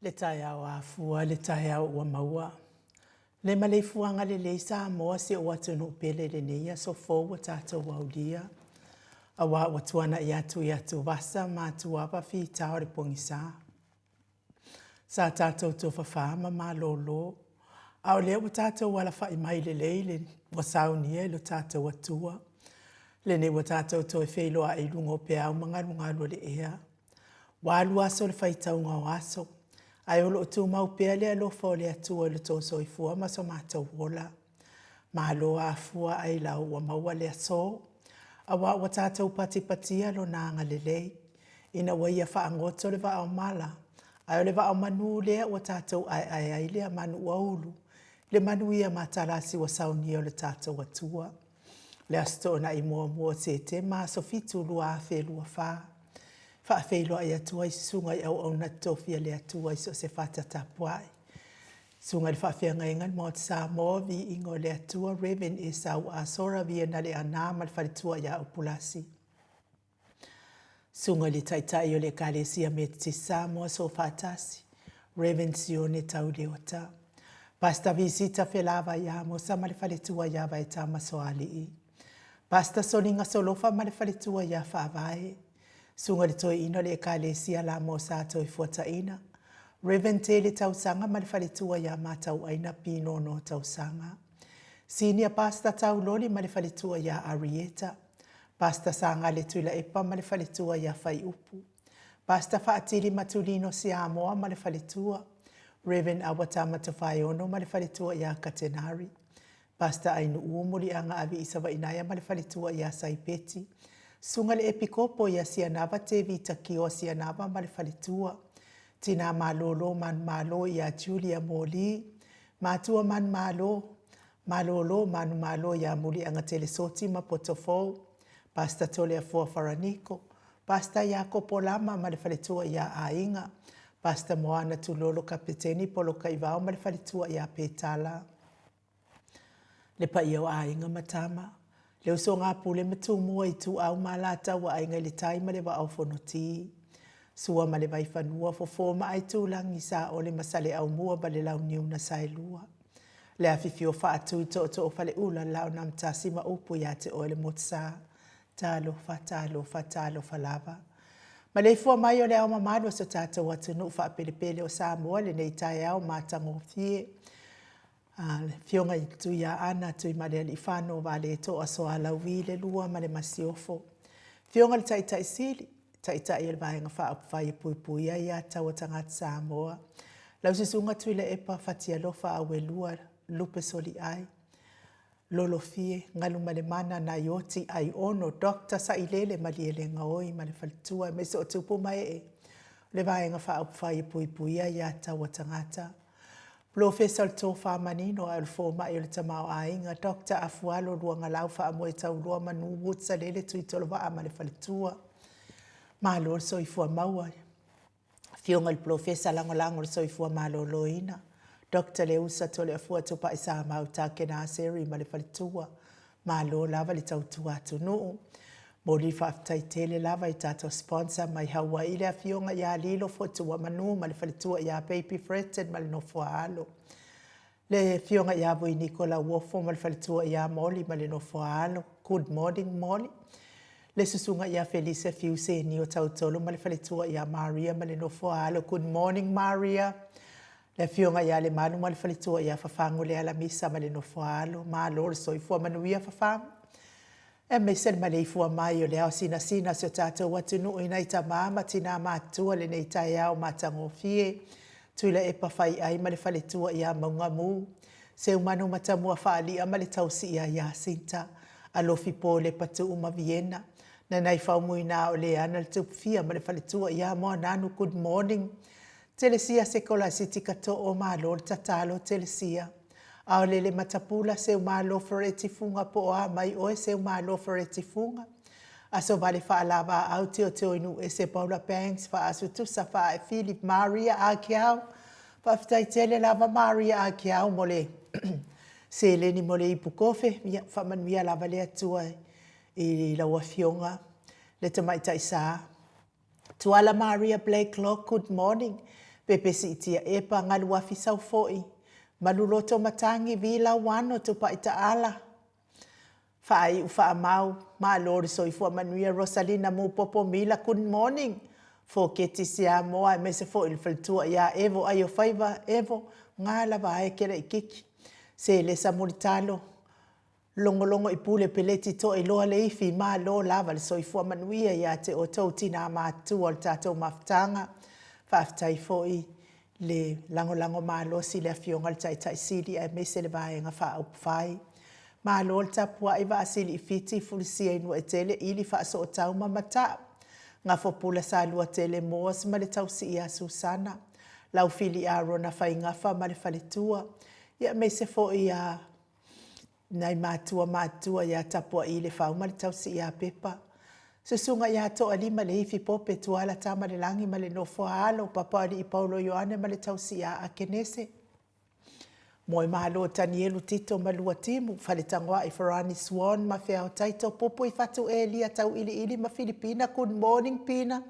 Le taeao afua, le taeao ua maua. Le maleifuaga lelei Samoa si ou atunuu pele i lenei aso fou ua tatou aulia, aua ua tuanai atu i atuvasa ma atuava fita o le pogisa. Sa tatou tofafa ma malolo, a o lea ua tatou alafai mai lelei le ua saunia e lo tatou Atua, lenei ua tatou toe feiloai i luga o peau ma galugalu o le ea. Ua alu aso i le faitauga o aso, ae o lo o tumau pea le alofa o le Atua i lo outou soifua ma so matou ola. Malo afua ailao ua maua le aso, aua ua tatou patipatia Lona agalelei ina ua Ia faagoto le vaa o mala, ae o le vaa o manu lea ua tatou aeae ai lea manu ua ulu i le manuia matalasi ua saunia e lo tatou Atua. Le Aso Toonai muamua o Setema aso 7 2024, e faafeiloai atu ai i susuga i auauna tofia a le Atua i so o se fata tapuai. Susuga i le Faafeagaiga i le Maota Samoa, Viiga o le Atua, Rev. Esau Asora Viena Leaana ma le faletua ia Upulasi. Susuga i le Taitai o le Ekalesia Metotisi Samoa Soofaatasi, Rev. Sione Tau Leota. Pastor Visita Felavai Amosa ma le faletua ia Vaetama Soalii. Pastor Soliga Solofa ma le faletua ia Faavae. Susuga i le Toeaina o le Ekalesia La Mosa Toefuataina, Rev. Tele Tausaga ma le faletua ia Matauaina Pinono Tausaga. Senior Pastor Tauloli ma le faletua ia Arieta. Pastor Sagale Tuilaepa ma le faletua ia Faiupu. Pastor Faatili Matulino Siamoa ma le faletua. Rev. Awatama Tofaeono ma le faletua ia Katenari. Pastor Ainuu Muliaga Aviisa Vainaea ma le faletua ia Saipeti. Susuga i le Epikopo ia Sianava Tevita Kioa Sianava ma le faletua. Tina Malolo Manumalo ia Julia Moli. Matua Manumalo, Malolo Manumalo ia Muliaga Telesoti ma Potofou. Pastor Toleafoa Faraniko, Pastor Iakopo Lama ma le faletua ia Aiga, Pastor Moana Tulolo Kapeteni Polokaivao ma le faletua ia Petala. Le paia o aiga ma tama, le usoga a Pule ma Tumua, Ituau ma Alataua, Aiga i le Tai ma le Vaa o Fonoti, Sua ma le Vaifanua, Fofo ma Aitulagi, Saole ma Saleaaumua ma le Launiu na Saelua, le afifio Faatui, Tootoo o Faleula, le Laonamotasi ma upu ia te oe le Motusa. Talofa, talofa, talofa lava. Maleifua mai o le ao mamalu o so tatou atunuu faapelepele o Samoa i lenei taeao matagofie. Le Afioga i Tuiaana Tuimalealiifano Vaaletoa Sualauvi le Lua ma le Masiofo. Afioga i le Taitai Sili, Taitai o le Vaega Faaupufai e Puipuia Aia Tatau a Tagata Samoa, lau Susuga Tuilaepa Fatialofa Auelua Lupe Soliai, Lolofie, Galumalemana Naioti Aiono Doctor Sailele Malielegaoi ma le faletua aemaise o tupu ma ee o le Vaega Faaupufai e Puipuia Aia Tatau a Tagata. Polofesa o le Tofa Manino ae o le Fomai o le Tamaoaiga, Doctor Afualo Luagalau Faamoetaulua Manu Woods Salele Tuitolovaa ma le faletua. Malo le soifua maua. Afioga i le Polofesa Lagolago o le Soifua Maloloina, Doctor Leusa Toleafua Tupaisamau Takena Seri ma le faletua. Malo lava le tautua atunuu. Momoli le faafetai tele lava i tatou sponsor mai Hawaii le Afioga ia Lilo Fotuamanu ma le faletua ia Baby Fretton ma le nofo a alo. Le Afioga ia Voiniko Lauofo ma le faletua ia Molly ma le nofo a alo. Good morning Molly. Le susuga ia Felisa Fiu Senio Tautolo ma le faletua ia Maria ma le nofo a alo. Good morning Maria. Le Afioga ia Lemalu ma le faletua ia Fafagu Lealamisa ma le nofo a alo. Malo le soifua manuia Fafagu. Aemaise le maleifua mai o le ao sinasina o si o tatou atunuu i nai tama ma tina matutua lenei taeao matagofie. Tuilaepa Faiai ma le faletua ia Maugamu, Seumanu Matamua Faalia ma le tausi ia Iasinta, Alofi Polepa Tuu ma Viena, Nanai Faumuina o Leana le Tupufia ma le faletua ia Moananu Good morning Telesia Sekolasiti Kato'o Malo le tatalo Telesia Aolele Matapula Seumalo Fereti Fuga po o a mai oe Seumalo Fereti Fuga Aso Vale Faalavaau Teoteoinuuese Paula Banks Faasutusa Faaefili Maria Akiau Faafetai tele lava Maria Akiau mo le seleni mo le ipu kofe ia faamanuia lava le Atua i lau afioga le tamaitai sa Tuala Maria Blakelock, good morning. Pepesi Tia Epa, Galuafi Saufoi, Maluloto Matagi, Vi Lauano, Tupai Taala, Faaiu Faamau, Malo le soifua manuia Rosalina Mupopo Mila, good morning, Foketi Siamoa aemaise foi le faletua ia Evo Aiofaiva Evo, nga lava ae Kelaikiki, Selesa Mulitalo, Logologo i pule peleti toailoa le ifi malo lava le soifua manuia ia te outou tina matutua o le tatou mafutaga. Faafetai foi le lagolago malosi i le Afioga i le Taitai Sili aemaise le Vaega Faaupufai. Malo le tapuai Vaasili i Fiti, Fulisia i Nuuaitele, Ili Faasootau ma Mata'u, Gafopula Saluatele Moores ma le tausi ia Susana, Laufili Arona Faigafa ma le faletua, ia aemaise foi ia nai matua matutua ia Tapuai Lefau ma le tausi ia Pepa, Susuga ia Toalima Leifi Pope, Tuala Tamalelagi ma le nofo a alo, Papalii Paulo Ioane ma le tausi ia Akenese, Moemalo Tanielu Tito ma Luatimu, Faletagoai Farani Swan ma Feao Taito, Pupui Fatu Elia Tauiliili ma Filipina, Good morning Pina,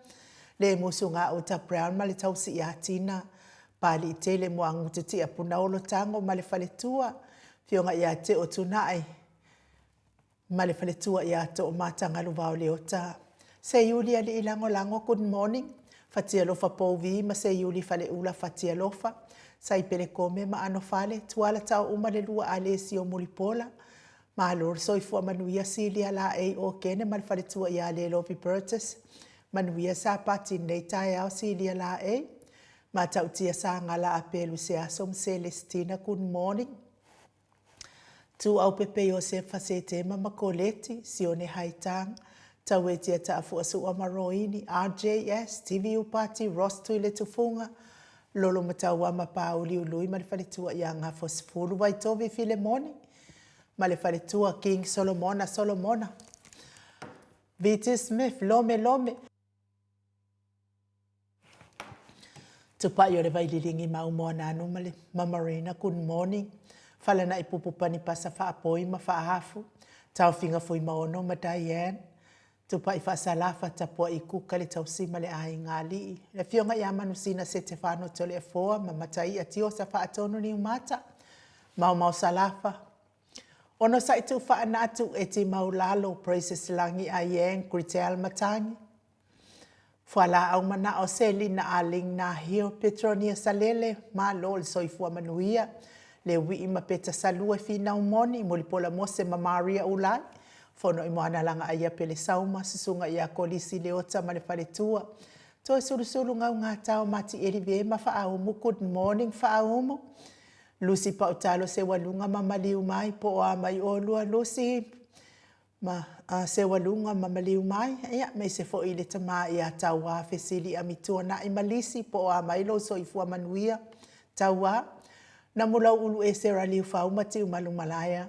Le Musu Gauta Brown ma le tausi ia Tina, Paliitele Muagutu Tiapuna Tago ma le faletua, Afioga ia Teo Tunai ma le faletua ia Toomatagalu Vaoleota. Seiuli Alii Lagolago, good morning. Fatialofa Pouvi ma Seiuli Faleula Fatialofa, Saipele Kome ma Anofale, Tuala Taouma le lua Alesio Mulipola, Malo le soifua manuia Silia Laei Okene ma le faletua ia Lelovi Burgess, Manuia Sapati i lenei taeao Silia Laei, Matautia Sagala Apelu Seaso ma Selesitina, good morning. Tuuaupepe Iosefa Setema ma Koleti, Sione Haitang, Tauetia Taafuasua ma Roini, RJS, TVU Party, Ross Tuiletufuga, Lolo Matauama Pāuliului ma le faletua ia Gafosefulu Vaitovi Filemoni ma le faletua King Solomona Solomona VT Smith Lome Lome Tupai o le Vaililigi ma Moananu ma le ma Marina, good morning. Falanaʻi Pupu Panipasa Faapoi ma Faahafu, Taofiga Fuimaono ma Diane, Tupai Faasalafa Tapuaʻi Kuka le Tausi ma le Aiga Alii, le Afioga ia Manusina Setefano Toleafoa ma Mataia Tiosa Faatonu Niumata, Maomao Salafa, Onosai Tuufaanatu, Eti Maulalo, Praises Lagi Aieng, Gritel Matangi, Fualaau manao Selina Aling Nahio Petronia Salele Malo le soifua manuia le uii ma Peta Salua Finau Moni Mulipola Mose ma Maria Ulai Fono i Moanalaga Aia Pele Sauma Susuga ia Kolisi Leota ma le faletua Toe Sulusulu Gaugatao Matieli Vema Faaumu Good morning Faaumu Lusi Pautalo Seualuga ma Maliu Mai Po o a mai olua Lusi Ma a Seualuga ma maliu mai, ia, aemaise foi i le tama ia Tauā Fesili Amituana'i ma Lisi po o a mai lou soifua manuia, Tauā, Namulau'ulu Esera Liufau ma Tiumalu Malaea,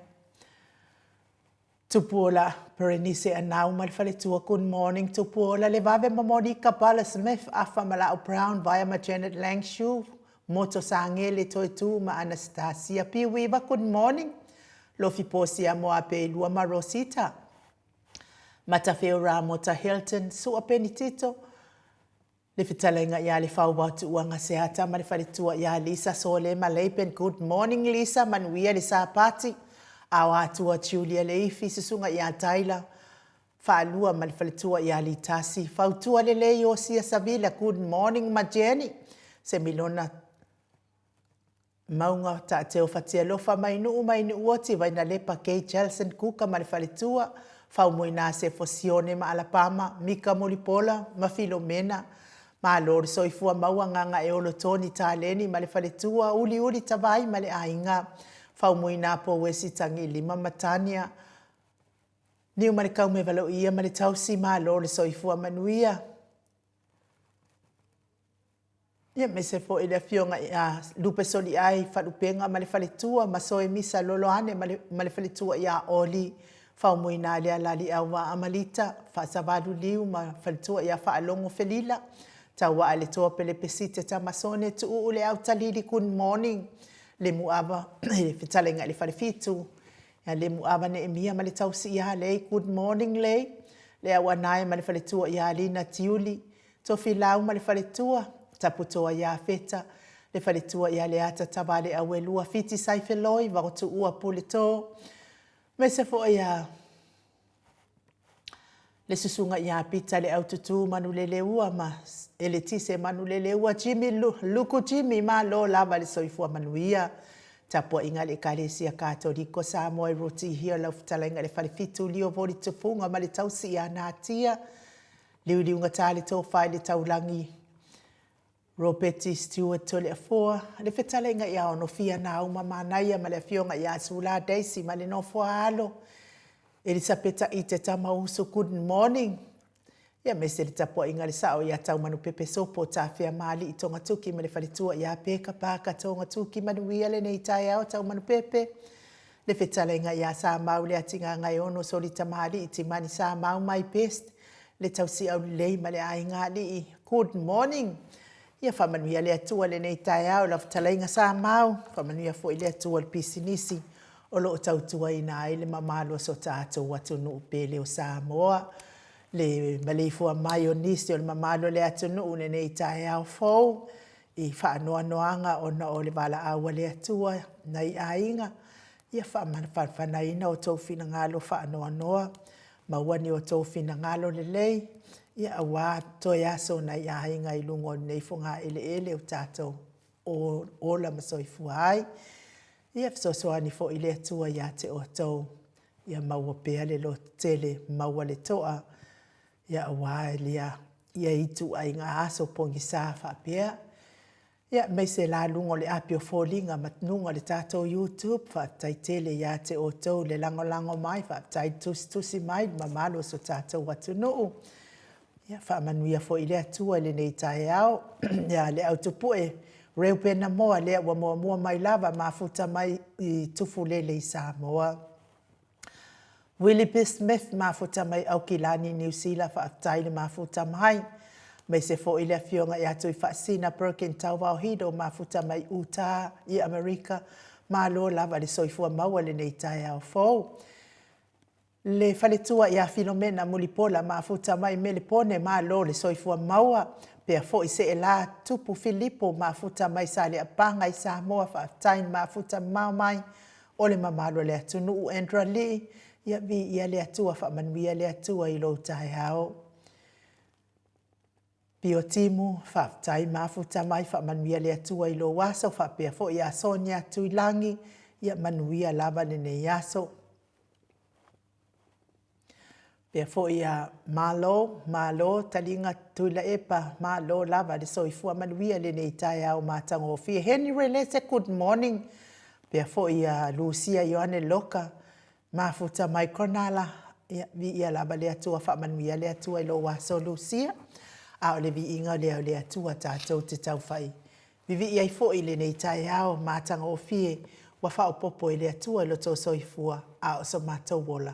Tupuola Perenise Anau ma le faletua, Good morning Tupuola, Levave ma Monica Bala Smith, Afa ma La'au Brown, Vaea ma Janet Langshu, Moto Sagele Toetu ma Anastasia Piuiva, Good morning Lofi Posia Moapeilua ma Rosita Matafeo Ramota Hilton Sua Penitito le fetalaiga ia Lefauao Tuuaga Seata ma le faletua ia Lisa Sole ma Laban Good morning Lisa manuia le Sapati Ao Atua Julia Leifi Susuga ia Tyler Faalua ma le faletua ia Litasi Fautua Lelei Osia Savila Good morning ma Jenny Semilona Mauga, Taateo Fatialofa, Mainuu, Mainuuoti, Vainalepa, Kay Jelson, Kuka ma le faletua, Faumuina Sefo Sione ma Alapama, Mika Mulipola ma Filomena, Malo le soifua maua Gagaeolo Tony Taleni ma le faletua, Uliuli Tavai ma le aiga, Faumuina Pouesi Tagilima ma Tania, Niumalekaumevaloia ma le tausi, Malo le soifua manuia. Ia, aemaise foi le Afioga ia Lupe Soliai Falupega ma le faletua ma Soemisa Loloane ma le, ma le faletua ia Oli Faumuina Lealali Auvaa ma Lita Faasavalu Liu ma faletua ia Faalogo Felila Tauaa le Toa Pelepesite Tamasone Tuuu le Autalili Good morning Lemuava le fetalaiga i le Falefitu ia Lemuava Neemia ma le tausi ia Lei Good morning Lei Le Auanae ma le faletua ia Lina Tiuli Tofilau ma le faletua. Taputoa Iafeta, le faletua ia Leata Tavaleauelua, Fiti Saifeloi, Vaotuua Puleto, aemaise foi ia le susuga ia Pita le Aututu Manuleleua ma Eletise Manuleleua, Jimmy Luku Jimmy, malo lava le soifua manuia. Tapuaiga a le Ekalesia Katoliko Samoa i Rooty Hill, lau fetalaiga i le Falefitu Lio Voli Tufuga ma le tausi ia Natia, Liuliugata le tofa i le taulagi Ropeti Stewart Toleafoa, le fetalaiga ia Onofia Nauma Manaia ma le afioga ia Sula Daisy ma le nofo a alo, Elisapeta Ite Tamausu, good morning. Ia aemaise le tapuaiga a le sao ia Taumanupepe Sopo Tafea Maali'i Togatuki ma le faletua ia Peka Parker Togatuki manuia lenei taeao Taumanupepe. Le fetalaiga ia Samau Leatigagaeono Solitamalii Timani Samau my best le tausi aulelei ma le aiga alii good morning. Ia faamanuia le Atua i lenei taeao i lau fetalaiga Samau, faamanuia foi le Atua i le pisinisi o lo o tautuaina ai le mamalu o so tatou atunuu pele o Samoa. Le maleifua mai o nisi o le mamalu o le atunuu i lenei taeao fou i faanoanoaga ona o le valaau a le Atua i nai aiga, ia faafanafanaina outou finagalo faanoanoa, maua ni outou finagalo lelei, ia aua toe aso o nai aiga i luga o lenei fogaeleele o tatou ola ma soifua ai. Ia fesoasoani foi le Atua ia te outou, ia maua pea le lototele, maua le toa, ia aua ia ituaiga aso pogisa faapea. Ia, aemaise la luga o le api o foliga ma luga o le tatou YouTube, faafetai tele ia te outou le lagolago mai, faafetai le tusitusi mai i le mamalu o si o tatou atunuu. Ia faamanuia foi le Atua i lenei taeao ia Leautupue Reupena Moa, lea ua muamua mai lava mafuta mai i Tufulele i Samoa. Willoughby Smith, mafuta mai Aukilani, Niu Sila, faafetai le mafuta mai. Aemaise foi le afioga ia Tuifaasisina Perkin Tauvaohido, mafuta mai Utah i Amerika, malo lava le soifua maua i lenei taeao fou. Le faletua ia Filomena Mulipola, mafuta mai Melepone, malo le soifua maua. Pea foi Seela Tupu Filipo, mafuta mai Saleapaga i Samoa, faafetai le mafuta mamao mai o le mamalu o le atunuu. Andrew Alii, ia viia le Atua, faamanuia le Atua i lou taeao. Pio Timu, faafetai mafuta mai, faamanuia le Atua i lou aso, faapea foi ia Sonia Tuilagi, ia manuia lava lenei aso. Pea foi ia Malo, malo taliga Tuilaepa, malo lava le soifua manuia i lenei taeao matagofie. Henry Relese, good morning. Pea foi ia Lucia Ioane Loka, mafuta mai Cronulla, ia viia lava le Atua, faamanuia le Atua i lou aso Lucia. A o le viiga lea o le Atua tatou te taufai vivii ai foi i lenei taeao matagofie ua faaopoopo e le Atua i lo outou soifua a o so matou ola.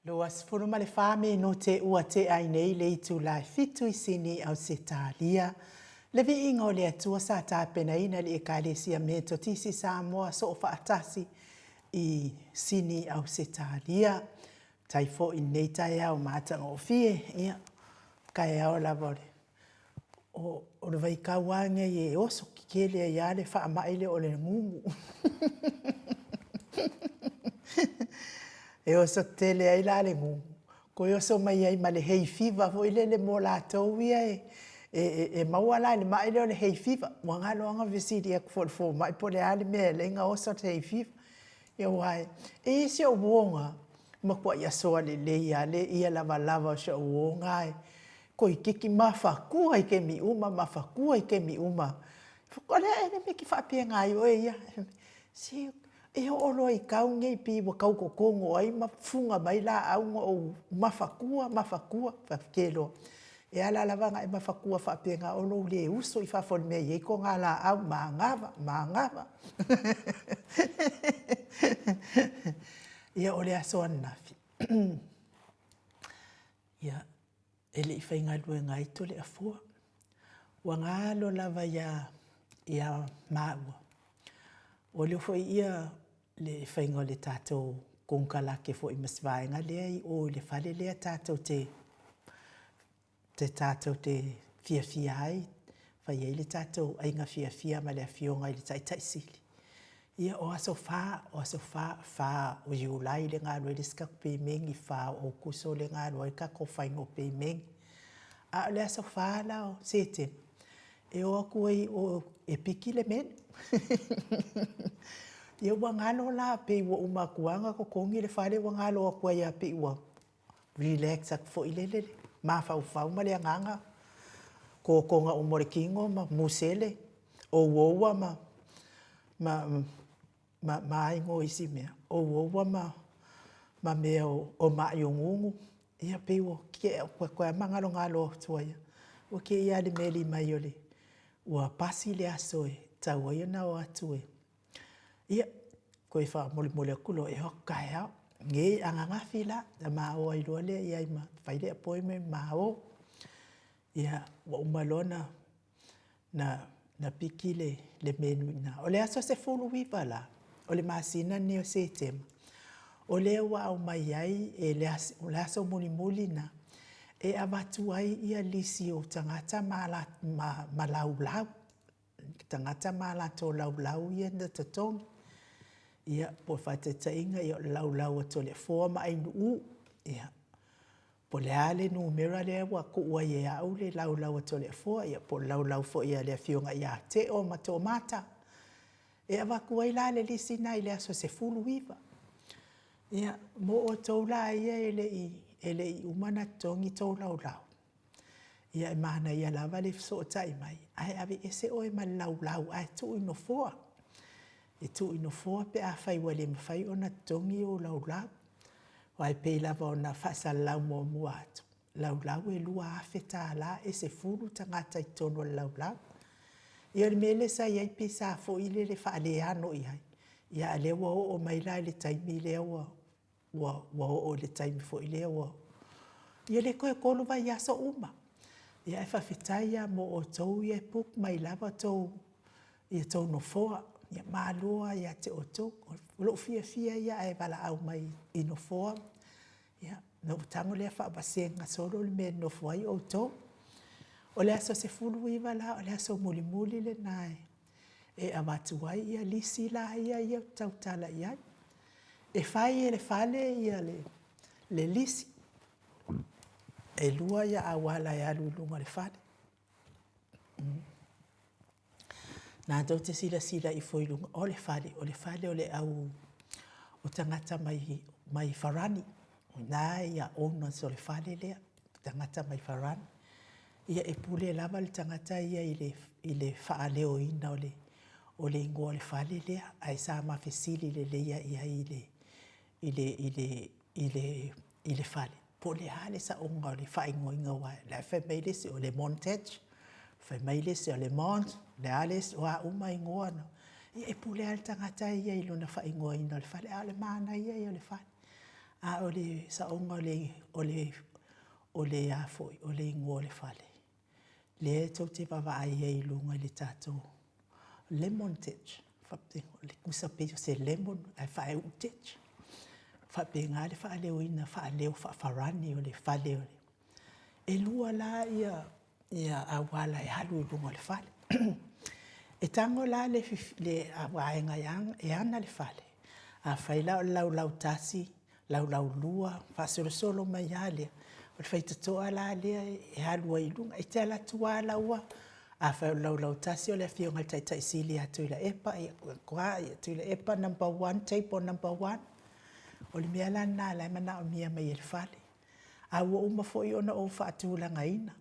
24 minote ua tea ai nei le itula e 7 i Sini, Ausetalia. Le viiga o le Atua sa tapenaina e le Ekalesia Metotisi Samoa Soofaatasi i Sini, Ausetalia. Tai foi i lenei taeao matagofie, ia, taeao lava o le O le vaitau lava lenei e oso tetele ai lava le faamai lea o le gugu. E oso tele ai la le gugu, toe oso mai ai ma le hay fever foi lele mo latou ia e maua la i le mai lea o le hay fever. Ua galo lava ona fesili atu foi i le fomai po o le a le mea e ala ai ona oso le hay fever. Ia aua e i ai si ou uo na, matuai asoa lelei lava le ia lavalava o si ou uo na e toeitiiti mafatua i taimi uma, mafatua i taimi uma. O le a ea le mea e te faapena ai oe ia? Se e oo loa i tau nei pei ua tau totogo ai ma fuga mai laau ona ou mafatua, mafatua. Ou fai atu, ke loa, e ala lava ona e mafatua faapena o lou le uso i fafo i le mea e i ai togalaau, manava, manava. Ia, o le aso ananafi, ia, e le i faigaluega ai Toleafoa. Ua galo lava ia maua, ua leo foi ia le faiga o le tatou konekarate foi ma si vaega lea i o i le fale lea tatou te tatou te fiafia ai, fai ai le tatou aiga fiafia ma le Afioga i le Taitai Sili. Ia, o aso Fa, o aso Fa, 4 o Iulai lea na alu ai le isi tatou pemeni, 4 o Aokuso lea na alu ai le tatou final pemeni. A o le aso 4 la o Setema, e o atu ai i o e piki le menu. Ia ua galo la, pei ua uma atu lava ona totogi le fale ua galo atu ai lava pei ua relax atu foi lele le mafaufau ma le agaga, totoga uma o le tino ma musele, ououa ma ma a igoa o isi mea, ououa ma mea o mai o gugu, ia pei ua toe lava ma galogalo atu ai lava. Ua te i lava i le meli mai o le ua pasi le aso e tatau ai ona o atu e... Ia, toe faamolemole atu loa e o atu taeao. Nei, ananafi la, ona ma o ai loa lea i ai ma fai le appointment ma o. Ia, ua uma loa ona piki le menu i ina. O le aso 19 la, o le masina lenei o Setema, o lea ua aumai ai, o le aso mulimuli lena e avatu ai lisi o tagata ma laulau, tagata ma latou laulau ia na totogi. Ia, mo le faataitaiga, o le laulau a Toleafoa ma Ainuu, ia, po o le a le numera lea ua tuu ai e au le laulau a Toleafoa, ia po o le laulau foi a le Afioga ia Teo ma Toomata. E avatu ai la le lisi lena i le aso 19. Ia, mo outou la ia e le i uma ona totogi tou laulau, ia e manaia lava le fesootai mai, ae aveese oe ma le laulau ae tuu i nofoa. E tuu i nofoa pe afai ua le mafai ona totogi ou laulau. Aua e pei lava ona faasalalau muamua atu, laulau e $2,000 e 10 tagata i totonu o le laulau. Ia o le mea lea sa i ai pei sa foi lele faaleano i ai, a o lea ua oo mai la i le taimi lea ua oo i le taimi foi lea ua... Ia le toe 3 vaiaso uma. Ae faafetai lava mo outou ia e book mai lava tou nofoa. Ia malo lava ia te outou. O lou fiafia ia ae valaau mai i nofoa, ia, ona ou tago lea faavasega solo le mea e nonofo ai outou. O le aso 19 la, o le aso mulimuli lena e avatu ai lisi la ia ou te tautala i ai. E fai e le fale le lisi. E 2 auala e alu i luga o le fale. Na tou te silasila ifo i luga o le fale, o le fale o le au o tagata mai Farani. O i ina ia owners o le fale lea, tagata mai Farani. Ia e pule lava le tagata ia i le faaleoina o le igoa o le fale lea, ae sa ma fesili lelei lava i ai i le fale, po o le a le saoga o le faaigoaina, aua o la e fai mai le isi o le Montage, fai mai le isi o le Mont, o le a le isi, o a uma igoa na, ia e pule lava le tagata ia i lona faaigoaina o le fale, a o le manaia ia o le fale. A o le saoga o le, o le, o le a foi, o le igoa o le fale, lea e tou te vaavaai ai i luga i le tatou lemon ditch, faapena, tusa pei o se lemon ae faaiu ditch. E faapena le faaleoina, faaleo faa-Farani o le fale. E lua la ia auala e alu i luga o le fale. E tago la le vaega e ana le fale, afai la o le laulau 1, laulau 2, faasolosolo mai lava lea, o le faitotoa la lea e alu ai i luga. E te alu atu lava lau, afai o le laulau 1 o le Afioga i le Taitai Sili ia Tuilaepa, ia Tuilaepa number 1, table number 1. O le mea la lena o la e manaomia mai e le fale. A ua uma foi ona ou faatulagaina.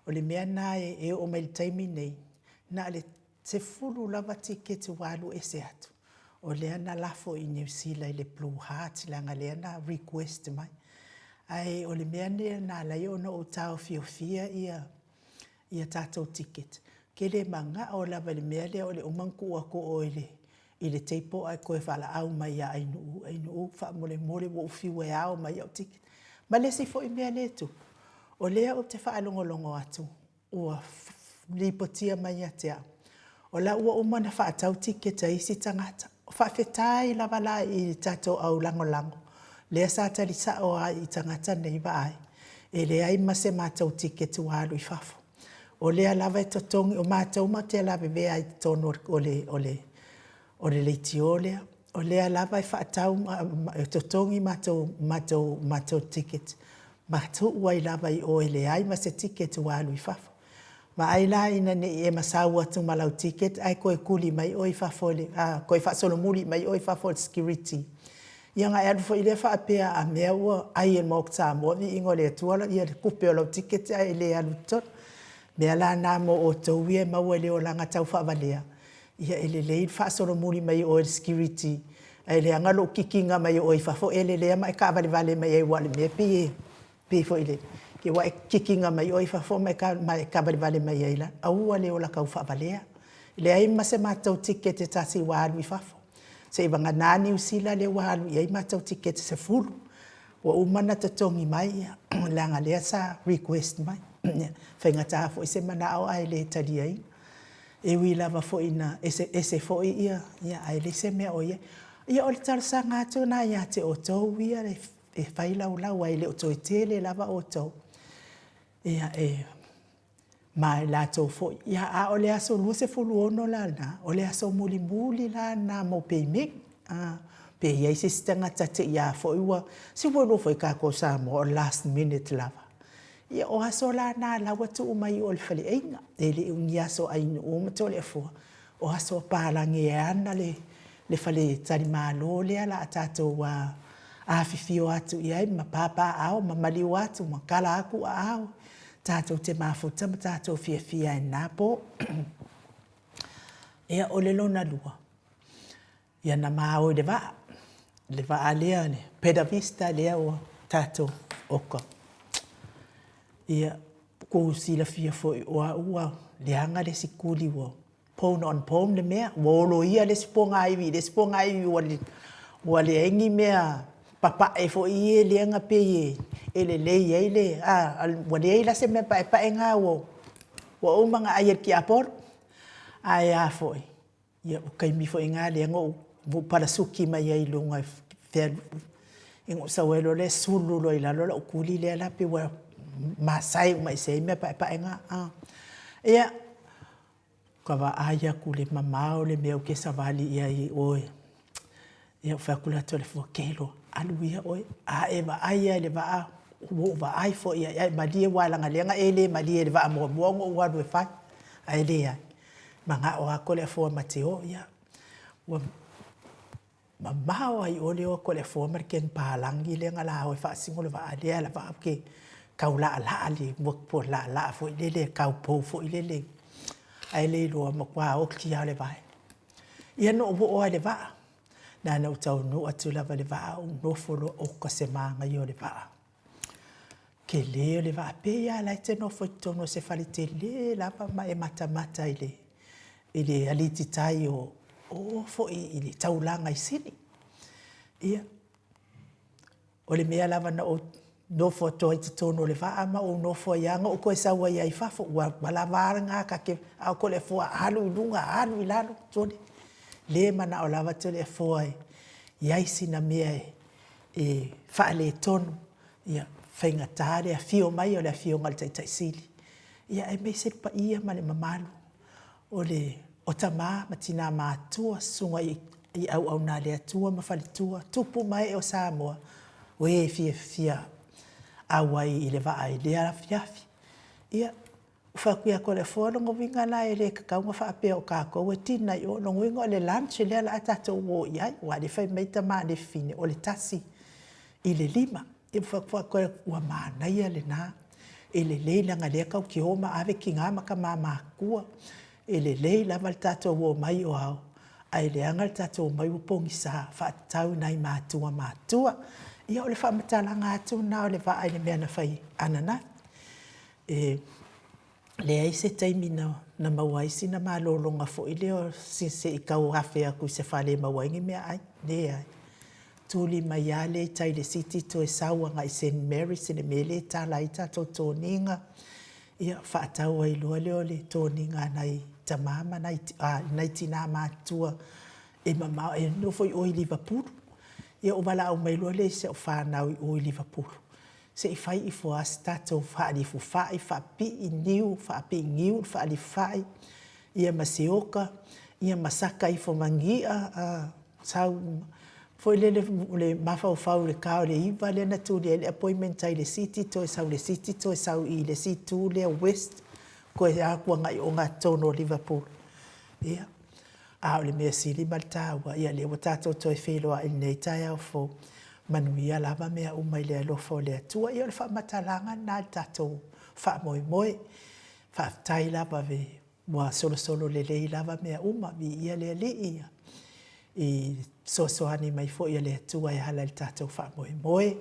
O le mea lena e oo mai i le taimi lenei, na o le 10 lava tickets ua alu ese atu, o lea na lafo i Niu Sila i le Blue Heart leaga o lea na request mai. Ae o le mea lea na ala ai ona ou taofiofia ia tatou tickets, ou te le manao lava i le mea lea o le uma ona tuu atu o oe i le table ae toe valaau mai ia Ainuu, Ainuu faamolemole ua ou fiu e ao mai au tickets. Ma le isi foi mea lea e tupu, o lea ou te faalogologo atu ua lipotia mai ia te au, o la ua uma ona faatau tickets a isi tagata. Faafetai lava la i le tatou aulagolago, lea sa tali sao lava i tagata nei vaai, e leai ma se matou ticket ua alu i fafo. O lea lava e totogi, o matou matou te lavevea ai i totonu o le leitio lea. O lea lava e faatau ma totogi matou tickets ma tuu ai lava i o e leai ma se ticket ua alu i fafo. Vaai la ina ne i e masau atu ma lau ticket ae toe tuli mai oe i fafo e le, toe faasolomuli mai oe i fafo e le security, ia ona e alu foi lea faapea a mea ua ai e le Maota Samoa, viiga o le Atua le tupe o lau ticket ae e le alu i totonu. O le mea la lena mo outou ia e maua i le olaga taufaavalea, ia e lelei le faasolomuli mai o oe e le security ae leaga lou kikiina mai o oe i fafo e lelea ma e taavalevale mai ai aua o le mea e pei foi lele, ua e kikiina mai oe i fafo ma e taavalevale mai ai i lalo. Aua le ola taufaavalea. E leai ma se matou ticket e tasi ua alu i fafo, seiavagana Niu Sila lea ua alu i ai matou tickets e 10, ua uma ona totogi mai leaga o lea sa request mai. E faigata foi se manao ae le taliaina. E ui lava foi ina eseese foi ae leai se mea o i ai. Ia o le talosaga atu lena ia te outou ia e fai laulau aua e le o toe tele lava outou, ma i latou foi. A o le aso 26 la lena, o le aso mulimuli la lena mo pemeni. Pe i ai se isi tagata te i a foi ua… Se ua iloa foi tatou Samoa o le last minute lava. Ia o aso la na o la e ua tuu mai i o i le faleaiga, e le o ni aso a Ainuu ma Toleafoa, o aso a papalagi e ana le faletalimalo lea o le a tatou afifio atu i ai ma papaaao ma maliu atu ma tala atu aao tatou te mafuta ma tatou fiafia ai i lena po. Ia, o le lona lua, ia na ma o i le vaa, le vaa lea le Better Vista lea ua tatou, oka. Ia, ua outou silafia foi o au ua leaga le isi tuli ua bone on bone le mea, ua oloia le isi ponaivi i le isi ponaivi ua leai ni mea papae foi ia lea na pei e lelei ai le, a, ua leai la se mea paepae lena ua uma ona ai e le tiapolo. Ae a foi, ia o le taimi foi lena lea na ou palasuki mai ai i luga ona ou sau ai loa lea sulu loa i lalo lau tuli lea la pei ua masae uma ese ai mea paepae na. Ia, ka vaai atu i le mamao o le mea ou te savali i ai i o ia ou fai atu loa ia Toleafoa, keloa, alu ia oe, a e vaai lava i le vaa, ua ou vaai foi i ai, ae malie aua leaga o lea na e le malie i le vaa muamua ona ou alu e fai, ae leai, manao lava Toleafoa ma te o. Ia, ua mamao lava i o le o a Toleafoa ma le kegi palagi lea na la o e faasino le vaa, lea lava ou te tau laalaa le laalaa foi lele taupou foi lele, ae le iloa ua matua oti lava le vae. Ia na ou oo lava i le vaa, na ona ou taunuu atu lava i le vaa ou nofo loa, oka se manaia o le vaa. Tele o le vaa, pei lava o la e te nofo i totonu o se fale tele lava ma e matamata i le alititai o o foi i le taulaga i Sini. Ia, o O le mea lava na ou nofo atu ai i totonu o le vaa ma ou nofo ai lava na ou toe sau ai lava i fafo, ua lava a lena, ta te a o Toleafoa alu i luga alu i lalo, sole, lea e manao lava Toleafoa e i ai sina mea e faaletonu, ia, faigata le afio mai o le Afioga i le Taitai Sili, aemaise le paia ma le mamalu o tama ma tina matutua, susuga i auauna a le Atua ma faletua, tupu ma ee o Samoa, o e fiafia auai i le vaa i lea afiafi. Ia, ou fai atu ia Toleafoa, o lona uiga la e le tatau ona faapea o tatou e dinner i o, o lona uiga o le lunch lea o le a tatou o i ai, aua o lea e fai mai tamane fafine o le 1 i le 5. Ia ou fai atu, ua manaia lena, e lelei leaga o lea tatou te o ma ave tina ma tama matutua. E lelei lava le tatou omai o ao, ae leaga le tatou omai ua pogisa faatatau i nai matua matutua. Ia o le faamatalaga atu lena o le vaa i le mea na fai ananafi. E leai se taimi na maua ai sina malologa foi lea se i tau afe atu i se fale e maua ai ni meaai, leai. Tuli mai lava lea i tai i le City toe sau agai i St Marys i le mea lea e tala ai tatou toniga, ia faatau ai loa lea o le toniga a nai tama ma nai tina matutua e mamao, e nofo i o i Lipapulu. Ia ou valaau mai loa lea i si au fanau i o i Lipapulu, se i fai ifo lava se tatou faalifu fai, faapipii niu le faalifu fai, ia ma se ota, ia ma saka ifo ma ni i'a, sau foi lele o le mafaufau i le ta o le 9 lea na tuli ai le appointment i tai i le City toe sau i le City toe sau i le isi itu lea west, toe alu atu agai i ogatotonu o Liverpool. Ia, a o le mea sili ma le taua, ia o lea ua tatou toe feiloai i lenei taeao fou, manuia lava mea uma i le alofa o le Atua. Ia o le faamatalaga lena i le tatou faamoemoe. Faafetai lava ua solosolo lelei lava mea uma, viia le Alii i le fesoasoani mai foi a le Atua e ala i le tatou faamoemoe,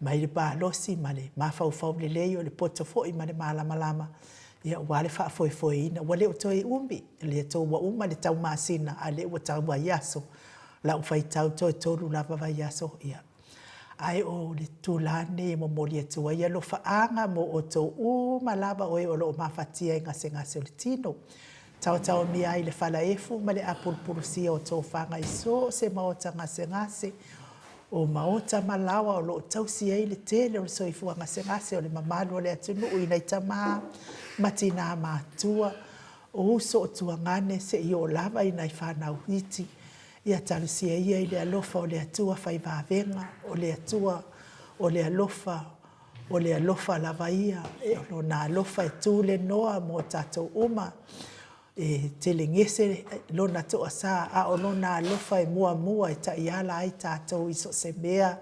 mai le malosi ma le mafaufau lelei, o le poto foi ma le malamalama aua le faafoefoeina. Ua le o toe umi, ua uma le tau masina, a o lea ua tau vaiaso. I lau faitau toe 3 lava vaiaso, ia. Ae o le itula lenei e momoli atu ai alofaaga mo outou uma lava o e o lo o mafatia i gasegase o le tino, taotaomia ai i le falaefu ma le apulupulusia o tofaga i so o se maota gasegase, o maota ma laoa o lo o tausi ai le tele o le soifua gasegase o le mamalu o le atunuu i nai tama ma tina matutua, o uso o tuagane seia oo lava i nai fanau iti. Ia talosia ia i le alofa o le Atua fai vavega, o le Atua o le alofa, o le alofa lava ia, o Lona alofa e tulenoa mo tatou uma. E telegese Lona toasa, a o Lona alofa e muamua e taiala ai tatou i so o se mea.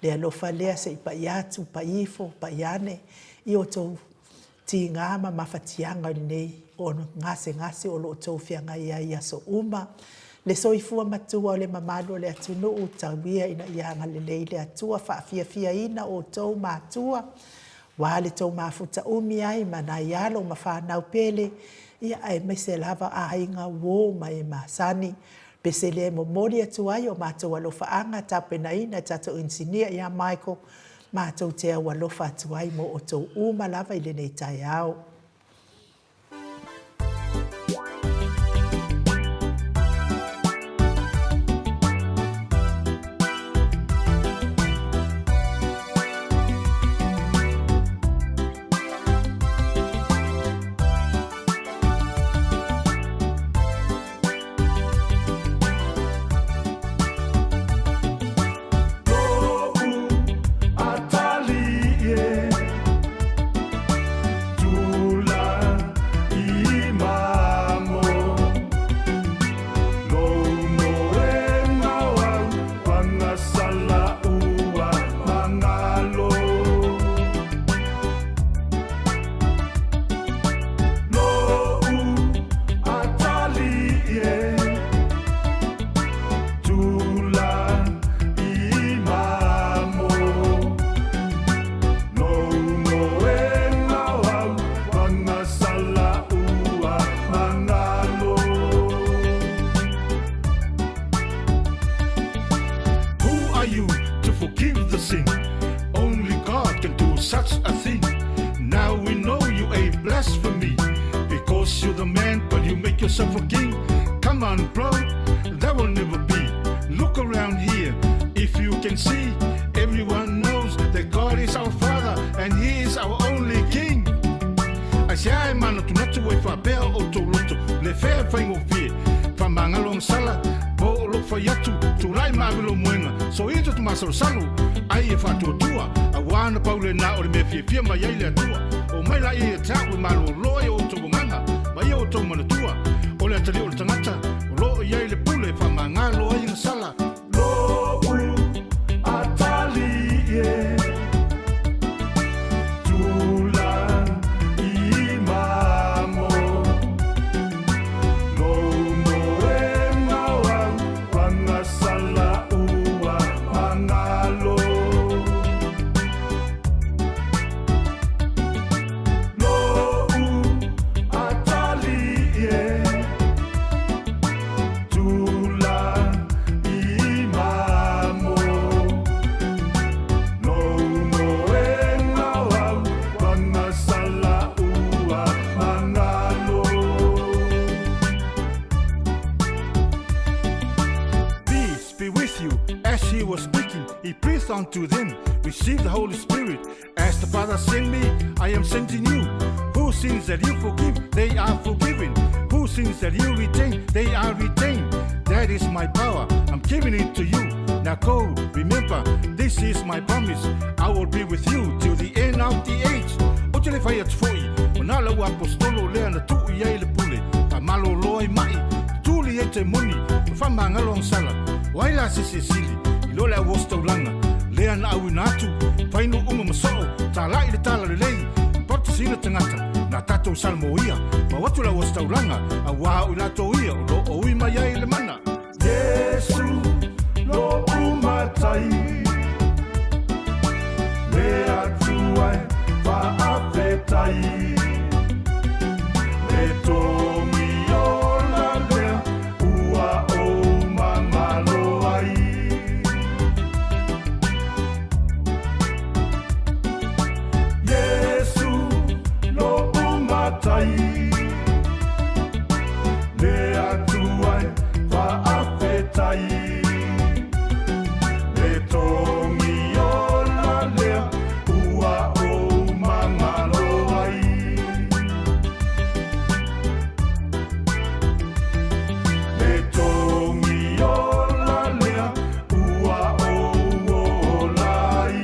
Le alofa lea se i pai atu, pai ifo, pai ane i outou tiga ma mafatiaga i lenei gasegase o lo o outou feagai ai i aso uma. Le soifua matua o le mamalu o le atunuu, tau ia ina ia agalelei le Atua, faafiafiaina outou matua, aua le tou mafuta umi ai ma nai alo ma fanau pele, aemaise lava aiga, uo ma e masani. Pese lea e momoli atu ai o matou alofaaga tapenaina e tatou inisinia ia Michael, matou te aualofa atu ai mo outou uma lava i lenei taeao. yourself a king? Come on, bro, that will never be. Look around here, if you can see, everyone knows that God is our Father and He is our only King. Aisea e manatunatu ai faapea o outou loto, le fea e faigofie, faamagalo agasala, po o lou fai atu, tulai ma ave lou moega, soia toto masalosalo, ai e faatuatua, auā na pau lena o le mea fiafia mai ai le Atua. Oo mai laia ia te au e malōlō ai o outou agaga ma ia outou manatua, o le atalii o le tagata, o lo o i ai le pule e faamagalo ai agasala. Lo'u atalii e tula i mamo, Lou moenga o au agasala ua magalo. Lo'u atalii e tula i mamo, Lou moenga o au agasala ua magalo. Peace be with you. As he was speaking, he breathed unto them, Receive the Holy Spirit. As the Father sent me, I am sending you. Who sins that you forgive, they are forgiven. Who sins that you retain, they are retained. That is my power. I'm giving it to you. Now go, remember, this is my promise. I will be with you till the end of the age. Ou te le fai atu foi, o nā lau aposetolo lea na tuu i ai le pule, faamalōlō ai maʻi, tutuli ai temoni, ma faamagalo agasala. O ai la se isi e sili, i lo le au ositaulaga, lea na auina atu, fainu uma ma soo, tālaʻi le talalelei, baptisina tagata, na tatou Salamoia, mau atu le au ositaulaga, auā o i latou ia o lo o ui mai ai le mana. Iesu lo'u matai, Le Atua e faafetai, Le togi ola lea ua ou magalo ai. Iesu lo'u matai, Le Atua e faafetai, Le togi ola lea ua ou magalo ai. Le togi ola lea ua ou ola ai.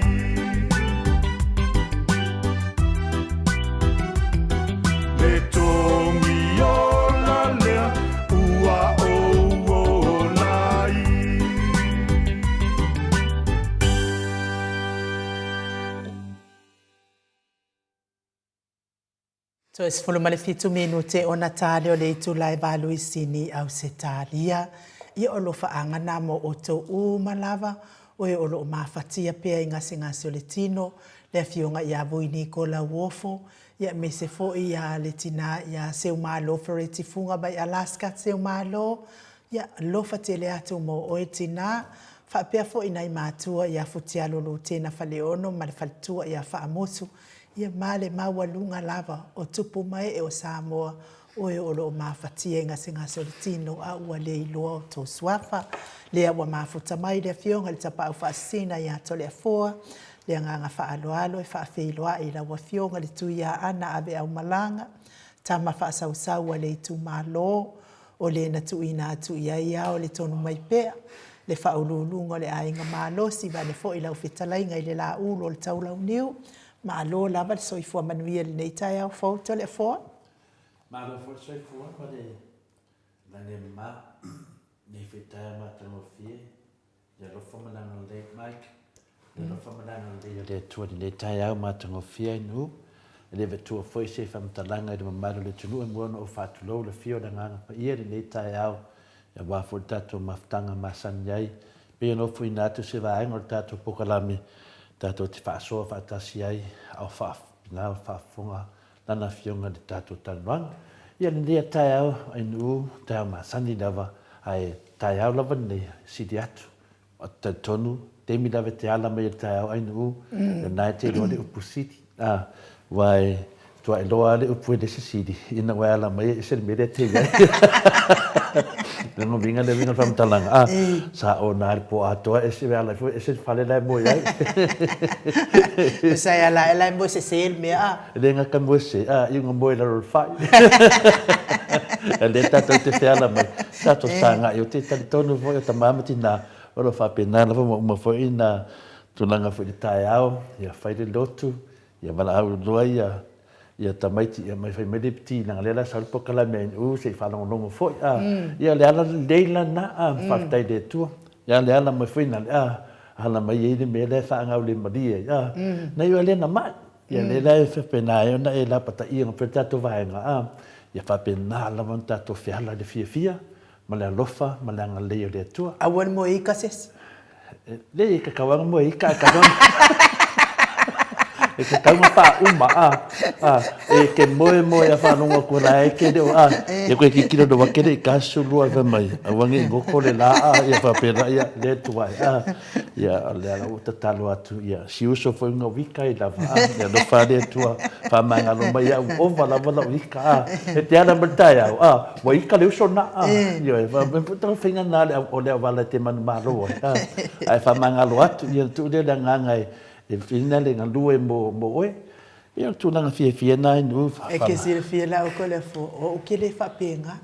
Le togi ola lea ua ou ola ai. Toe 17 minute ona tale o le itula e valu i Sini, Ausetalia. Ia o alofaaga na mo outou uma lava, o e o lo o mafatia pea i gasegase o le tino, le afioga ia Vui Nikola Uofo, ia aemaise foi ia le tina ia Seumalo Fereti Fuga mai Alaska. Seumalo, ia alofa tele atu mo oe tina, faapea foi nai matua ia Futialo Lutena Faleono ma le faletua ia Faamutu, Ia ma le maualuga lava o tupu ma ee o Samoa, oe o lo o mafatia i gasegase o le tino a ua le iloa o tou suafa. Lea ua mafuta mai le Afioga i le Tapaau Faasisina ia Toleafoa, le agaga faaaloalo e faafeiloai i lau Afioga le Tuiaana Aveaumalaga, tama faasausau a le itumalo, o le na tuuina atu i ai ao le tonu mai pea, le faauluuluga o le aiga malosi, vaeane foi lau fetalaiga i le laulu o le taulauniu. Malo lava le soifua manuia i lenei taeao fou Toleafoa. Malo foi le soifua ma le lagi e mama, nei foi taeao matagofie. Le alofa ma le agalelei, Mike. Le alofa ma le agalelei o le Atua i lenei taeao matagofie ai nuu. E le avatua foi se faamatalaga i le mamalu o le atunuu e mua ona ou faatulou le afio o le Agaga Paia i lenei taeao aua foi le tatou mafutaga masani ai. Pei ona ofoina atu se vaega o le tatou polokalame tatou te faasoa faatasi ai a o faapena o faafofoga Lana Afioga i le tatou talanoaga. Ia lenei taeao ai nuu, taeao masani lava, ae taeao lava lenei e sili atu. Ou te talitonu, taimi lava e te ala mai ai i le taeao ai nuu, lena e te iloa le upu sili. A, aua e Tua iloa lava le upu e le sisili, ina ua e ala mai e ese le mea lea e te i ai. Lona uiga le uiga o le faamatalaga, a, sa ona le po atoa ese e ala ai foi ese le fale la e moe ai. Sa e ala ae la e moe sese le mea, a? E le gata moe sese, a, iuga moe i lalo o le fai. A lea tatou te feala mai, tatou sagai, ou te talitonu foi o tama ma tina, o lo o faapena lava ma uma foi ina tulaga foi i le taeao, ia fai le lotu, Ia valaau loa ia ia tamaiti ia mai fai mai le pti leaga lea la sau le polokalame a NU se i faalogologo foi a ia le ala lelei lena a faafetai i le Atua ia le ala mai foi na a ala mai ai le mea lea e faagaulemalie ai a na iu lea na mai ia lea la e faapena ai ona e lapataia ma le tatou vaega a ia faapena lava ona tatou feala i le fiafia ma le alofa ma le agalelei o le Atua. Aua le moe ika sesi. Leai, e kakau lava moe ika, ae kakau e kakau ma faauma, a, a, e ke moe moe a faalogo atu la e ke leo, a, e koe kikilo no wake le i kasu lua e mai, aua nge ngoko le la, a, ia faapena, ia, le atu ai, a, ia, le ala ua tatalo atu, ia, si uso foi nga wika i lava, a, ia no fa le atua, faamagalo mai au, ova lava lau ika, a, e te ala mai le taeao, a, Ua ika le uso na, a, ioe, fa faiga na le o le auala e te manumalo ai, a, ae faamagalo atu, ia tuu lea le agaga e, e whina le galue mo, mo oe. Ia o le tulaga fiafia na e nu. E ke silafia la oukou le afua, o ou ke le faapena.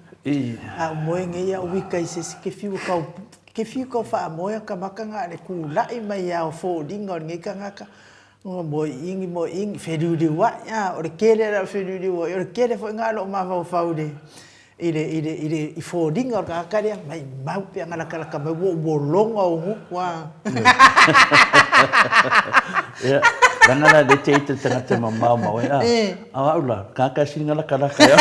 A ou moe nei au ika i se isi ke fiu kau, ke fiu kau faamoe ka maka nga le kulaʻi mai a o foliga o lenei kanaka. Ua moe igi, moe igi, feliuliuaʻi, a, o le kele la o le feliuliuaʻi, o le kele foi nga loʻu mafaufau i le, i le, i le, i le, i foliga o le tagata lea, maimau pe a galakalaka mai, ua ou ologa ou gutu, a. Ia, leaga la lea te ita le tagata e mamao ma oe, a, a o au la, tagata e sili galakalaka ia.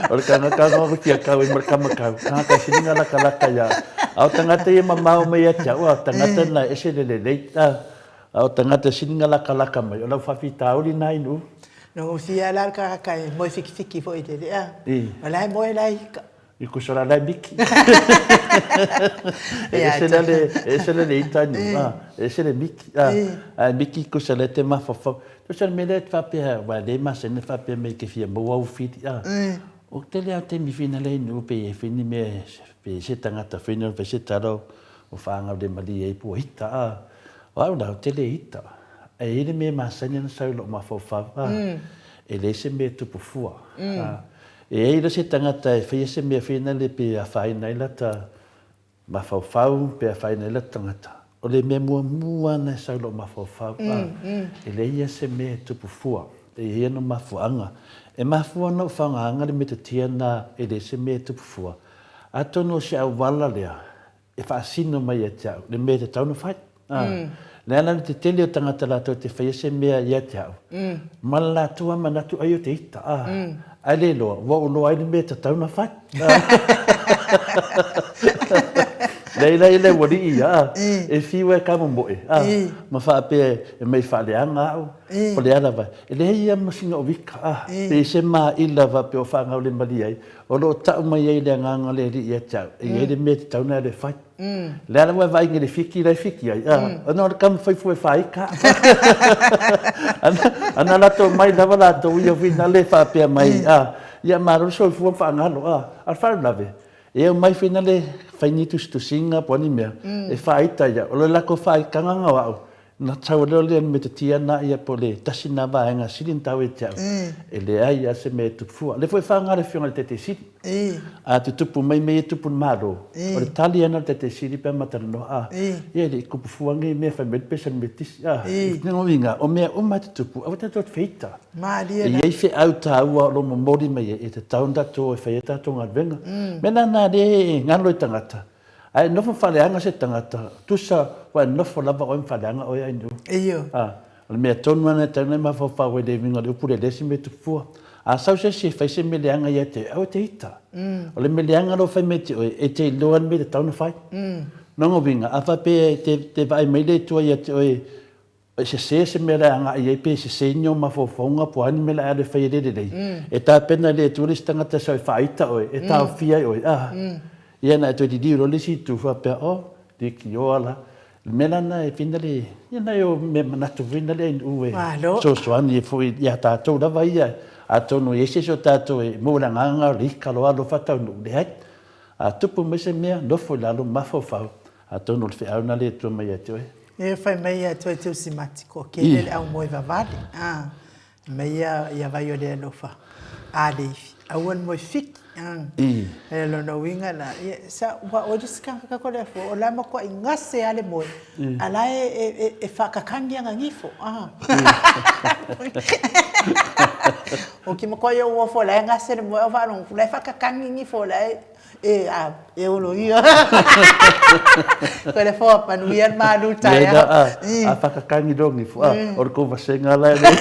O le tagata nga o fia kau ai ma le kamakau, tagata e sili galakalaka ia. A o tagata ia e mamao mai ia te au, a o tagata na e ese le lelei, a, a o tagata e sili galakalaka mai, o lau faafitauli na inu. No gofia la le tagata e moe fikifiki foi i le lea, o la e moe la e ika. I kusa la lai miki. E ese la le, e ese la le ita ni, a, e ese le miki, a, a miki kusa le te mafaufau. Tusa le mea lea te faapea, wa le masani faapea mai ke fia maua au fili, a. O tele au taimi whina lei nu pe e whini mea, pe se tangata whina, pe se talo, o whaangau le malie ai pua ita, a. O au la, o tele ita. E i le mea masani ana sau loo mafaufau, a. E le se mea tupu fua, a. E ai la se tagata e faia se mea whenale pe afaina ai lata mafaufau pe afaina ai lata tagata. O le mea muamua ana e sau lou mafaufau, a, e leai ia se mea e tupu fua, e i ai ana mafuaaga. E mafua ona ou whangaanga le metotia na e leai se mea e tupu fua. Atonu o se auala lea e faasino mai ia te au, le mea e tatau ona fai. Mm. Le ala le tetele o tangata latou te whaia se mea ia te au. Mm. Ma le latou a manatu ai o te ita. Ah. Mm. Ai le loa, ua o loa ai le mea e tatau ona fai. Lei lei le ua lii ia, e fiu e ka momoe, a, ma whaapea e mei whaaleanga au, o le ala vai. E leai ia ma sina o wika, a, pe se ma ila wa pe o whaangau le mali ai, O lo o tau mai ai le agaga o le Alii ia te au, e i ai le mea e tatau ona e fai. Le a lava e vaai i le fiki la e fiki ai, a, ona o le kama fai fua e whāika. Ana, ana latou mai lava latou ia whina le whaapea mai, a, ia malo le soifua ma whaangalo, a, a le whaalavelave, e au mai whina le whai ni tusitusinga po o ni mea, e whāita ia, o le lako whāikanga nga o au, Na tau leo lea me te tia na ia po le tasi na vaenga sili na tau e te au. E leai a se mea e tupu fua. Le foi whanga le whionga le tete sili. A te tupu mai me e tupu malo. O le tali ana le tete sili pe matala noa. A ia le kupu fua nge mea whai me pesa me tisi. A ngo inga o mea uma te tupu. Awa te tot feita. Malie la. E iai wheau tāua o lo momori mai e te tau ndato e whai e tātou ngā venga. Me nā nā le ngalo i tangata. A e nofo whaleanga se tangata, tusa ua e nofo lava oe ma whaleanga oe ai nu. Iyo. A, o le mea tonu ana e tau nei mafaufau e le uiga o le upu le lesi me tupua. A sau se isi e whai se me leanga ia te, aua te ita. O le me leanga lo whai me te oe, e te iloa le me te tau na whai. Nongo uiga, a whapea te, te vaai mai le tua ia te oe, E sesē se mea la e agai ai pe sesē ni o mafaufauga po o a ni mea la e alu e fai e le lelei. E tapena le Atua le isi tagata e sau e faaita oe, e taofia ai oe, a, ia na e toe liliu loa le isi itu faapea, oh, likioa la. Le mea lana e fina le, ia nai o mea manatu foi na le ainu e fesoasoani ai foi ia tatou lava ia, atonu e i ai se isi o tatou e maua le agaga o le ika loa alofa taunuu, leai. A tupu mai se mea, nofo i lalo, mafaufau, atonu o le feau lena a le Atua mai ia te oe. Ia fai mai ia te oe Teusimati, ko kele le au moe vavale, a. Mai ia ia vai o le alofa a le ifi, aua le moe fiki. E lona uiga la, ia, sa, ua o le isi tagata ko le afua, o la e matuai gase lava le moe, a la e, e, e, e faakakagi ana gifo. O ki matuai ou ofo o la e gase le moe, a ou faalogo atu, o la e faakakagi gifo o la e, E a, e olo ia. Koe le foa manuia le malu taeao. A whakakangi rongi fo, a, o le kou vasenga la le.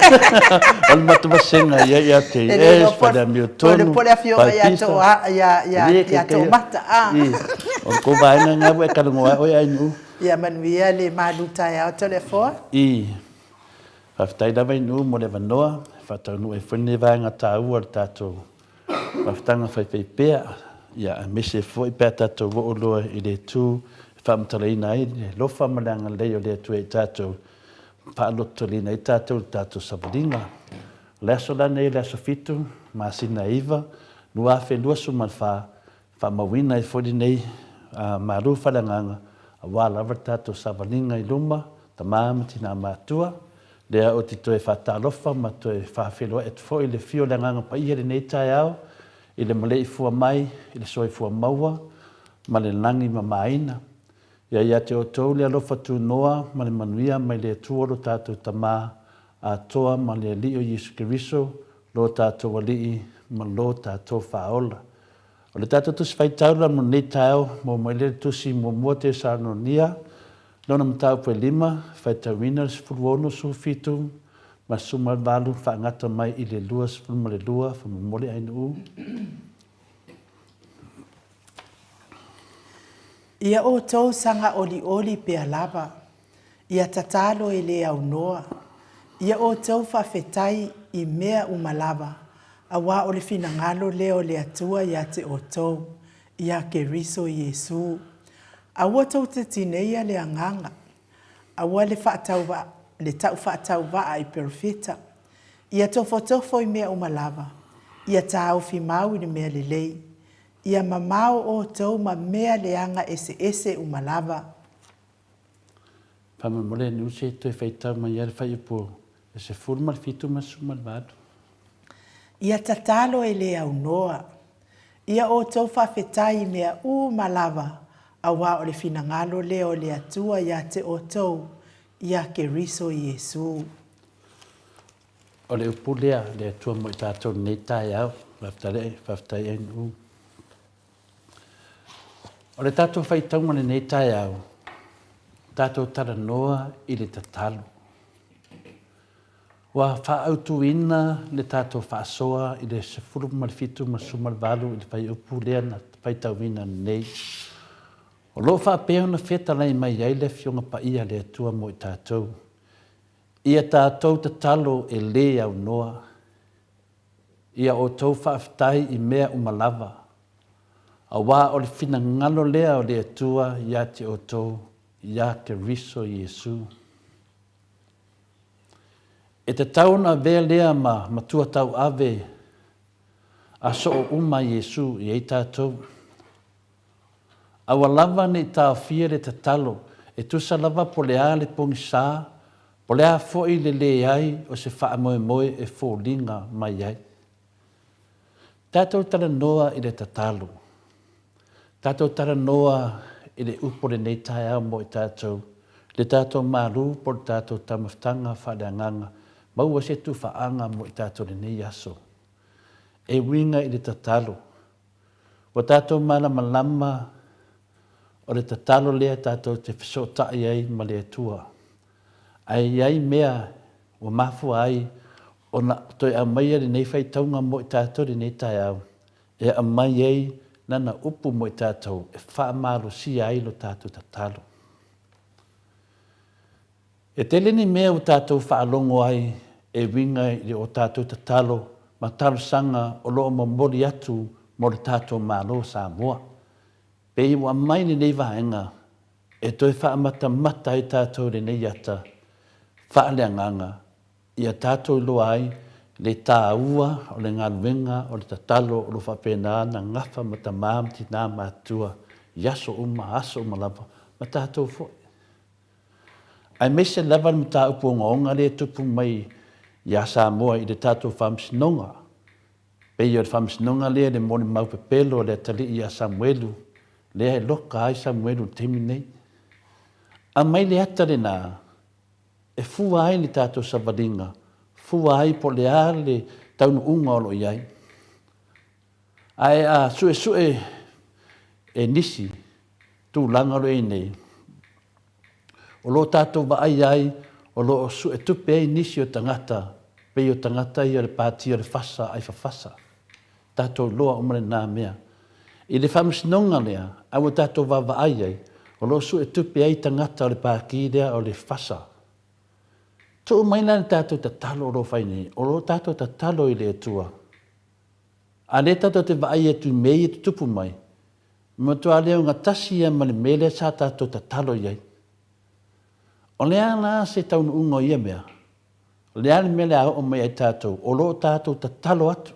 O le matu vasenga ia ia te e, whare a mio tonu. O le afioga ia to a, ia, ia, ia to mata, a. O le kou vaenga ngā e karangoa oe ai nu. Ia manuia le malu taeao to le foa. I. Whawhetai lava i nu mo le avanoa, whataunuu e foi nei vaenga tāua o le tātou Mafutaga faifaipea, ia, aemaise foi pe a tatou oo loa i le itu e faamatalaina ai le alofa ma le agalelei o le Atua i tatou, faalototoliina ai tatou i le tatou savaliga. O le aso la nei, le aso fitu, masina e iva, 2024, faamauina ai foi lenei malu faaleagaga aua lava le tatou savaliga i luma, tama ma tina matua, Lea ou te toe faatalofa ma toe faafeiloai atu foi i le afio o le Agaga Paia i lenei taeao, i le maleifua mai i le soifua maua ma le lagi mamaina. Ia ia te outou le alofa tunoa ma le manuia mai le Atua lo tatou Tama atoa ma le Alii o Iesu Keriso lo tatou Alii ma lo tatou Faaola. O le tatou Tusi Faitaula mo lenei taeao, maua mai lea le Tusi muamua Tesalonia Lona mataupu e lima, faitauina le 16, 17 ma le 18 faagata mai i le 22 faamolemole Ainuu. Ia outou saga olioli pea lava, ia tatalo e le aunoa, ia outou faafetai i mea uma lava, auā o le finagalo lea o le Atua ia te outou, iā Keriso Iesū. Aua tou te tineia le agaga, aua le faatauvaa, le taufaatauvaa i perofeta. Ia tofotofo i mea uma lava, ia taofi mau i le mea lelei, ia mamao outou ma mea leaga eseese uma lava. Faamolemole e Nusi e toe faitau mai ai le faiupu e 17 ma le 18. Ia tatalo e le aunoa. Ia outou faafetai i mea uma lava, auā o le finagalo lea o le Atua ia te outou, ia Keriso Iesu. O le upu lea le Atua mo i tatou i lenei taeao. Faafetai, faafetai Ainuu. O le tatou faitauga i lenei taeao, tatou talanoa i le tatalo. Ua faaautuina le tatou faasoa i le 17 ma le 18 i le fuaiupu lea na faitauina nei. O lo o faapea ona fetalai mai ai le Afioga Paia a le Atua mo i tatou. Ia tatou tatalo e lē aunoa. Ia outou faafetai i mea uma lava, auā o le finagalo lea o le Atua ia te outou iā Keriso Iesu. E tatau ona avea lea ma matua tauave a soo uma Iesu i ai tatou. Aua lava ne i taofia le tatalo, e tusa lava po le a le pogisa, po le a foi le leai o se faamoemoe e foliga mai ai. Tatou talanoa i le tatalo. Tatou talanoa i le upu o lenei taeao mo i tatou, le tatou malu po o le tatou taumafataga faaleagaga, maua se tufaaga mo i tatou i lenei aso. E uiga i le tatalo. Ua tatou malamalama o le tatalo lea tatou te fesootai ai ma le Atua. Ae i ai mea ua mafua ai ona toe aumaia lenei faitauga mo i tatou i lenei taeao, e aumai ai Lana upu mo i tatou e faamalosia ai lo tatou tatalo. E tele ni mea ua tatou faalogo ai e uiga i le o tatou tatalo ma talosaga o lo o momoli atu mo le tatou Malo o Samoa. Pei ua aumai lenei vaega. e toe faamatamata ai tatou i lenei ata faaleagaga ia tatou iloa ai le taua o le galuega o le tatalo o lo o faapena ona gafa ma tama ma tina matutua i aso uma aso uma lava ma tatou foi. Aemaise lava le mataupu ogaoga lea e tupu mai ia Samoa i le tatou Faamasinoga, pei o le Faamasinoga lea i le molimau pepelo a le atalii ia Samuelu, lea e loka ai Samuelu i le taimi nei. Aumai le ata lena e fua ai le tatou savaliga, fua ai po o le a le taunuuga o lo o i ai. Ae a suesue e nisi tulaga o lo o i ai nei, o lo o tatou vaai ai o lo o suetupe ai nisi o tagata pei o tagata ia o le Pati o le Fasa ai Fafasa. Tatou iloa uma lena mea. I le faamasinoga lea a ua tatou vaavaai ai, o lo o suetupe ai tagata o le Pati lea o le Fasa. Tuu mai la le tatou tatalo o lo o fai nei, o lo o tatou tatalo i le Atua. A lea tatou te vaai atu i mea ia e tutupu mai, e matua le ogatasi ia ma le mea lea sa tatou tatalo i ai. O le a la se taunuuga o ia mea? O le a le mea o le a oo mai ai tatou? O lo o tatou tatalo atu.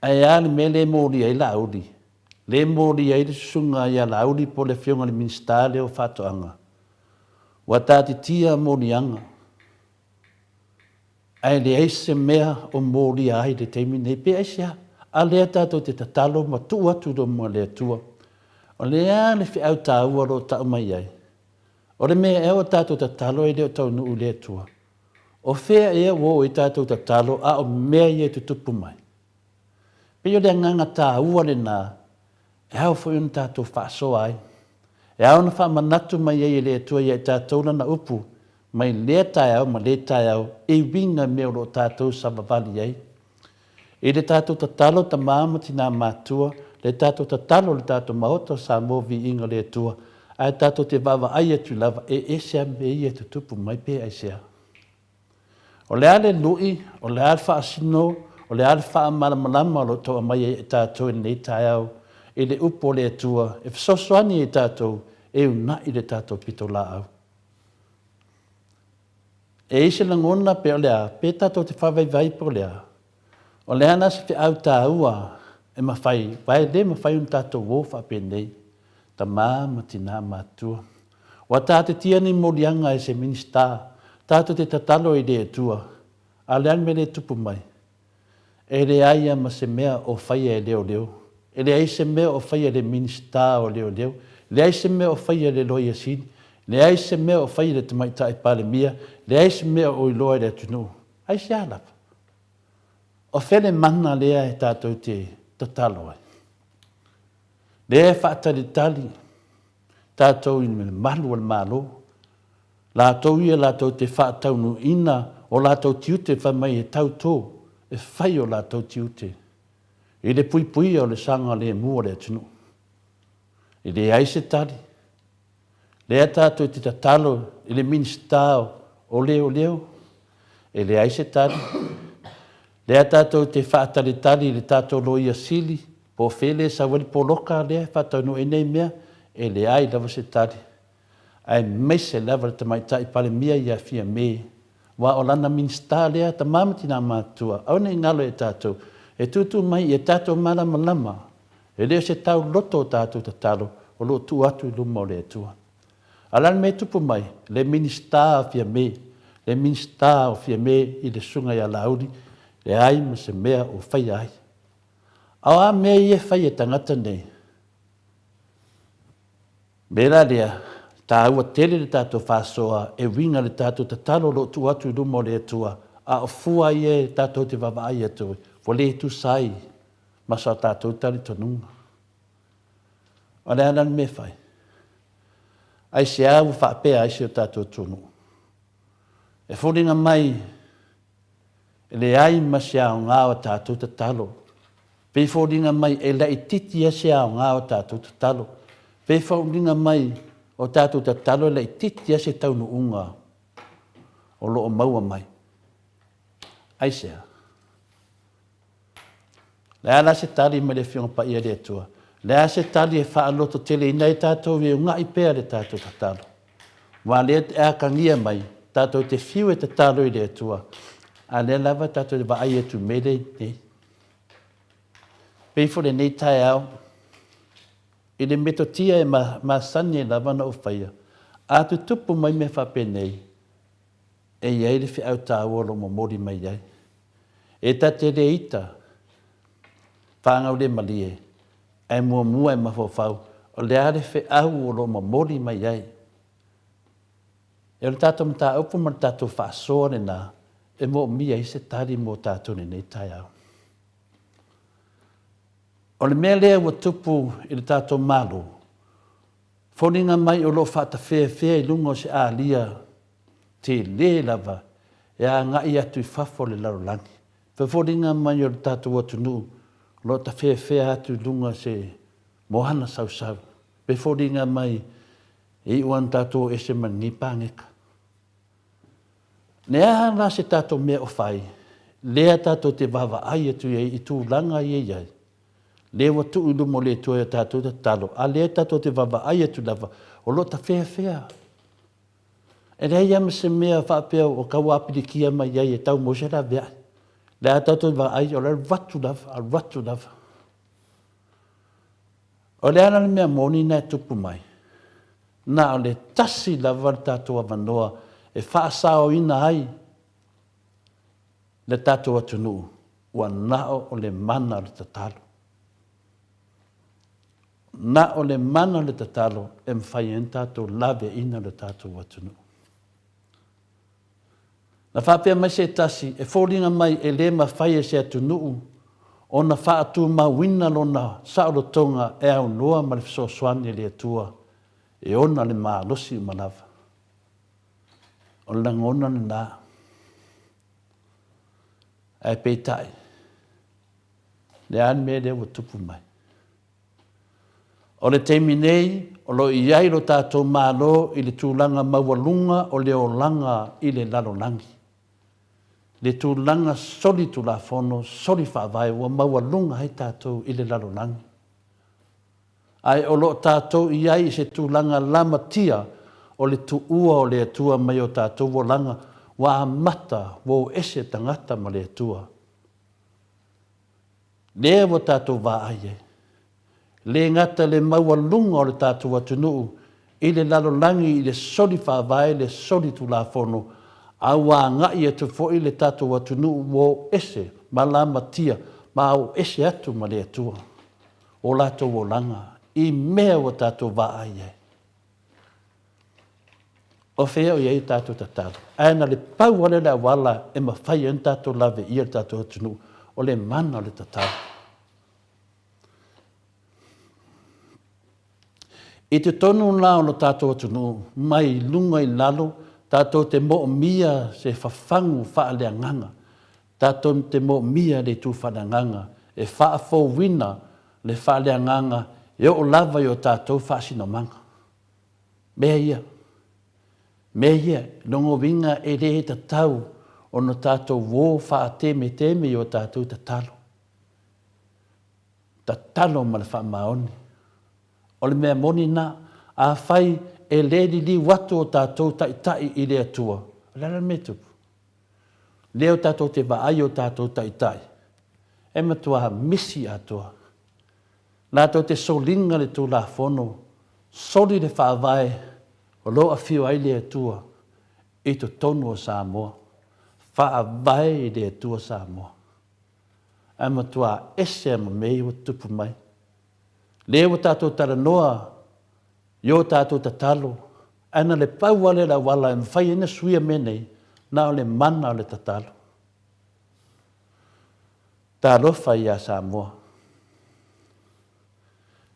Ae a le mea lea e molia ai Laauli? Lea e molia ai le susuga ia Laauli po o le Afioga i le Minisita lea o Faatoaga. Ua taatitia moliaga. Ae leai se mea o molia ai i le taimi lenei, pe aisea? A lea tatou te tatalo ma tuu atu i luma o le Atua. O le a le feau taua o lo o tau mai ai? O le mea ea ua tatou tatalo e le o taunuu i le Atua? O fea ea ua oo i ai tatou tatalo a o mea ia e tutupu mai? Pei o le agaga taua lena e ao foi ona tatou faasoa ai. E ao ona faamanatu mai ai e le Atua ia i tatou Lana upu mai lea taeao ma lea taeao e uiga i mea o lo o tatou savavali ai. I le tatou tatalo tama ma tina matua, le tatou tatalo i le tatou Maota o Samoa Viiga o le Atua, ae tatou te vaavaai atu lava e ese a mea ia e tutupu mai pe aisea. O le a le lui, o le a le faasino, o le a le faamalamalama o lo o tau aumaia ia i tatou i lenei taeao i le upu o le Atua e fesoasoani ai tatou e una'i le tatou pitolaau. E i ai se lagona pe o le a, pe tatou te faavaivai pe o le a, o le a la se feau taua e mafai, aua e le mafai ona tatou o faapenei, tama ma tina matutua. Ua taatitia ni moliaga e se Minisita, tatou te tatalo i le Atua, a o le a le mea lea e tupu mai? E leai lava ma se mea o faia e leoleo, e leai se mea o faia e le Minisita o Leoleo, leai se mea o faia e le Loia Sili, leai se mea o faia e le Tamaitai Palemia, leai se mea o iloa e le atunuu. Aisea lava? O fea le mana lea e tatou te tatalo ai? Lea e faatalitali tatou i le malu o le Malo, latou ia latou te faataunuuina o latou tiute fai mai e tautō e fai o latou tiute i le puipuia o le saogalemu o le atunuu. E leai se tali. Lea tatou te tatalo i le Minisita o Leoleo, e leai se tali. Lea tatou te faatalitali i le tatou Loia Sili, po o fea lea e sau ai le poloka lea e faataunuu ai nei mea, e leai lava se tali. Aemaise lava le Tamaitai Palemia ia Fiame, aua o lana Minisita lea, tama ma tina matutua, aua ne i galo ia tatou, e tutu mai ia tatou malamalama, e le o se tauloto o tatou tatalo o lo o tuu atu i luma o le Atua. A o le a le mea e tupu mai? Le Minisita o Fiame, le Minisita o Fiame i le Susuga ia Laauli, leai ma se mea o faia ai. A o a mea ia e fai e tagata nei? Mea la lea, taua tele le tatou faasoa e uiga le tatou tatalo o lo o tuu atu i luma o le Atua, a o fua ia e tatou te vaavaai atu ai, ua le tusa ai ma so tatou talitonuga. O le a la le mea e fai? Aisea ua faapea ai si o tatou atunuu? E foliga mai e leai ma se aoga o tatou tatalo. Pei foliga mai e laitiiti lava se aoga o tatou tatalo. Pei foliga mai o tatou tatalo e laitiiti lava se taunuuga o lo o maua mai. Aisea? Le a la se tali mai le Afioga Paia a le Atua? Le a se tali e faalototeleina ai tatou e ugaʻi pea le tatou tatalo? Aua lea e atagia mai, tatou te fiu e tatalo i le Atua, a lea lava tatou te vaai atu i mea lea nei. Pei foi lenei taeao, i le metotia e masani ai lava ona ou faia, a tutupu mai mea faapenei, e i ai le feau taua o lo o momoli mai ai. E ta te le ita, faagaulemalie, ae muamua e mafaufau, o le a le feau o lo o momoli mai ai. E o le tatou mataupu ma le tatou faasoa lena e moomia ai se tali mo tatou i lenei taeao. O le mea lea ua tupu i le tatou Malo, foliga mai o lo o faatafeafea i luga o se alia tele lava e agai atu i fafo o le lalolagi. Foliga mai o le tatou atunuu o lo o tafeafea atu i luga o se moana sausau. Pe foliga mai e iu lava ina tatou o ese ma lenei paneta. Le a la se tatou mea o fai, lea tatou te vaavaai atu i ai i tulaga ia e i ai, lea ua tuu i luma o le Atua i a tatou tatalo, a lea tatou te vaavaai atu lava, o lo o tafeafea. E leai lava ma se mea faapea ua tau apilikia mai ai e tau maua se laveai. O lea lava tatou te vaai, o le alu atu lava, alu atu lava. O le a la le mea moni lena e tupu mai? Na o le tasi lava le tatou avanoa e faasaoina ai le tatou atunuu, ua na o le mana o le tatalo. Na o le mana o le tatalo e mafai ai ona tatou laveaiina le tatou atunuu. Na faapea mai se tasi, e foliga mai e le mafai e se atunuu ona faatumauina lona saolotoga e aunoa ma le fesoasoani a le Atua e ona le malosi uma lava. O le lagona lena. Ae peitai, le a le mea lea ua tupu mai? O le taimi nei, o lo o i ai lo tatou Malo i le tulaga maualuga o le olaga i le lalolagi. Le tulaga solitulafono, solifaavae ua maualuga ai tatou i le lalolagi. Ae o lo o tatou i ai i se tulaga lamatia o le tuua o le Atua mai o tatou olaga ua amata ua o ese tagata ma le Atua. Lea ua tatou vaai ai, le gata le maualuga o le tatou atunuu i le lalolagi i le soli faavae, le soli tulafono, a ua agai atu foi le tatou atunuu ua o ese ma lamatia ma o ese atu ma le Atua o latou olaga i mea ua tatou vaai ai. O fea o i ai a tatou tatalo? Ae na le pau lava lea o le auala e mafai ai ona tatou laveia le tatou atunuu, o le mana o le tatalo. I totonu la o lo tatou atunuu, mai luga i lalo, tatou te moomia se fafagu faaleagaga, tatou te moomia le itu faaleagaga e faafouina le faaleagaga e oo lava i o tatou faasinomaga. Mea ia, mea ia, lona uiga e le tatau ona tatou o faatemeteme i o tatou tatalo. Tatalo ma le faamaoni. O le mea moni lena, afai e le liliu atu o tatou taitai i le Atua, o le a la le mea e tupu? Lea o tatou te vaai i o tatou taitai, e matua misi atoa. Latou te soliga le Tulafono, soli le Faavae o lo o afio ai le Atua i totonu o Samoa. Faavae i le Atua Samoa. Ae matua ese lava ma mea ia ua tutupu mai. Lea ua tatou talanoa i o tatou tatalo, ae na le pau lava lea o le auala e mafai ai ona suia mea nei, na o le mana o le tatalo. Talofa ia Samoa.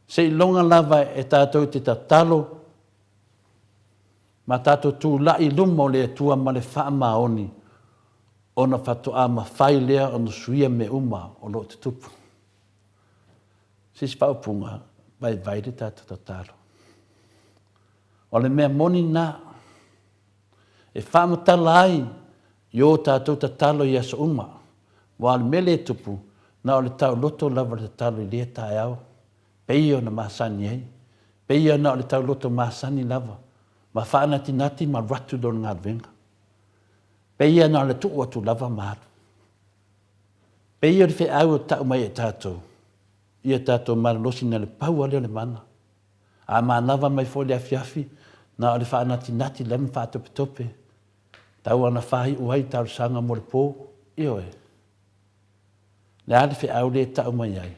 Seiloga lava e tatou te tatalo ma tatou tulai i luma o le Atua ma le faamaoni ona faatoa mafai lea ona suia mea uma o lo o tutupu. Se isi faaupuga, vaivai le tatou tatalo. O le mea moni lena. E faamatala ai i o tatou tatalo i aso uma, aua o le mea lea e tupu, na o le taoloto lava le tatalo i lea taeao. Pei ona masani ai. Pei ona o le tauloto masani lava, ma faanatinati ma alu atu i lona galuega. Pei ona o le tuu atu lava ma alu. Pei o le feau e tau mai e tatou, ia tatou malolosi na le pau lava lea o le mana. A manava mai foi le afiafi, na o le faanatinati lava ma faatopetope, tau ana faaiu ai talosaga mo le po, ioe. Le a le feau lea e tau mai ai?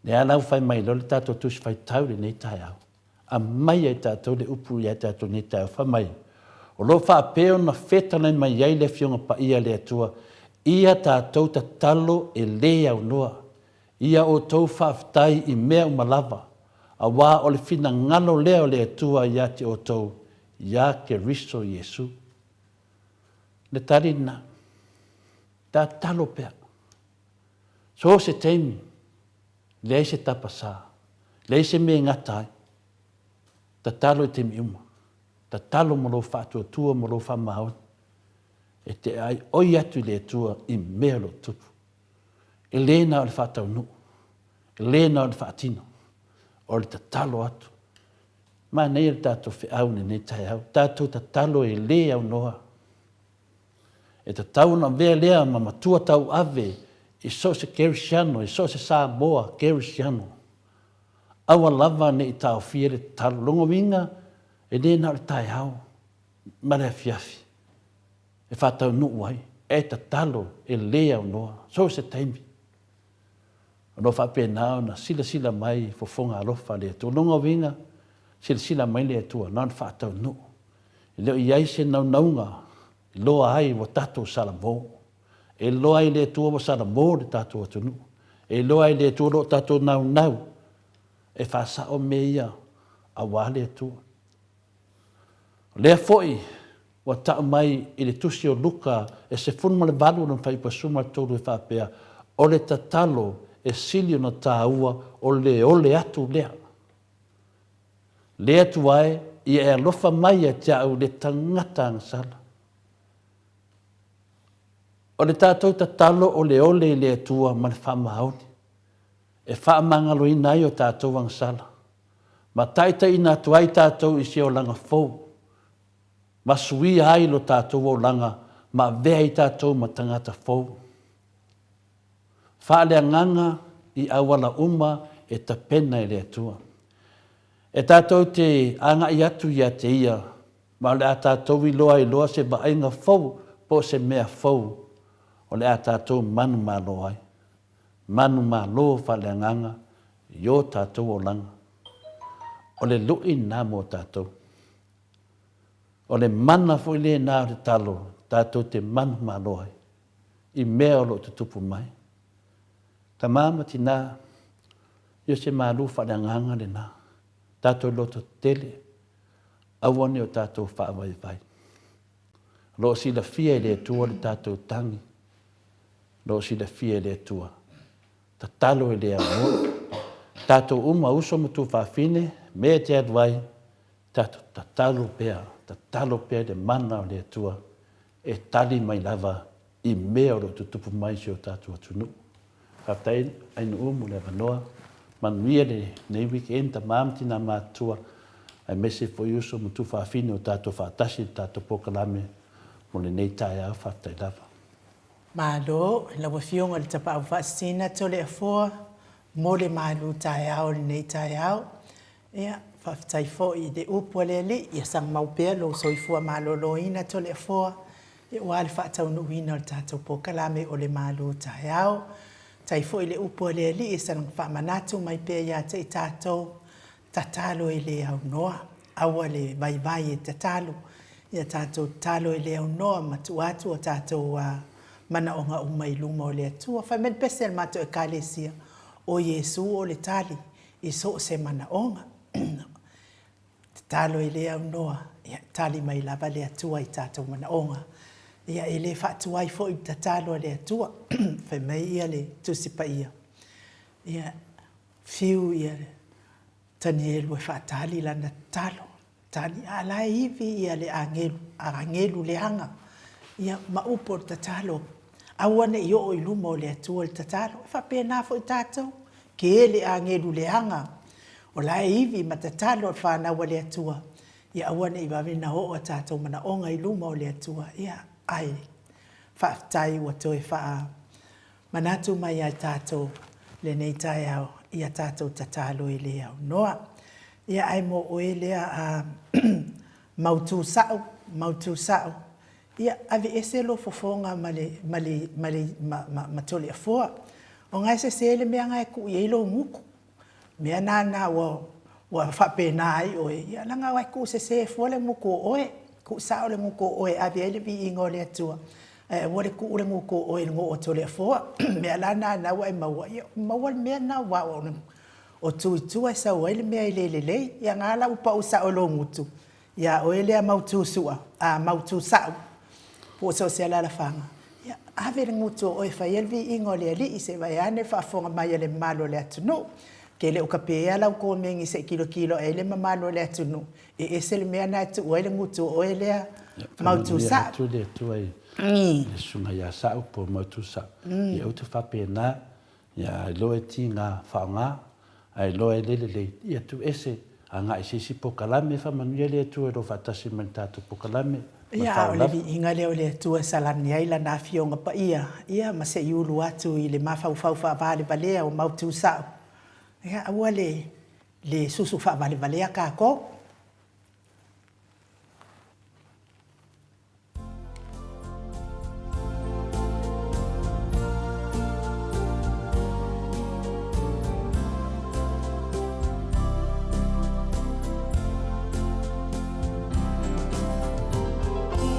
Lea la ua fai mai loa le tatou Tusi Faitau i lenei taeao, aumai ai tatou le upu ia tatou i lenei taeao, fai mai, O lo o faapea ona fetalai mai ai le Afioga Paia a le Atua, ia tatou tatalo e lē aunoa, ia outou faafetai i mea uma lava, auā o le finagalo lea o le Atua ia te outou iā Keriso Iesu. Le tali lena, tatalo pea. So o se taimi, leai se tapasā, leai se mea e gata ai. Tatalo i taimi uma. Tatalo mo lou faatuatua ma lou faamaoni e te aioi atu i le Atua i mea o lo o tupu. E le na o le faataunuu, e le na o le faatino, o le tatalo atu. Manaia le tatou feau i lenei taeao, tatou tatalo e le aunoa. E tatau ona avea lea ma matua tauave i so o se Kerisiano, i so o se Samoa Kerisiano. Aua lava ne i taofia le tatalo. Lona uiga, e le na o le taeao ma le afiafi e faataunuu ai, e tatalo e le aunoa, so o se taimi. O lo o faapena ona silasila mai fofoga alofa a le Atua. O lona uiga, silasila mai le Atua, na ona faataunuu. E le o i ai se naunauga e iloa ai ua tatou salamo. E iloa ai e le Atua ua salamo le tatou atunuu. E iloa ai e le Atua o lo o tatou naunau e faasao mea ia aua le Atua. O lea foi ua tau mai i le tusi o Luka e 18 lona fuaiupu 13 e faapea, O le tatalo e sili ona taua o le ole atu lea. Le Atua e, ia e alofa mai ia te au le tagata agasala. O le tatou tatalo o le ole i le Atua ma le faamaoni, e faamagaloina ai o tatou agasala, ma taitaiina atu ai tatou i se olaga fou, ma suia ai lo tatou olaga ma avea ai tatou ma tagata fou. Faaleagaga i auala uma e tapena e le Atua. E tatou te agai atu ia te Ia, ma o le a tatou iloa ai loa se vaaiga fou po o se mea fou o le a tatou manumalo ai. Manumalo faaleagaga i o tatou olaga. O le lui lena mo tatou. O le mana foi lena o le talo tatou te manumalo ai i mea o lo o tutupu mai. Tama ma tina, ia se malu faaleagaga lena. Tatou loto tetele, aua ne o tatou faavaivai. O lo o silafia e le Atua le tatou tagi. O lo o silafia e le Atua. Tatalo e le aunoa. Tatou uma, uso ma tuafafine, mea e te alu ai, tatou tatalo pea, tatalo pea i le mana o le Atua e tali mai lava i mea o lo o tutupu mai i si o tatou atunuu. Faafetai Ainuu mo le avanoa. Manuia lenei weekend tama ma tina matutua aemaise foi uso ma tuafafine o tatou faatasi i le tatou polokalame mo lenei taeao. Faafetai lava. Malo i lau Afioga i le Tapaau Faasisina Toleafoa mo le malu taeao i lenei taeao. Ia, faafetai foi i le upu a le Alii, ia sagamau pea lou soifua maloloina Toleafoa, aua le faataunuuina o le tatou polokalame o le malu taeao. Faafetai foi i le upu a le Alii e saga faamanatu mai pea ia te i tatou, tatalo e le aunoa, aua le vaivai e tatalo, ia tatou tatalo e le aunoa ma tuu atu o tatou manaoga uma i luma o le Atua. Fai mai le pese a le matou Ekalesia, o Iesu o le tali i so o se manaoga. Tatalo e le aunoa, ia tali mai lava le Atua i tatou manaoga. Ia e le faatuai foi le tatalo a le Atua. Fai mai ia le Tusi Paia, ia fiu ia Tanielu e faatali lana tatalo. Tali, a la e ivi ia le agelu, agelu leaga, ia ma upu o le tatalo, aua ne i oo i luma o le Atua le tatalo. E faapena foi tatou. Kele agelu leaga, o la e ivi ma tatalo le fanau a le Atua, ia aua ne i vave na oo a tatou manaoga i luma o le Atua. Ia, ae faafetai ua toe faa manatu mai ia tatou lenei taeao ia tatou tatalo e le aunoa. Ia ae mo oe lea a mautu sao, mautu sao, ia aveese lou fofoga ma le, ma le, ma le, ma, ma, ma Toleafoa. Ona e sese le mea na e tuu i ai lou gutu. Mea na ua, ua faapena ai oe, ia leaga e tuu sese fua le gutu o oe. Tuu sao le gutu o oe e ave ai le viiga o le Atua, ae aua le tuu le gutu o oe i le goo o Toleafoa. Mea la na na ua e maua, ia maua le mea na aua o tu i tua e sau ai le mea e le lelei. Ia na la ua pau sao i lou gutu, ia oe lea mautu sua, a mautu sao, po o so o se alaalafaga, ia ave le gutu o oe e fai ai le viiga o le Alii, se i vaeane le faafofoga mai a le mamalu o le atunuu. Ke le o kapea lau komeni se i tilotilo ae ai le mamalu o le atunuu, e ese le mea lena e tuu ai le gutu o oe lea mautu sao. Atu le Atua i le susuga ia Sa'u po o Mautu Sa'u, ia ou te faapena, ia iloa e tiga faaaoga, ae iloa e le lelei, ia tuu ese agai i se isi pokalame, faamanuia le Atua i lou faatasi mai i le tatou pokalame ma le Ia, a o le faalavelave. viiga lea o le Atua e salani ai Lana Afioga Paia, ia, ma se i ulu atu i le mafaufau faavalevalea o Mautu Sa'u, ia, aua le, le susu faavalevalea tatou.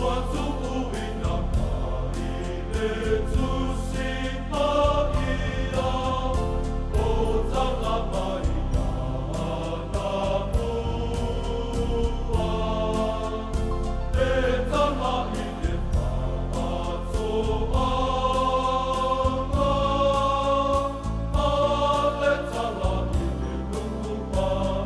Ua tuuina mai le Tusi Paia, o tala mai ana mua. E tala i le faatoaga, a le tala i le nuku paia.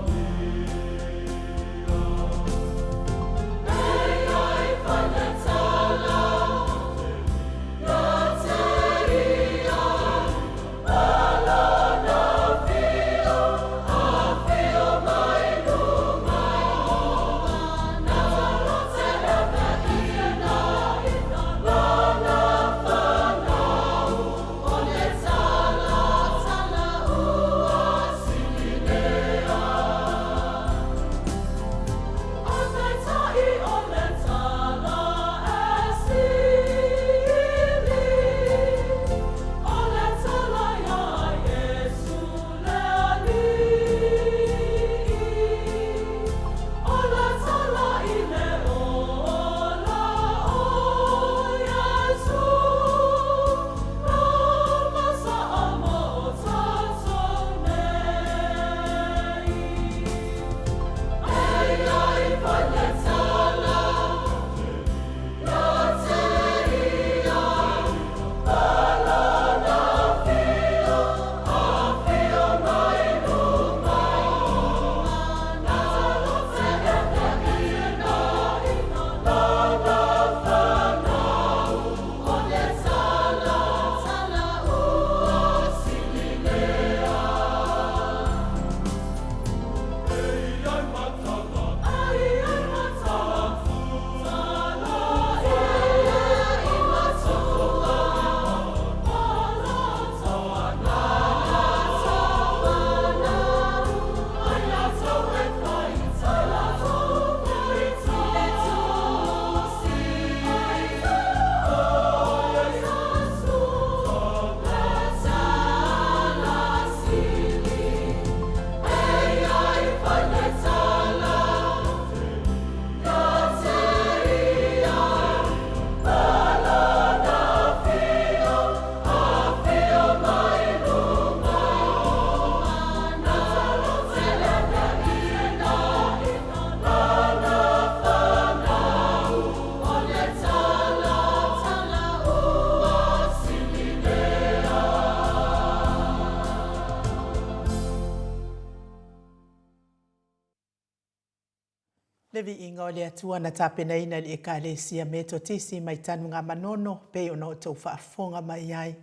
Le viiga o le Atua na tapenaina i le Ekalesia Metotisi mai Tanugamanono pei ona outou faafofoga mai ai.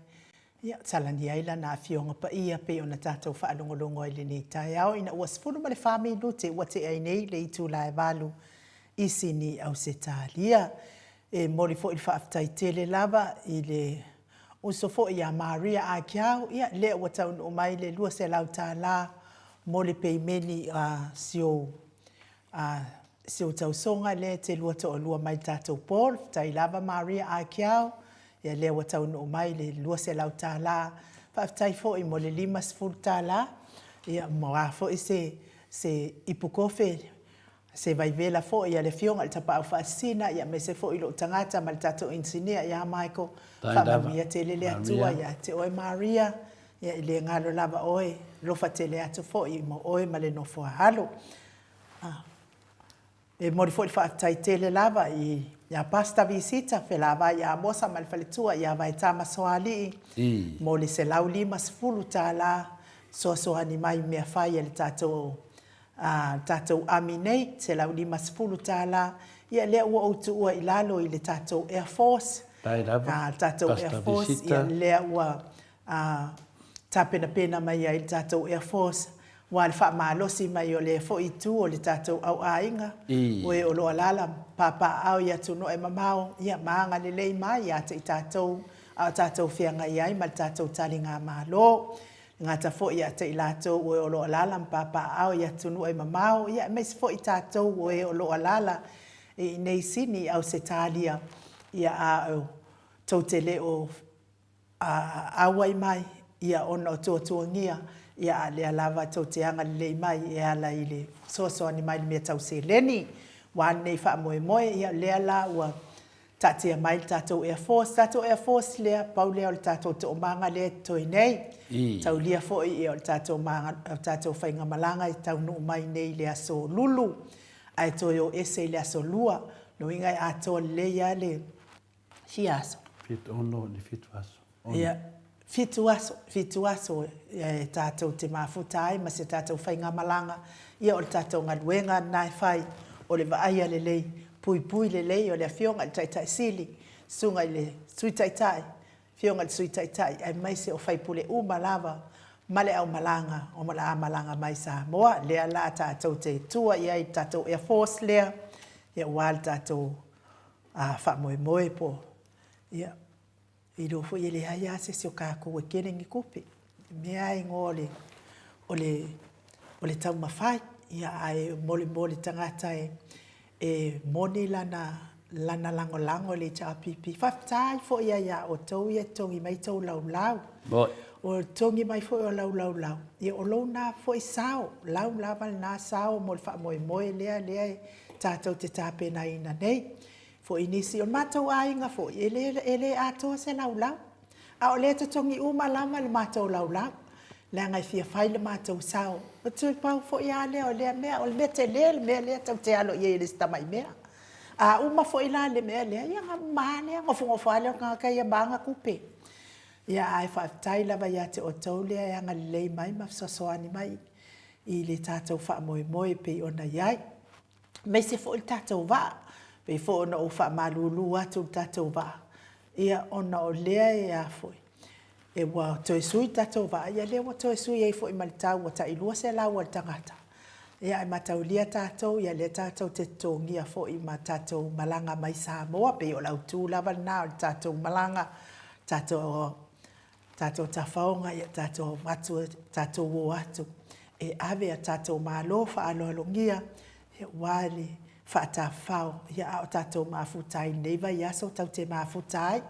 Ia, salani ai Lana Afioga Paia pei ona tatou faalogologo ai i lenei taeao ina ua 14 minute ua tea ai nei le itula e 8 i Sini, Ausetalia. E momoli foi le faafetai tele lava i le uso foi ia Maria Akiau, ia lea ua taunuu mai le $200 mo le peimeni a si ou a si ou tausoga lea e te lua toalua mai le tatou board. Faafetai lava Maria Akiau, ia lea ua taunuu mai le $200. Faafetai foi mo le $50, ia mo a foi se se ipu kofe, se vaivela foi a le Afioga i le Tapaau Faasisina, ia aemaise foi lou tagata ma le tatou inisinia ia Michael. Faamanuia tele le Atua ia te oe Maria, ia e le galo lava oe, alofa tele atu foi mo oe ma le nofo a alo. E momoli foi le faafetai tele lava ia Pastor Visita Felavai Amosa ma le faletua ia Vaetama Soalii mo le $150 fesoasoani mai i mea fai a le tatou tatou ami nei, $150. Ia lea ua ou tuua i lalo i le tatou Air Force. Le tatou Air Force, ia lea ua tapenapena mai ai le tatou Air Force aua le faamalosi mai o lea foi itu o le tatou au aiga, o e o lo o alaala ma papaaao i atunuu e mamao, ia ma agalelei mai ia te i tatou a o tatou feagai ai ma le tatou taligamalo. E gata foi ia te i latou o e o lo o alaala ma papaaao i atunuu e mamao, ia aemaise foi tatou o e o lo o alaala i inei i Sini i Ausetalia, ia a o tou te le o auai mai, ia ona o tuatuagia, ia a lea lava tou te agalelei mai e ala i le fesoasoani mai i le mea tau seleni. Aua lenei faamoemoe, ia lea la ua taatia mai le tatou Air Force, tatou Air Force lea, pau lea o le tatou toomaga lea e totoe nei. Taulia foi ia o le tatou o le tatou faigamalaga e taunuu mai nei i le aso Lulu, ae toe o ese i le aso Lua. Lona uiga e atoa lelei lava le fia aso? 6 i le 7 aso. Ia, 7 aso, 7 aso e tatou te mafuta ai ma se tatou faigamalaga. Ia o le tatou galuega lena e fai, o le vaaia lelei, puipui lelei o le Afioga i le Taitai Sili, Susuga i le Sui Taitai, Afioga i le Sui Taitai aemaise o sui usufono uma lava ma le aumalaga o le a malaga mai Samoa. Lea la tatou te tua i ai i le tatou Air Force lea, ia aua le tatou faamoemoe po o, ia, iloa foi e leai lava se isi o tatou e tele ni tupe. O le mea lava e igoa o le, o le, o le taumafai, ia ae mo le, mo le tagata e, e moni lana, lana lagolago i le HRPP. Faafetai foi lava ia outou ia e totogi mai tou laulau. O le totogi mai foi o lau laulau, ia o lou na foi sao, lau lava lena sao mo le faamoemoe lea, lea e tatou te tapenaina nei. Foi nisi o le matou aiga foi, e le, e le atoa se laulau, a o lea e totogi uma lava le matou laulau, leaga e fia fai le matou sao. O toe pau foi lava lea o lea mea, o le mea tele le mea lea tatou te alo i ai e le o se tamai mea. A uma foi la le mea lea, ia ona uma lava lea, nofonofo lava lea o le tagata ia ma ana tupe. Ia ae faafetai lava ia te outou lea e agalelei mai ma fesoasoani mai i le tatou faamoemoe e pei ona i ai. Aemaise foi le tatou vaa, pei foi ona ou faamalulu atu i le tatou vaa, ia ona o lea e a foi, e ua toe sui le tatou vaa, ia lea ua toe sui ai foi ma le tau ua tai $200 a le tagata. Ia ae mataulia tatou, ia lea tatou te totogia foi ma tatou malaga mai Samoa, pei o le autu lava lena o le tatou malaga, tatou tatou tafaoga, ia tatou avatu, tatou o atu e ave a tatou malo faaaloalogia aua le faatafafao, ia a o tatou mafuta ai i lenei vaiaso tatou te mafuta ai,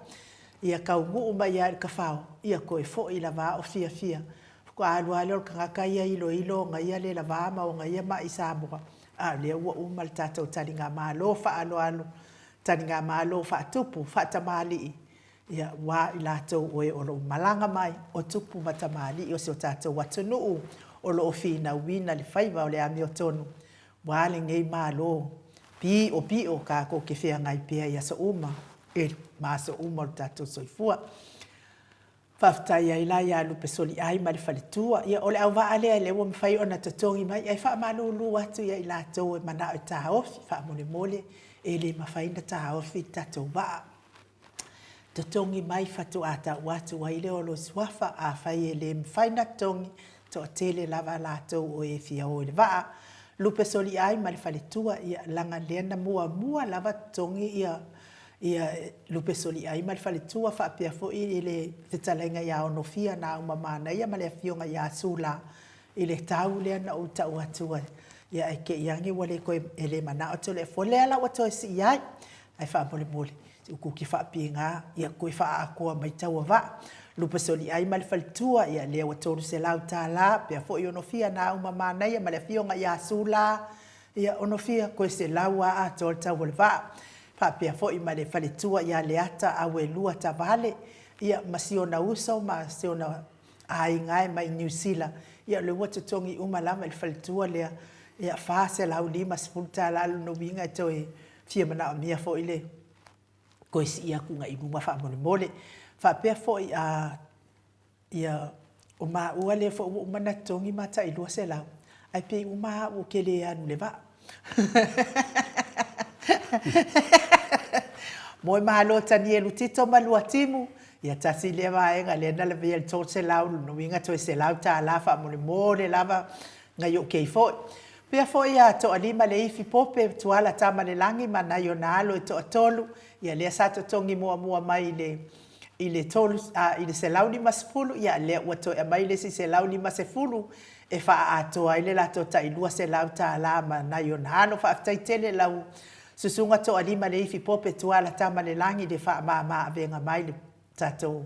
ia taunuu mai lava i le tafao, ia toe foi lava a o fiafia. Faatoa alu lava lea o le tagata ia iloilo ona ia le lava ma ona ia mai i Samoa, a o lea ua uma le tatou taligamalo faaaloalo, taligamalo faatupu, faatamalii, Ia, aua i latou o e o lo o malaga mai, o tupu ma tamalii o si o tatou atunuu o lo o finauina le faiva o le amiotonu, aua lenei Malo piopio tatou te feagai pea i aso uma ma aso uma o le tatou soifua. Faafetai ai la ia Lupe Soliai ma le faletua. Ia, o le auvaa lea lea ua mafai ona totogi mai, ae faamalulu atu ia i latou e manao e taofi, faamolemole, e le mafai ona taofi le tatou vaa. Totogi mai faatoa tau atu ai lea o lou suafa, afai e le mafai na totogi, toatele lava latou o e fia o i le vaa. Lupe soliai ma le faletua, ia laga lea na muamua lava totogi ia ia Lupe soliai ma le faletua faapea foi i le fetalaiga ia Onofia Nauma Manaia ma le afioga ia Sula i le tau lea na ou tau atu ai, ia ae te i ane ua le toe, e le manao Toleafoa, lea la ua toe sii ai, ae faamolemole, se utiuti faapena, ia toe faaatoa mai tau o vaa. Lupesoliai ma le faletua, ia lea ua $300, pea foi Onofia Nauma Manaia ma le afioga ia Sula, ia Onofia, toe $100 lava atoa le tau o le vaa. Faapea foi ma le faletua ia Leata Auelua Tavale, ia ma si ona uso ma si ona aiga e mai Niu Sila, ia o lea ua totogi uma lava i le faletua lea, ia $450, lona uiga e toe fia manaomia foi le toe sii atu i luga faamolemole. Faapea foi a ia o maua lea foi ua uma ona totogi ma tai $200, ae pei uma au ou te le alu i le vaa. Moemalo Tanielu Tito ma Luatimu, ia tasi lea vaega lea na lavea i le $300, lona uiga toe $100 faamolemole lava nai ou kei foi. Pea foi a Toalima Leifi Pope, Tuala Tamalelagi ma nai ona alo e toatolu, ia lea sa totogi muamua mai i le i le i le $150, ia lea ua toe aumai le isi $150 e faaatoa ai le latou tai $200 ma nai ona alo. Faafetai tele i lau Susuga Toalima Leifi Pope Tuala Tamalelagi i le faamama avega mai le tatou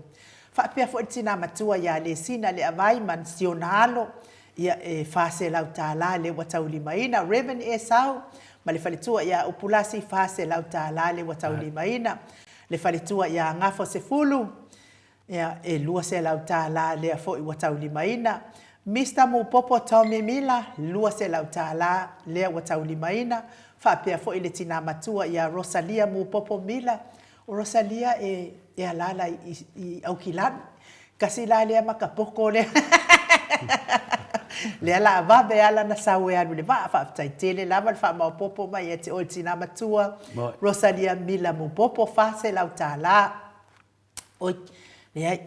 faapea foi le tina matua ia Lesina Leavai ma si ona alo, ia e $400 lea ua taulimaina. Rev Esau ma le faletua ia Upulasi $400 lea ua taulimaina. Le faletua ia Gafo Sefulu, Ia, e $200 lea foi ua taulimaina. Mister Mupopo Tommy Mila, $200 lea ua taulimaina. Faapea foi le tina matua ia Rosalia Mupopo Mila. O Rosalia e e alaala i i Aukilani. Kasi la lea makapoko lea. Lea la vave lava lana sau e alu i le vaa. Faafetai tele lava le faamaopoopo mai ia te oe le tina matua Rosalia Mila Mupopo, $400. Oi, leai,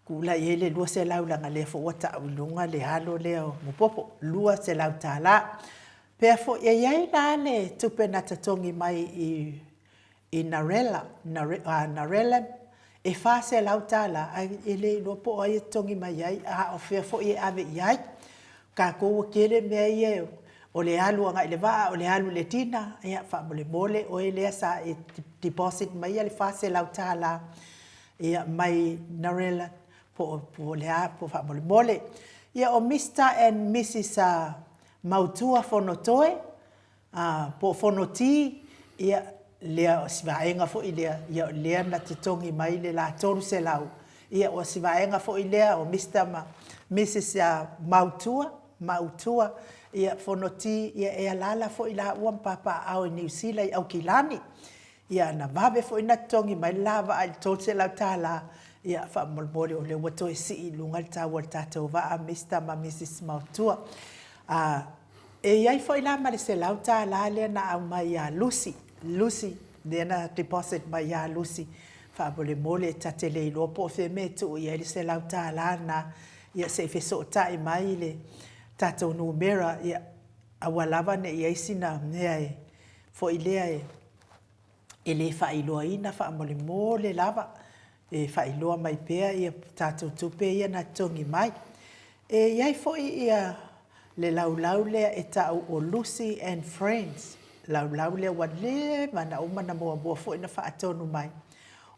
tulai ai le $200 leaga lea foi ua tau i luga le alo lea o Mupopo, $200. Pea foi, e i ai la le tupe na totogi mai i i Narela, Narelan, e $400 ae e le iloa po o ai e totogi mai ai a o fea foi e ave i ai. Tatou ua tele mea ia o le alu agai i le vaa, o le alu i le dinner, ia faamolemole oe lea sa e deposit maia le $400 ia mai Narela po o le a po faamolemole. Ia o Mister and Missus Mautua Fonotoe, po o Fonoti, ia, lea o si vaega foi lea, ia o lea na totogi mai le la $300. Ia o si vaega foi lea o Mister ma Missus Mautua, Mautua, ia Fonoti, ia e alaala foi laua ma papaaao i Niu Sila i Aukilani. Ia na vave foi ona totogi mai le la vaa i le $300, ia faamolemole o lea ua toe sii i luga le tau o le tatou vaa Mister ma Missus Mautua. E i ai foi la ma le $100 lea na aumai ia Lucy, Lucy, lea na deposit mai ia Lucy, faamolemole ta te le iloa po o fea mea e tuu i ai le $100 lena, ia se i fesootai mai le tatou numera, ia aua lava ne i i ai sina mea e foi lea e e le faailoaina faamolemole lava e faailoa mai pea ia tatou tupe ia na totogi mai. E i ai foi ia le laulau lea e tau o Lucy and Friends, laulau lea ua leva na uma na muamua foi na faatonu mai.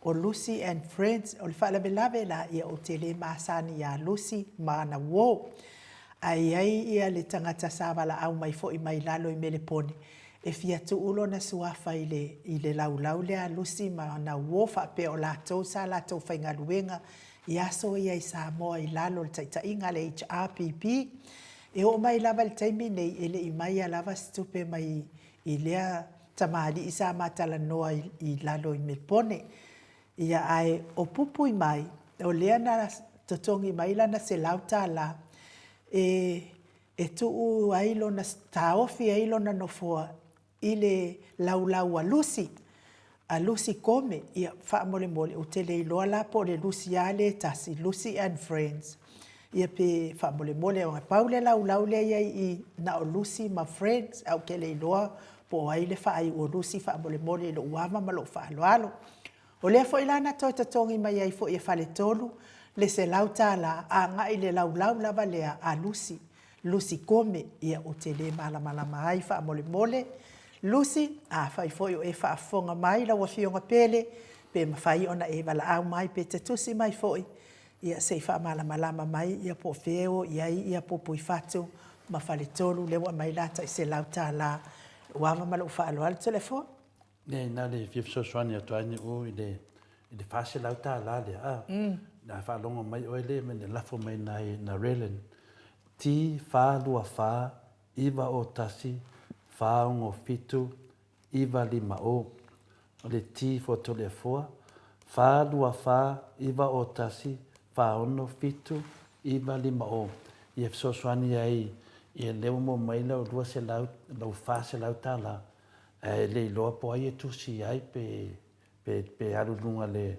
O Lucy and Friends, o le faalavelave la, ia ou te le masani ia Lucy ma ana uo. Ae i ai ia le tagata sa valaau mai foi mai lalo i Melepone, E fia tuu lona suafa i le, i le laulau lea a Lucy ma ana uo faapea o latou sa latou faigaluega i aso ia i Samoa i lalo o le taitaiga a le HRPP. E oo mai lava i le taimi nei e le i maia lava se tupe mai i lea tamalii sa ma talanoa i, i lalo i Melpone. Ia ae o pupui mai, o lea na totogi mai lana $100 e e tuu ai lona, taofi ai lona nofoa i le laulau a Lucy. A Lucy Kome, ia, faamolemole, ou te le iloa la po o le Lucy lava lea e tasi, Lucy and Friends, ia pe faamolemole, aua pau le laulau lea e i ai i i, na o Lucy ma Friends, ae ou te le iloa po o ai le faaiu o Lucy faamolemole i lou ava ma lou faaaloalo. O lea foi la na toe totogi mai ai foi e Faletolu le $100 agai i le laulau lava lea a Lucy, Lucy Kome, ia ou te le malamalama ai faamolemole. Lucy, afai foi o e faafofoga mai lau Afioga Pele, pe mafai ona e valaau mai pe te tusi mai foi, ia se i faamalamalama mai ia po o fea e o i ai ia Puipuifatu ma Faletolu lea ua aumai la tai $100. Lou ava ma lou faaaloalo. Toleafoa. Leai, na o le fia fesoasoani atu lava o i le $400 lea, a? A faalogo mai oe lea na lafo mai na Relan, T 4 2 4 9 o 1 4 6 7 9 5 O. O le T for Toleafoa, 4 2 4 9 o 1 4 6 7 9 5 O. Ia fesoasoani ai, ia lea ua maua mai lau 200, lau $400. Ae le iloa po o ai e tusi ai pe pe pe alu i luga le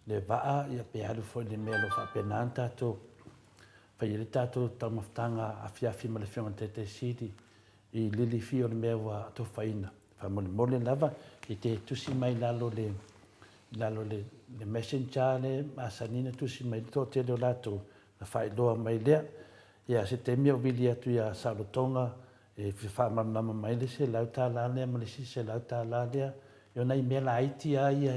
le vaa ia pe alu foi i le mea o lo o faapena ona tatou fai ai le tatou taumafataga afiafi ma le Afioga i le Taitai Sili i lilifi o le mea ua atofaina. Faamolemole lava e te tusi mai i lalo le i lalo le le messenger le masani ona tusi mai le toatele o latou ona faailoa mai lea. Ia se taimi ou vili atu ia Saolotoga E fia faamalamalama mai le $100 lea ma le isi $100 lea. O nai mea laiti lava ia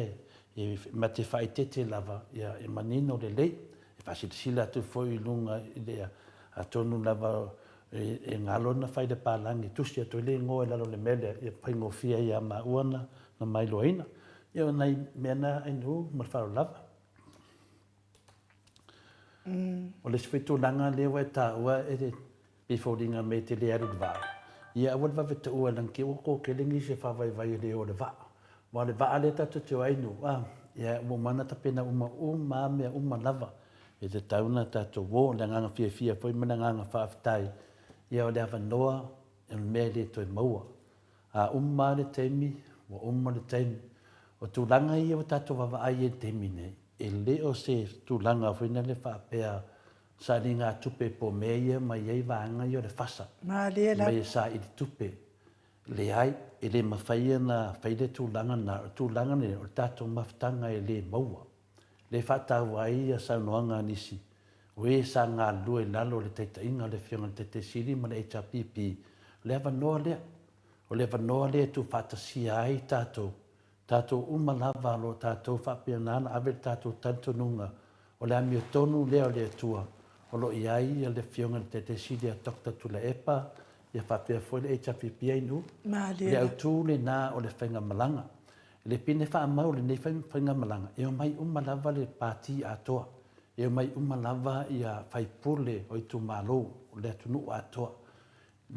e ma te faaeteete lava e manino lelei. E faasilasila atu foi i luga i le, atonu lava e galo ona fai i le palagi e tusi atu ai le igoa i lalo o le mea lea, ia faigofie ai ia maua ona mailoaina. Ia o nai mea na Ainuu ma le faaaloalo lava. O le isi foi tulaga lea ua e taua e pei foliga mai e te le alu i le vaa, ia aua le vave taua leaga te i ua toatele nisi e faavaivai e le o i le vaa. Aua o le vaa lea tatou te o ai Ainuu, a, ia ua uma ona tapena uma uma lava mea uma lava e tatau ona tatou o. O le agaga fiafia foi ma le agaga faafetai, ia o le avanoa o le mea e le toe maua. A uma lava le taimi, ua uma le taimi. O tulaga ia ua tatou vaavaai i ai i le taimi nei, e le o se tulaga foi lele faapea sailiga tupe po o mea ia e aumai ai vaega ia o le fasa, aumai e saili tupe. Leai, e le mafai ona fai le tulaga lena. O le tulaga lenei, o le tatou mafutaga e le maua. Lea e faataua ai saunoaga a nisi o e sa galulue i lalo o le taitaiga a le Afioga i le Taitai Sili ma le HRPP, o le avanoa lea. O le avanoa lea e tuufaatasia ai tatou, tatou uma lava o lo o tatou faapena ona ave le tatou talitonuga o le amiotonu lea o le Atua o lo o i ai le Afioga i le Taitai Sili a Doctor Tuilaepa ia faapea foi le HRPP Ainuu. O le autu lena o le faigamalaga. Le pine faamau o lenei faigamalaga, e omai uma lava le Pati atoa, e omai uma lava ia faipule o itumalo o le atunuu atoa.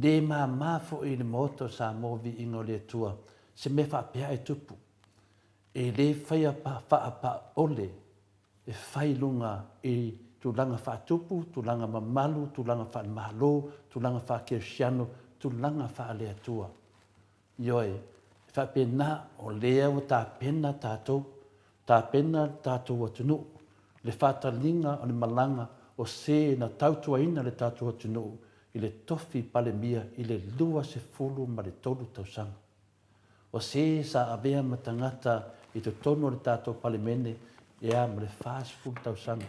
Le mama foi i le Maota o Samoa Viiga o le Atua se mea faapea e tupu. E le faia faapaole e fai i luga i tulaga faatupu, tulaga mamalu, tulaga faale-Malo, tulaga faa-Kerisiano, tulaga faale-Atua. Ioe, e faapena, o lea ua tapena tatou, tapena le tatou atunuu, le faataliga o le malaga o se na tautuaina le tatou atunuu i le tofi Palemia i le 23 tausaga. O se sa avea ma tagata i totonu o le tatou Palemene ea ma le 40 tausaga.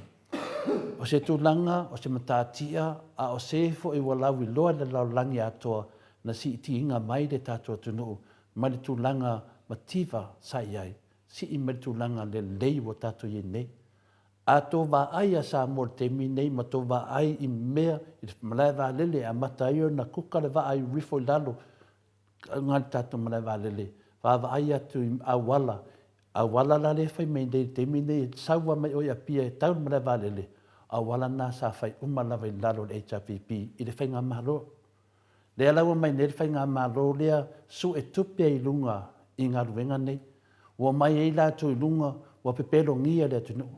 O se tulaga, o se matatia, a o se foi ua lauiloa i le lalolagi atoa na siitiina mai le tatou atunuu mai le tulaga mativa sa i ai, sii mai le tulaga lelei ua tatou i ai nei. A tou vaai ia Samoa i le taimi nei ma tou vaai i mea i le malae vaalele e amata ai ona kuka le vaa i rifo i lalo, nga le tatou malae vaalele, vaavaai atu i auala, auala la lea e fai mai nei i le taimi nei e sau lava mai o i Apia e tau i le malae vaalele, auala na sa fai uma lava i lalo o le HRPP i le faigamalo. Lea la ua mai nei le faigamalo lea sue tupe i luga i galuega nei. Ua omai ai latou i luga ua pepelogia le atunuu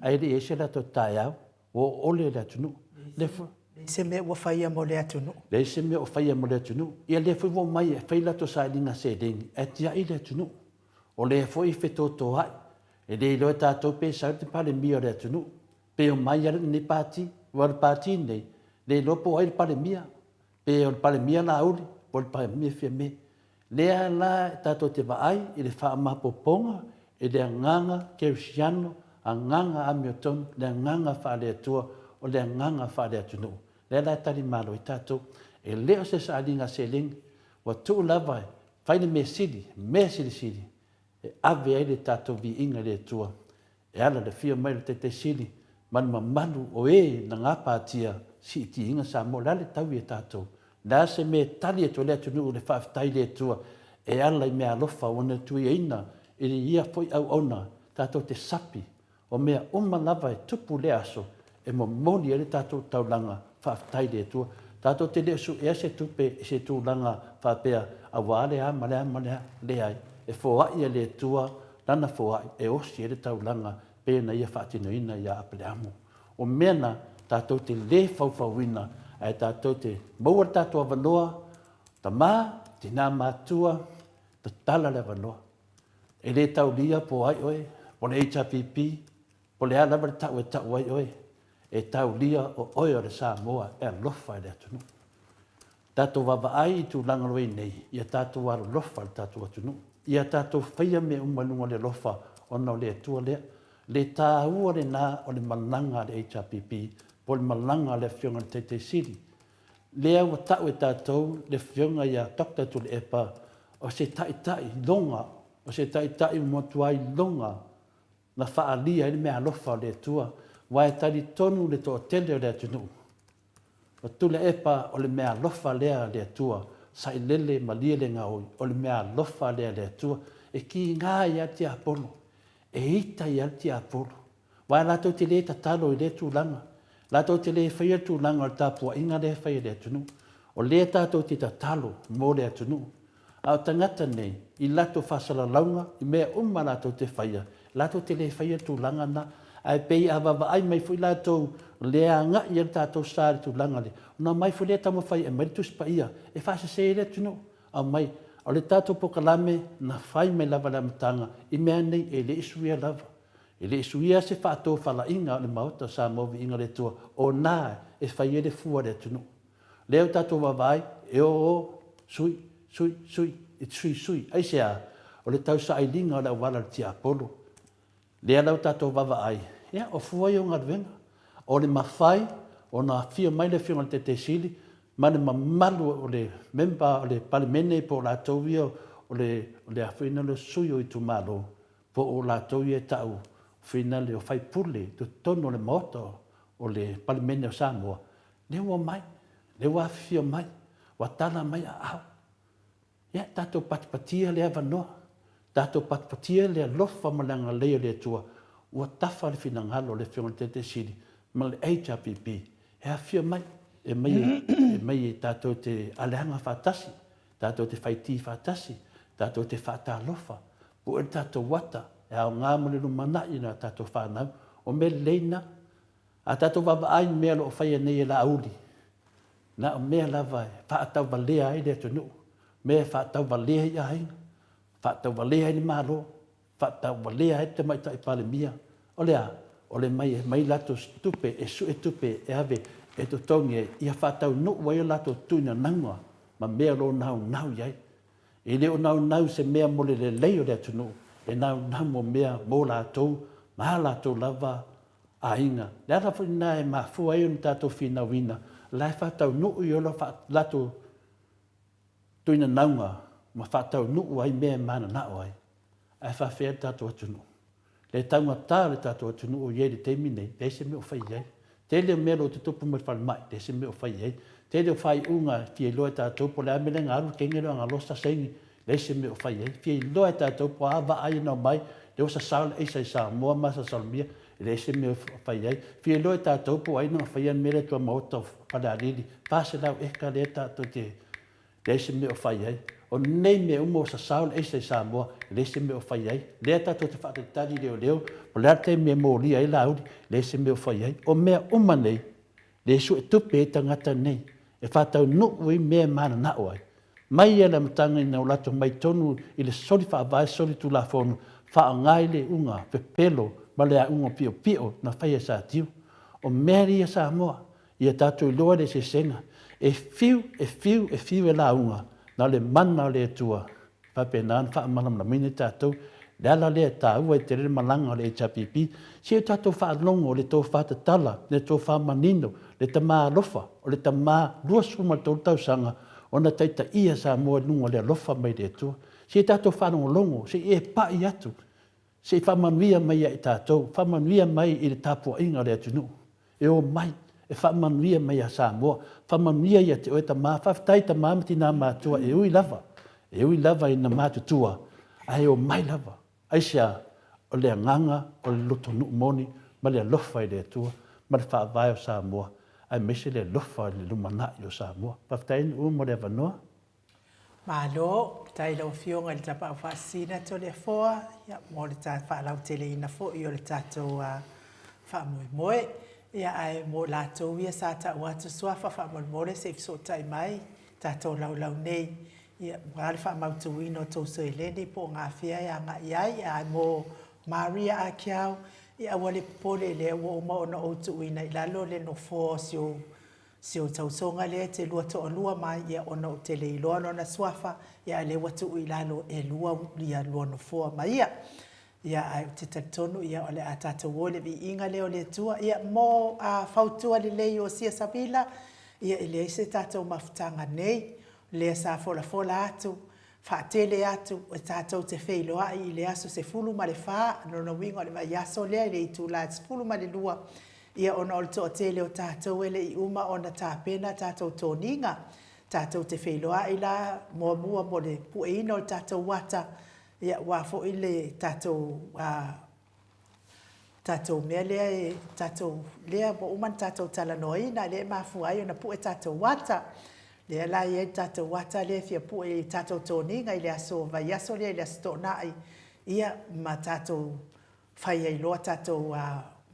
ae le i ai se latou taeao, ua oole le atunuu. Lea foi. Leai se mea ua faia mo le atunuu. Leai se mea ua faia mo le atunuu. Ia lea foi ua omai e fai latou sailiga seleni ae tiai le atunuu. O lea foi e fetotoai, e le iloa e tatou pe sau le Palemia o le atunuu, pe omai lava lenei Pati, aua o le Pati lenei, le iloa po o ai le Palemia, pe o le Palemia Laauli po o le Palemia Fiame. Lea la tatou te vaai i le faamaopoopoga i le agaga kerisiano, agaga amiotonu, le agaga faale-Atua, o le agaga faale-atunuu. Lea la e tali malo ai tatou. E le o se sailiga seleni, ua tuu lava e fai le mea sili, mea silisili e ave ai le tatou viiga i le Atua e ala i le afio mai o le Taitai Sili ma le mamalu o e na gapatia siitiina Samoa. O le a le taui a tatou? O le a se mea e tali atu ai le atunuu i le faafetai i le Atua e ala i meaalofa ua na tuiaina i ia foi auauna tatou te sapi O mea uma lava e tupu i lea aso, e momoli ai le tatou taulaga faafetai i le Atua. Tatou te le o suea se tupe i se tulaga faapea aua le a ma le a ma le a. Leai, e foai e le Atua Lana foai e osi ai le taulaga pei ona Ia faatinoina ia Apereamo. O mea na, tatou te le faufauina, ae tatou te maua le tatou avanoa, tama, tina matua, tatala le avanoa. E le taulia po o ai oe, po o le HRPP, po o le a lava le tau e tau ai oe, e taulia o oe o le Samoa e alofa i le atunuu. Tatou vaavaai i tulaga o lo o i ai nei, ia tatou alolofa i le tatou atunuu. Ia tatou faia mea uma i luga o le alofa ona o le Atua lea. Le taua lena o le malaga a le HRPP po o le malaga a le Afioga i le Taitai Sili. Lea ua tau e tatou le Afioga ia Doctor Tuilaepa o se taitai iloga, o se taitai ua matua iloga na faaalia ai le meaalofa o le Atua, aua e talitonu le toatele o le atunuu, o Tuilaepa o le meaalofa lea a le Atua, sailele malie le gaoi, o le meaalofa lea a le Atua, e kiga ai lava le tiapolo, e ita ai lava le tiapolo. Aua latou te le tatalo i lea tulaga. Latou te le faia le tulaga o le tapuaiga lea e fai e le atunuu. O lea tatou te tatalo mo le atunuu. A o tagata nei, i latou faasalalauga, i mea uma latou te faia, latou te le faia le tulaga lena. Ae pei a vaavaai mai foi latou, o lea e agai i ai le tatou sa i le tulaga lea, ona omai foi lea taumafai e aumai le Tusi Paia e faasese ai le atunuu. Aumai. O le tatou polokalame na fai mai lava i le amataga i mea nei e le i suia lava. E le i suia se faatofalaiga o le Maota o Samoa Viiga le Atua, o na e fai ai le fua a le atunuu. Lea ua tatou vaavaai, e o o, sui, sui, sui, e sui, sui. Aisea? O le tausailiga o le auala o le tiapolo. Lea la ua tatou vaavaai, ia, o fua ia o galuega. O le mafai ona afio mai le Afioga i le Taitai Sili ma le mamalu o le member o le Palemene po o latou ia o le, o le a foi lea o sui o itumalo, po o latou ia e tau finale o faipule i totonu o le Maota o le Palemene o Samoa, lea ua omai, lea ua afifio mai, ua tala mai aao. Ia, tatou patipatia le avanoa, tatou patipatia le alofa ma le agalelei o le Atua, ua tafa le finagalo o le Afioga i le Taitai Sili ma le HRPP e afifio mai, e mai, e mai tatou te aleaga faatasi, Tatou te faitī faatasi, tatou te faatalofa, pue le tatou ata e aoga mo le lumanai o a tatou fanau. O mea lelei na. A tatou vaavaai i mea o lo o faia nei e Laauli, na o mea lava e faatauvalea ai le atunuu, mea e faatauvalea ai aiga, faatauvalea ai le Malo, faatauvalea ai le Tamaitai Palemia. O le a? O le mai e aumai latou tupe, e sue tupe e ave e totogi ai, ia faataunuu ai o latou tuinanauga ma mea o lo o naunau i ai. E le o naunau i se mea mo le lelei o le atunuu, e naunau mo mea mo latou ma a latou lava aiga. O le ala foi lena e mafua ai ona tatou finauina, o la e faataunuu i o latou tuinanauga ma faataunuu ai mea e mananao ai. Ae faafefea le tatou atunuu? Le taugata o le tatou atunuu o i ai i le taimi nei, leai se mea o fai i ai. Tele o mea o lo o tutupu mai le falemai, leai se mea o fai i ai. Tele o faaiuga e fia iloa e tatou po o le a mea lea na alu le kenge lea o Agalosa saini, leai se mea o fai i ai. Fia iloa e tatou po o a vaa ia na omai, lea ua sasao le aisa i Samoa ma masalosalogia, e leai se mea o fai i ai. Fia iloa e tatou po o ai na faia le mea lea i tuamaota o Falealili, 400 eka lea tatou te Leai se mea o fai ai. O nei mea uma ua sasao le aisa i Samoa, e leai se mea o fai ai. Lea tatou te faatalitali i leoleo, po o le a le taimi e molia ai Laauli, leai se mea o fai ai. O mea uma nei, le suetupe ai tagata nei e faataunuu ai mea e mananao ai. Mai ia le amataga ina ua latou mai tonu i le soli faavae soli tulafono faaaoga i le iuga pepelo ma le auga piopio na faia e Satiu. O mea ia Samoa, ia tatou iloa le eseesega. E fiu, e fiu, e fiu e lauga, na o le mana o le Atua e faapena ona faamalamalamaina i tatou. Le ala lea e taua ai tele le malaga o le HRPP, se i o tatou faalogo le tofa tatala, le tofa manino, le tama alofa, o le tama 23 tausaga ona taitaia Samoa i luga o le alofa mai le Atua. Se i tatou faalogologo, se i e pai atu, se i faamanuia mai ia i tatou, faamanuia mai i le tapuaiga a le atunuu. E omai e faamanuia mai ia Samoa, faamanuia ia te oe tama, faafetai tama ma tina matutua e ui lava, e ui lava ina matutua, ae omai lava. Aisea? O le agaga o le lotonuu moni ma le alofa i le Atua ma le Faavae o Samoa, aemaise le alofa i le lumanai o Samoa. Faafetai Nuu mo le avanoa. Malo, faafetai i lau Afioga i le Tapaau Faasisina Toleafoa mo le faalauteleina foi o le tatou faamoemoe. Ia, ae mo latou ia sa tau atu suafa faamolemole se i fesootai mai tatou laulau nei, ia, aua le faamautuina o tou seleni po o gafea e agai ai. Ae mo Maria Akiau, ia aua le popole, lea ua uma ona ou tuuina i lalo le nofoa o si ou Si ou tausoga lea e te lua toalua mai, ia ona ou te le iloa lona suafa, ia ae lea ua tuu i lalo e lua ia lua nofoa ma ia. Ia ae ou te talitonu ia o le a tatou o i le viiga lea o le Atua. Ia mo a fautua lelei o Sia Savila, ia e leai se tatou mafutaga nei, lea sa folafola atu, faatele atu e tatou te feiloai i le aso 14, o lona uiga o le vaiaso lea i le itula e 12, ia ona o le toatele o tatou e le i uma ona tapena a tatou toniga. Tatou te feiloai la muamua mo le pueina o le tatou ata, ia aua foi le tatou tatou mea lea e tatou lea ua uma ona tatou talanoaina lea e mafua ai ona pue tatou ata. Lea la e i ai le tatou ata lea e fia pue i tatou toniga i le aso vaiaso lea i le Aso Toonai, ia ma tatou fai ai loa tatou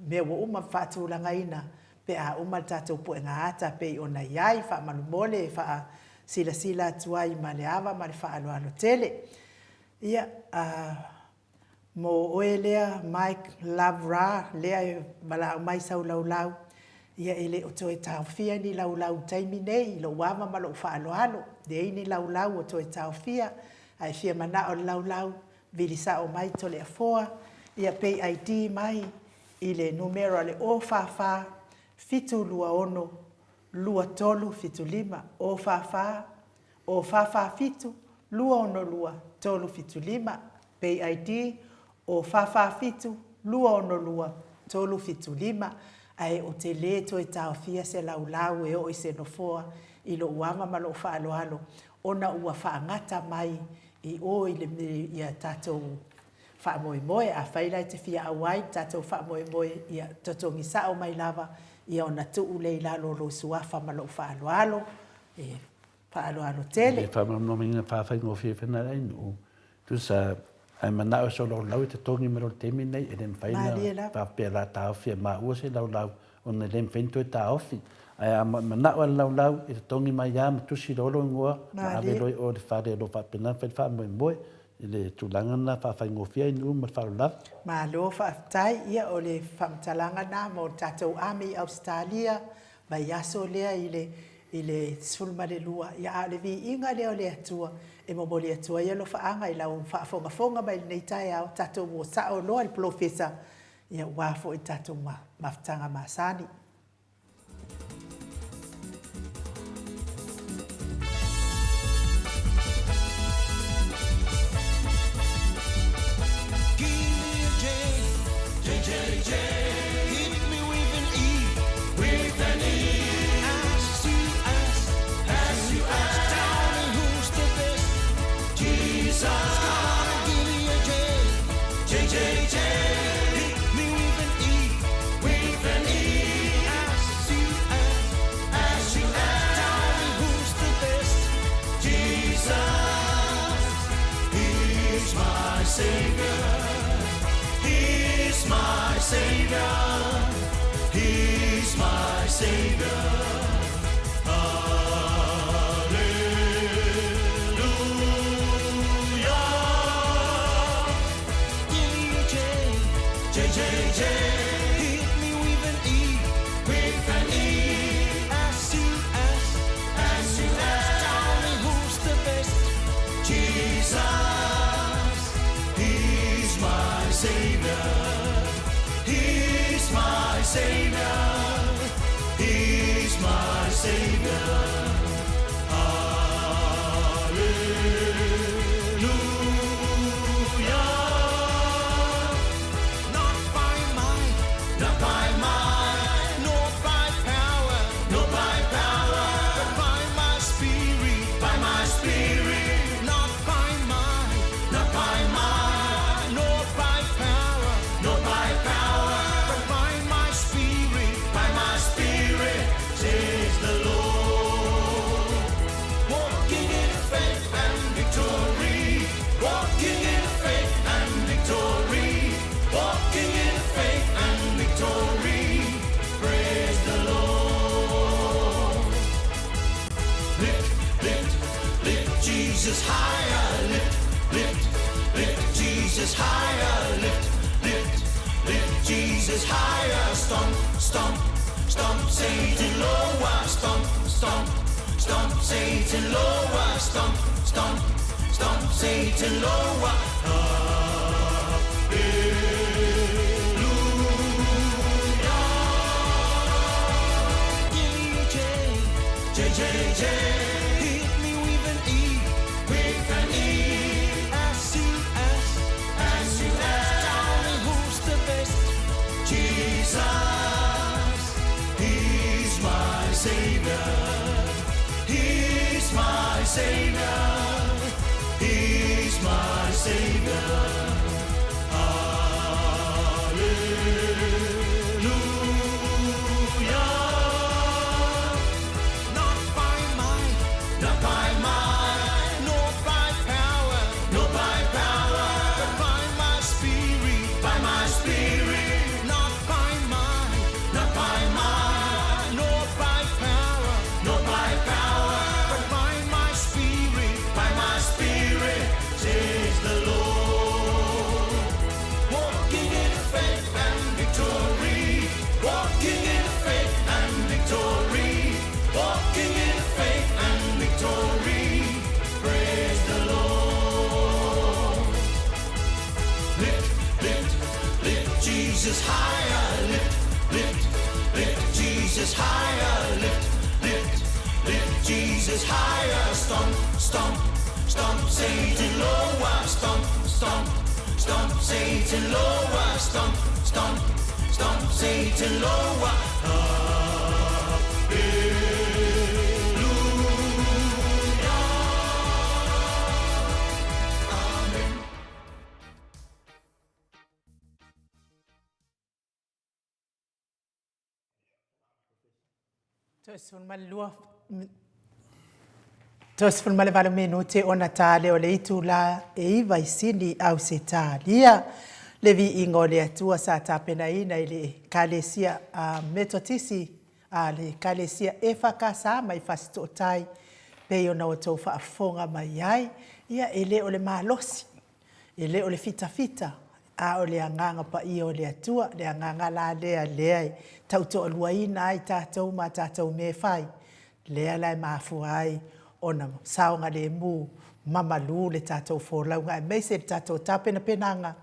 mea ua uma faatulagaina pe a uma le tatou puega ata pei ona i ai. Faamolemole e faasilasila atu ai ma le ava ma le faaaloalo tele. Ia, mo oe lea Mike Love Ra, lea e valaau mai sau laulau, ia e le o toe taofia ni laulau i le taimi nei i lou ava ma lou faaaloalo. Leai ni laulau o toe taofia, a e fia manao i le laulau, vili sao mai Toleafoa ia pay ID mai i le numera o le 044 726 2375, 044 0447 262 375, Pay ID, 0447 262 375, ae ou te le toe taofia se laulau e oo i se nofoa i lou ava ma lou faaaloalo ona ua faagata mai i o i le ia tatou faamoemoe. Afai la e te fia auai i le tatou faamoemoe, ia totogi sao mai lava ia ona tuu lea i lalo o lou suafa ma lou faaaloalo. E faaaloalo tele. E faamalamalamaina faafaigofie foi nai nuu. Tusa a e manao e solaulau e totogi mai loa i le taimi lenei, e le mafai ona faapea o le a taofi e maua se laulau ona e le mafai ona toe taofi. Ae a manao lava i le laulau, e totogi mai lava ma tusi loa lou igoa ma ave loa i o i le fale o lo o faapena ona fai le faamoemoe i le tulaga lena faafaigofie ai nuu ma le faaaloalo lava. Malo faafetai. Ia o le faamatalaga lena mo le tatou Army i Ausetalia, vaiaso lea i le i le 12, ia a o le viiga lea o le Atua e momoli atu ai alofaaga i lau faafogafoga mai i lenei taeao, tatou o sao loa i le polofesa, ia aua foi le tatou mafutaga masani. Give me a J, J, J, J. Hit me with an E, with an E. S, U, S, S, U, S. Tell me who's the best. Jesus. Come on and give me a J, J, J, J. Hit me with an E, with an E. S, U, S, S, U, S. Tell me who's the best. Jesus. He's my Savior. He's my Savior. He's my Savior. He's my Savior. He's my Savior. Hallelujah. Not by might, not by might, nor by power, nor by power, but by my spirit, by my spirit. Not by might, not by might, nor by power, nor by power, but by my spirit, by my spirit, says the Lord. Walking in faith and victory, walking in faith and victory, walking in faith and victory. Praise the Lord. Lift, lift, lift Jesus higher. Lift, lift, lift Jesus higher. Lift, lift, lift Jesus higher. Stomp, stomp, stomp Satan lower. Stomp, stomp, stomp Satan lower. Stomp, stomp, stomp Satan lower. Hallelujah. J, J, J, J. Hit me with an E, with an E. S U S, S U S. Tell me who's the best? Jesus, He's my Savior. He's my Savior. He's my Savior. Hallelujah. Not by might, not by might, nor by power, nor by power, but by my spirit, by my spirit. Not by might, not by might, nor by power, nor by power, but by my spirit, by my spirit, says the Lord. Walking in faith and victory, walking in faith and victory, walking in faith and victory. Praise the Lord. Lift, lift, lift Jesus higher. Lift, lift, lift Jesus higher. Lift, lift, lift Jesus higher. Stomp, stomp, stomp Satan lower. Stomp, stomp, stomp Satan lower. Stomp, stomp, stomp Satan lower. Hallelujah. Amen. Toe 12 toe 18 minute ona ta lea o le itula e 9 i Sini, Ausetalia. Le viiga o le Atua sa tapenaina i le Ekalesia Metotisi a le Ekalesia EFKS mai Fasitootai pei ona outou faafofoga mai ai. Ia, e le o le malosi, e le o le fitafita, a o le agaga paia o le Atua, le agaga la lea lea e tautoaluaina ai tatou ma tatou mea e fai, lea la e mafua ai ona saogalemu ma malu le tatou folauga aemaise le tatou tapenapenaga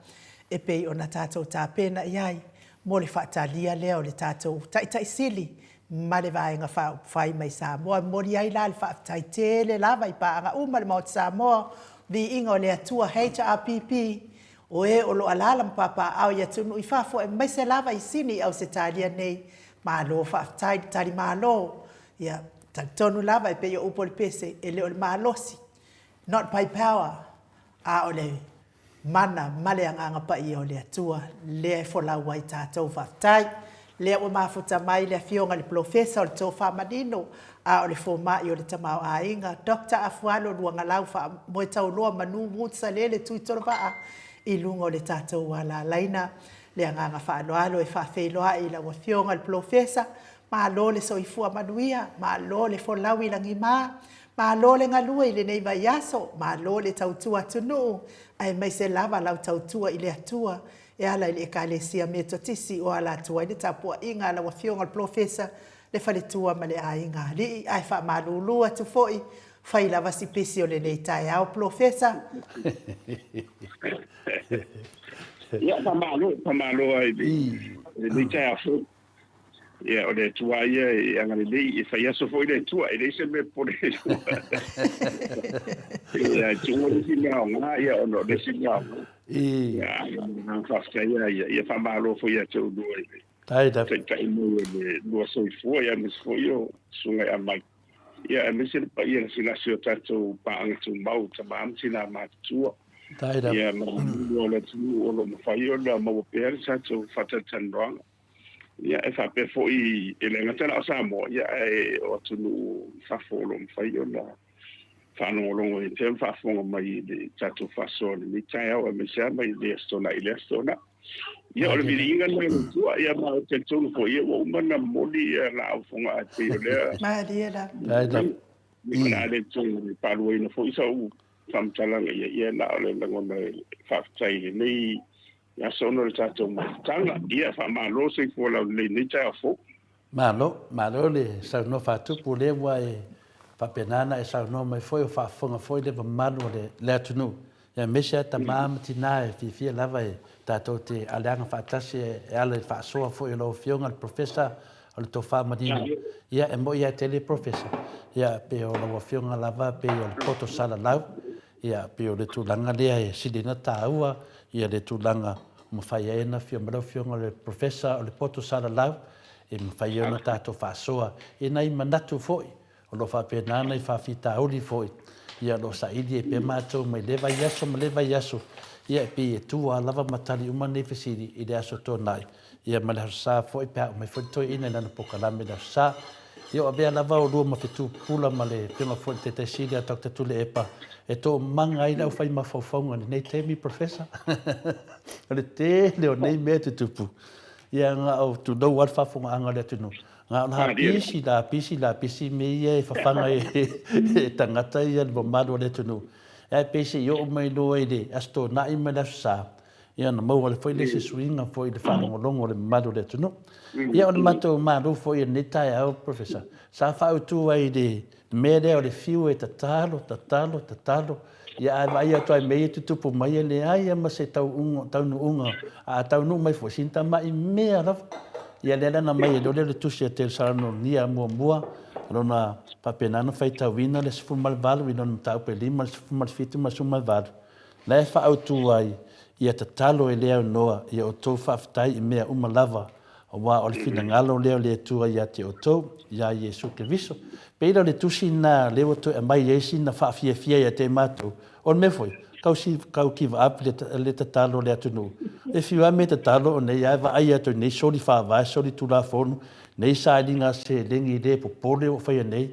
e pei ona tatou tapena i ai mo le faatalia lea o le tatou Taitai Sili ma le Vaega Faaupufai mai Samoa. E momoli ai la le faafetai tele lava i paaga uma le Maota Samoa, Viiga o le Atua, HRPP, o e o lo o alaala ma papaaao i atunuu i fafo aemaise lava i Sini i Ausetalia nei. Malo faafetai le tali malo. Ia, talitonu lava e pei o upu o le pese, e le o le malosi, not by power, a o le mana ma le Agaga Paia o le Atua lea e folau ai tatou. Faafetai. Lea ua mafuta mai le Afioga i le Polofesa o le Tofa Manino, a o le Fomai o le Tamaoaiga, Doctor Afualo Luagalau Faamoetauloa Manu Mutsalele Tuitolovaa i luga o le tatou alalaina. Le agaga faaaloalo e faafeiloai i lau Afioga i le Polofesa, malo le soifua manuia, malo le folau i lagima, malo le galue i lenei vaiaso, malo le tautua atunuu, aemaise lava lau tautua i le Atua e ala i le Ekalesia Metotisi o ala atu ai le tapuaiga a lau Afioga i le Polofesa, le faletua ma le aiga alii. Ae faamalulu atu foi, fai lava si pisi o lenei taeao, Polofesa. Ia, faamalo, faamalo ai i le. Lenei taeao fou. Ia, o le Atua ia e agalelei, e fai aso foi le Atua, e leai se mea e popole ai. Ia, e tuua le isi mea aoga, ia, ona o le isi mea aoga. Ia, ae o le agaga faafetai lava ia, ia faamalo foi ia te oulua i le taitai mai o le lua soifua, ia, aemaise foi o Susuga ia Mike, ia, aemaise le paia lasilasi o tatou paaga tumau, tama ma tina matutua. Ia, ma le o le atunuu o lo o mafai ona maua pea le tatou faatalatalanoaga. Ia, e faapea foi, e le gata la o Samoa, ia, ae o atunuu i fafo o lo o mafai ona faalogologo ai pea ma faafofoga mai i le tatou faasoa i lenei taeao, aemaise lava mai le Aso Toonai i le Aso Toonai. Ia, o le viliiga lena i le Atua, ia, ma ou te talitonu foi, ia, ua uma ona momoli ia laau fogaa e pei o lea. Malie lava. O le a le toe faaluaina foi sau faamatalaga, ia, ia, na o le lagona e faafetai i lenei aso ona o le tatou mafutaga. Ia, faamalo soifua laulelei i lenei taeao fou. Malo, malo le saunoa faatupu, o lea ua e faapena ona e saunoa mai foi, o faafofoga foi le mamalu o le atunuu, aemaise lava tama ma tina e fiafia lava e tatou te aleaga faatasi e ala i le faasoa foi o lau Afioga le Professor o le Tofa Manino. Ia, e moni lava e tele Professor, ia pei o lau Afioga lava pei o le poto salalau, Ia, pei o le tulaga lea e sili ona taua ia le tulaga ua mafai ai ona afio mai lau Afioga i le Professor o le poto salalau, e mafai ai ona tatou faasoa i nai manatu foi o lo o faapena nai faafitauli foi, ia o lo o saili ai pea matou mai lea vaiaso ma lea vaiaso, ia e pei e tua lava ma tali uma nei fesili i le Aso Toonai, ia ma le Aso Sa foi pe a oo mai foi le toeaina i lana polokalame i le Aso Sa. Ia o avea lava oulua ma fetu pupula ma le Afioga foi i le Taitai Sili a Doctor Tuilaepa e toomaga ai le aufai mafaufauga i lenei taimi, Professor. O le tele o nei mea e tutupu, ia na o tulou lava le faafofogaaga a le atunuu, na o lapisi, lapisi, lapisi mea ia e fafaga e tagata ia le mamalu o le atunuu. Ae pei se i oo mai loa i le Aso Toonai ma le Aso Sa, Ia ona maua ai foi lea se suiga foi i le faalogologo o le mamalu o le atunuu. Ia o le matou malu foi i lenei taeao, Professor, sa faautu ai i le mea lea o le fiu e tatalo, tatalo, tatalo, ia ae vaai atu lava i mea ia e tutupu mai, e leai lava ma se taunuuga, a taunuu mai foi, sina tamai mea lava. Ia lea la na aumai ai loa lea o le tusi a Tesalonia muamua, lona faapena ona faitauina le 18 i lona mataupu e 5, le 17 ma le 18, La e faaautu ai, ia tatalo e le aunoa ia outou faafetai i mea uma lava, aua o le finagalo lea o le Atua ia te outou, iā Iesu Keriso. Pei la o le tusi lena lea ua toe aumai ai sina faafiafia ia te matou, o le mea foi, kau si, kau give up le, le tatalo a le atunuu. E fiu lava me tatalo o nei ae vaai atu i nei soli faavae, soli tulafono, nei sailiga seleni le popole ua faia nei,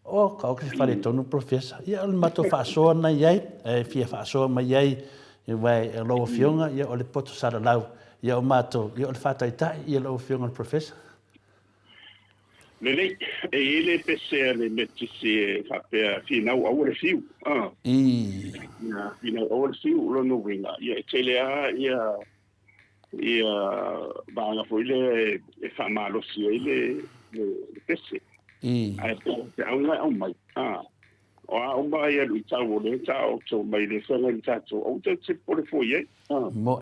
Oh, ka oke se faletonu Professor. Ia, o le matou faasoa na i ai, e fia faasoa mai ai, aua e lau Afioga, ia, o le poto salalau, ia, o matou, ia, o le faataitai, ia, lau Afioga i le Professor. Lelei, e i ai le pese a le Metotisi e faapea, Finau aua le fiu. Ah. I. Ia, finau aua le fiu, o lona uiga, ia, e tele lava ia, ia vaega foi lea e faamalosi ai le, le, le pese. Ae po o se auga e aumai. A, o a uma ia luitau o lea taoto mai le feagai ma tatou, aua tatou te popole fua i ai. A. Moe.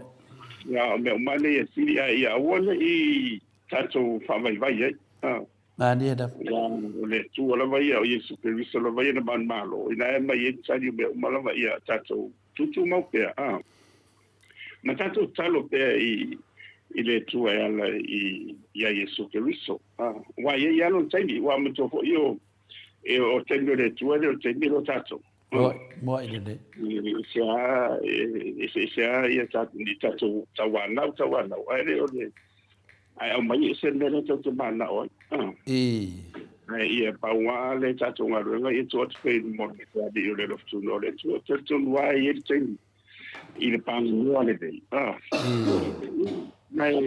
Ia, o mea uma nei e sili, ae ia aua ne i tatou faavaivai ai. A. Malie lava. Ia, o le Atua lava ia, o Iesu Keriso lava ia na manumalo, ina e aumai ai le tali o mea uma lava, ia tatou tutumau pea. A. Ma tatou tatalo pea i i le Atua e ala i iā Iesu Keriso. Aua e i ai lava lona taimi, aua manatua foi o e o taimi o le Atua e le o le taimi lea o tatou. Moe, moe lelei. E ese lava, e eseese lava ia ni tatou tauanau, tauanau, ae le o le, ae aumai ese le mea lea tatou te mananao ai. Ae ia pau lava le tatou galuega ia tuu atu pea i luma o le Alii o le alofa tunoa o le Atua. Talitonu lava e i ai le taimi i le pānoa lelei. Ah. Mai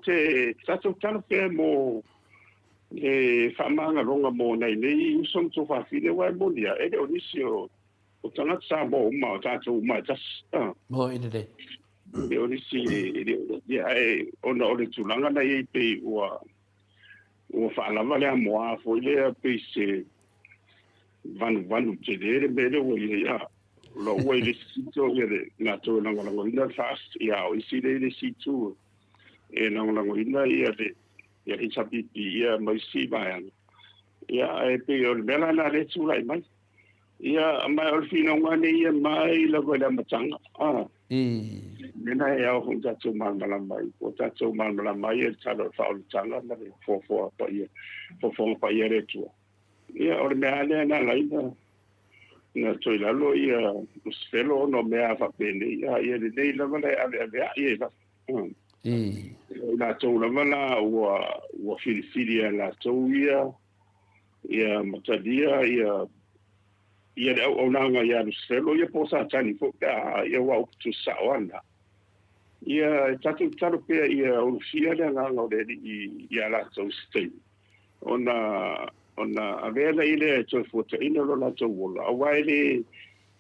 te tatou tala pea mo le faamagaloga mo nai nei uso ma tuafafine, aua e moni lava, e le o nisi o o tagata Samoa uma, o tatou uma e tasi. Ah. Mo i lelei. E le o nisi, e le o, ia, ae ona o le tulaga na i ai pei ua ua faalava le amoa foi lea pei se vanuvanu tele le mea lea ua i ai, a o ua i le isi pito ia le latou e lagolagoina le FAST, ia o isi lea i le isi itu. e lagolagoina ia le ia HRPP ia ma isi vaega. Ia ae pei o le mea la lena lea e tulai mai. Ia ma o le finauga nei ia mai lava i le amataga. Ah. Mea e ao foi tatou malamalama ai. Ua tatou malamalama ai i le tala o le faaolataga ma le foafoa paia, foafoaga paia a le Atua. Ia o le mea lava lea na ala ai na toe lalo ia Lusifelo ona o mea faapenei. A ia lelei lava la e aveaveai ai lava. I latou lava la ua filifili e latou ia ia matalia ia ia le auaunaga ia Lusifelo ia po o Satani foi pe a ia aua o upu tuusao lava lena. Ia e tatou tatalo pea ia ulufia le agaga o le Alii ia latou i se taimi ona ona avea lea e toe fuataina lo latou ola aua e le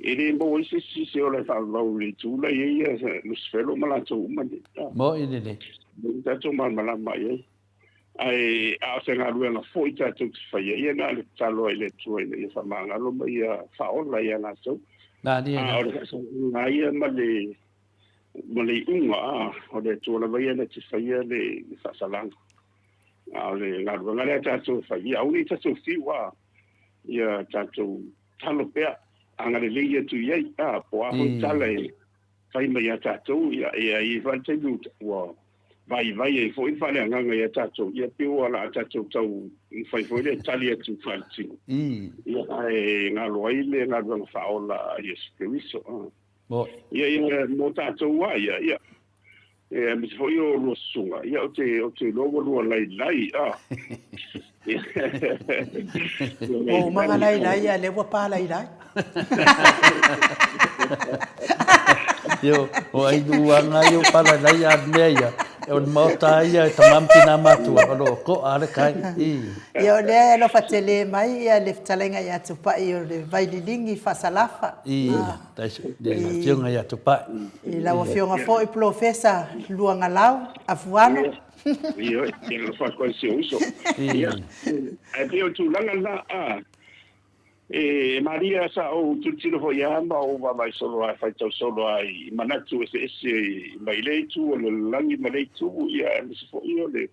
e le maua ai se isi se ola e faavavau i le itu la i ai ia Lusifelo ma latou uma nei. Mo'i lelei. Tatou malamalama i ai. Ae a o se galuega foi tatou te faia, ia na o le tatalo ai i le Atua ina ia faamagalo ma ia faaola ia latou. Malie A o le faasaoga ia ma le ma le iuga, a o le Atua lava ia na te faia le faasalaga. A o le galuega lea tatou e fai, ia aua ne i tatou fiu, a ia tatou talo pea, agalelei atu i ai, a po o a foi tala e fai mai ia tatou, ia e i ai foi le taimi ua vaivai ai foi le faaleagaga ia tatou, ia pei ua la tatou tau mafai foi le tali atu faaletino. Ia ae galo ai le galuega faaola a Iesu Keriso. Ia ia mo tatou lava ia, ia e aemaise foi o lua susuga, ia ou te ou te iloa ua lua lailai a. Ua uma ona lailai a lea ua palailai. Io, o ai nuuaga ia ua palailai a le mea ia, o le maota ia e tama ma tina matua, o lo o koa a le kai. I. Ia o lea e alofa tele mai ia le fetalaiga ia Tupai o le Vaililigi Faasalafa. I, le afioga ia Tupai. I lau afioga foi Polofesa Luagalau Afualo. Ioe, e alofa atu ai si ou uso. Ia, ae pei o le tulaga lena, a, e malie sa ou tilotilo foi lava ma ou vaavaai solo lava, faitau solo lava i manatu eseese mai lea itu o le lalolagi ma lea itu, ia aemaise foi o le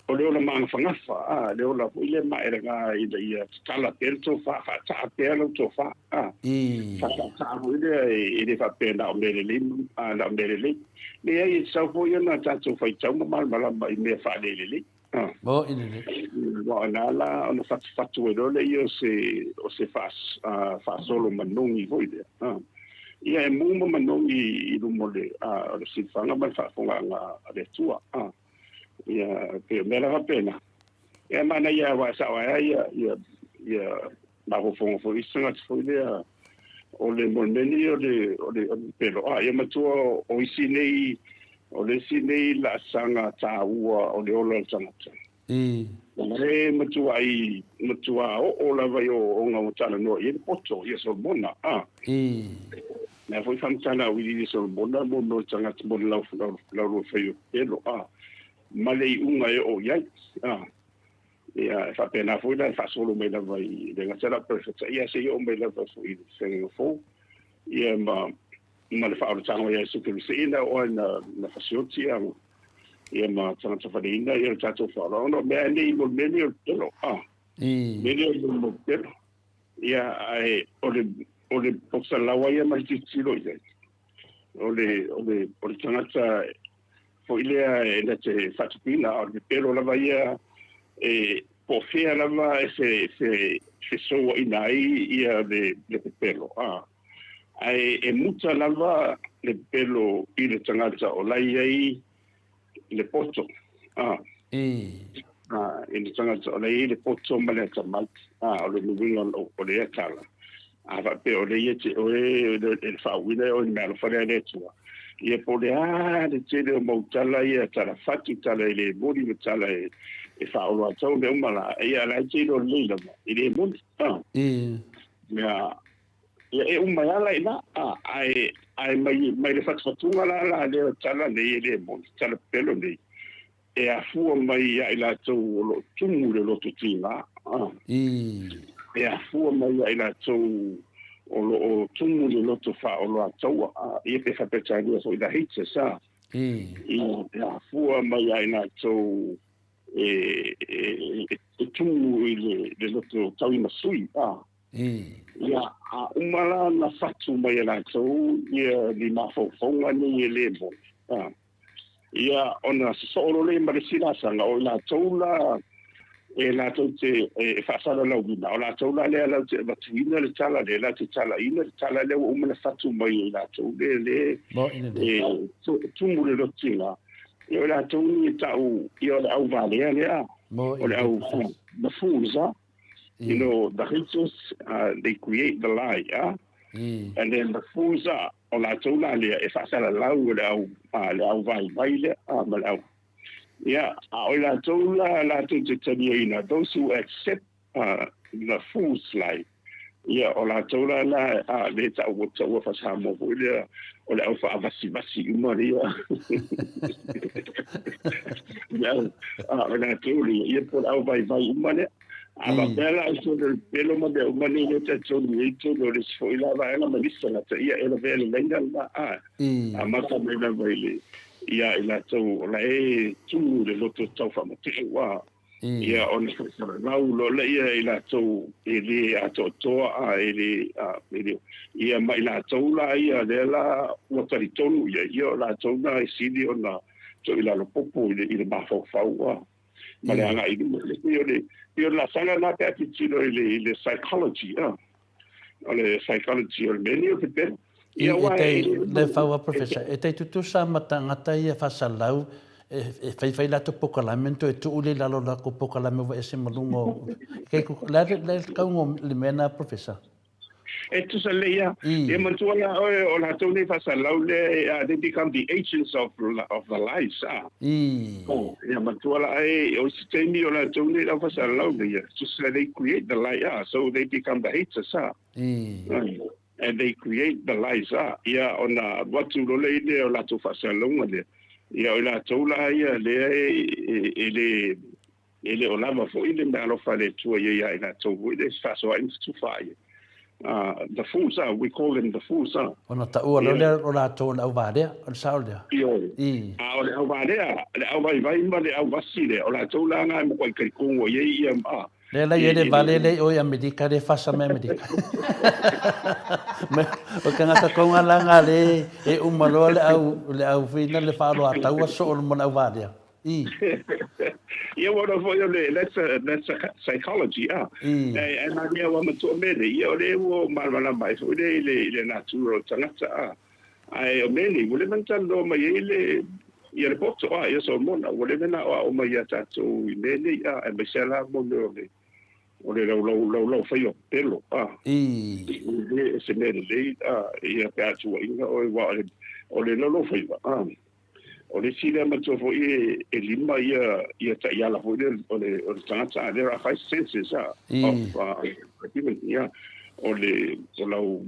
O le ola maagafagafa, a, le ola foi lea maelega ina ia tatala pea le tofa, faataa pea lau tofa, a, faataataa foi lea e le faapea na o mea lelei, a, na o mea lelei. Leai, e tatau foi ona tatou faitau ma malamalama i mea faalelelei, a. Moni lelei. Aua o ina la ona fatufatu ai loa lea o se, o se faasolo manogi foi lea, a. Ia e mu ma manogi i luma o le, a, o le silafaga ma le faafofogaaga a le Atua, a. Ia, pei o mea la faapena. Ia, manaia aua e sao ai ia, ia, ia mafaufauga foi isi tagata foi lea o le mo le mea nei o le, o le, o le pelo. A, ia matua o isi nei, o le isi nei laasaga taua o le ola o le tagata. E matuai, matua oo lava i ooooga ua talanoa i ai le poto ia Solomona. A. Mea foi faamatala auiliili e Solomona mo le tagata mo le lau, lau, laulua fai o pelo. A. Ma le iuga e oo i ai. A. Ia, e faapena foi la e faasolo mai lava i le gata la perofetaia seia oo mai lava foi i le feagaiga fou. Ia ma, ma le faaolataga o Iesu Keriso ina oo ai na, na fasioti ia ia ma tagata faleina ia le tatou faaaloalo ona o mea nei mo le mea nei o le pelo a mea nei o le pelo ia ae o le o le posalaua ia ma le tilotilo i ai o le o le o le tagata foi lea e na te faatupuina a o le pepelo lava ia e po o fea lava e se se fesouaina ai ia le le pepelo a Ae e muta lava le pepelo i le tagata o la e i ai le poto, a. A, i le tagata o la e i ai le poto ma le atamai, a, o le uiga o lea tala. A faapea o lea ia te oe e le faauuina e oe i le meaalofa lea a le Atua, ia po o le a le tele o mau tala ia, tala fatu, tala e le moni ma tala e faaoloatau mea uma la, ia o la e te iloa lelei lava, e le moni, a. Mea, Ia e uma ai lava la i ina, a, ae, ae mai, mai le fatufatuga la la lea o tala nei e le moni, tala pepelo nei, e afua mai ia i latou o lo o tumu i le loto tiga, a. E afua mai ia i latou o lo o tumu i le loto faaoloataua, a, ia pe faa-Peretania foi, the haters, a. Ia, e afua mai ia i latou e, e, e, e tumu i le, le loto tauimasui. A. Ia, a uma la na fatu mai e latou ia ni mafaufauga nei e lē moni. A. Ia, ona sosoo loa lea ma le isi laasaga, o i latou la e latou te e faasalalauina, o latou la lea latou te avatuina le tala lea, latou te talaina le tala lea ua uma ona fatu mai e i latou lea lea e tumu le lotiga. Ia, o latou ni e ta'u ia o le auvalea lea, o le au, the fools, ah. You know, the haters, they create the lie, ah. And then the fools, ah, o latou la lea e faasalalau e le au, le au vaivai lea, ah, ma le au. Ia, a o latou la latou te taliaina, those who accept the fools lie, ia, o latou la la, a, le ta'u ua ta'ua faa-Samoa foi lea, o le au faavasivasi uma lea. Le au, a, o latou lea, ia po o le au vaivai uma lea. A faapea la i totonu o le pelo ma mea uma nei lea talitonu i ai totonu o le isi foi la vaega ma nisi tagata, ia e lavea le laina lena, a, amata mai lava i le, ia i latou o la e tumu i le loto tau faamatee, ua, ia ona faasalalau loa lea i latou e lē atoatoa, a e lē, a e lē, ia ma i latou la ia lea la ua talitonu i ai, ia o latou na e sili ona toilalo popo i le, i le mafaufau, a ma le agai i luma. E pei o le, pei o le laasaga lena pe a tilotilo i le, i le psychology, a o le psychology o le mea nei o pepelo. Ia, aua e, e, le faua Professor, e tai tutusa ma tagata ia faasalau e faifai latou pokalame na toe tuu lea i lalo o latou pokalame ua ese ma luga o kei ku le a le kauga o le mea na Professor? E tusa lelei lava. Ia manatua la oe o latou nei faasalalau lea they become the agents of of the lies a. Ia manatua la e o isi taimi o latou nei lau faasalalau nei tusa they create the lie a so they become the haters a. And they create the lies a, ia ona alu atu loa lea i le o latou faasalalauga lea, ia o i latou la ia lea e le e le o lava foi le meaalofa a le Atua i ai ia i latou foi lea e fefaasoaai ma fetufaai ai. The fools a, we call them the fools a. Ona taua loa lea o latou o le auvalea, o le sao lea. Ioe. A o le auvalea, le auvaivai ma le auvasi lea, o latou la na e matuai talitonu i ai ia, a. Lea la i ai le vale lea i o i Amerika, lea e fasa mai Amerika. O tagata tonga la nga le e uma loa le au, le au whina le whaaloa taua soo mo le au valea. I. Ia ua foi o le, that's a, that's a psychology, ah. I. E, e nā mea ua matua mea nei, ia o le ua malamalama ai foi le, i le, i le natura o tagata, ah. Ae o mea nei, ua leva ona talanoa mai ai le, ia le poto, a, ia Solomona, ua leva ona aoao mai iā tatou i mea nei, a, aemaise lava la mo mea o le, o le laulau, laulau faiva pepelo, a. I. E le o se mea lelei, a, ia pe a tuuaiina oe, aua o le, o le laulau faiva, a, o le isi lea manatua foi e, e lima ia, ia taiala foi lea o le, o le tagata, a, there are five senses, a, of, human, ia, o le, o lau,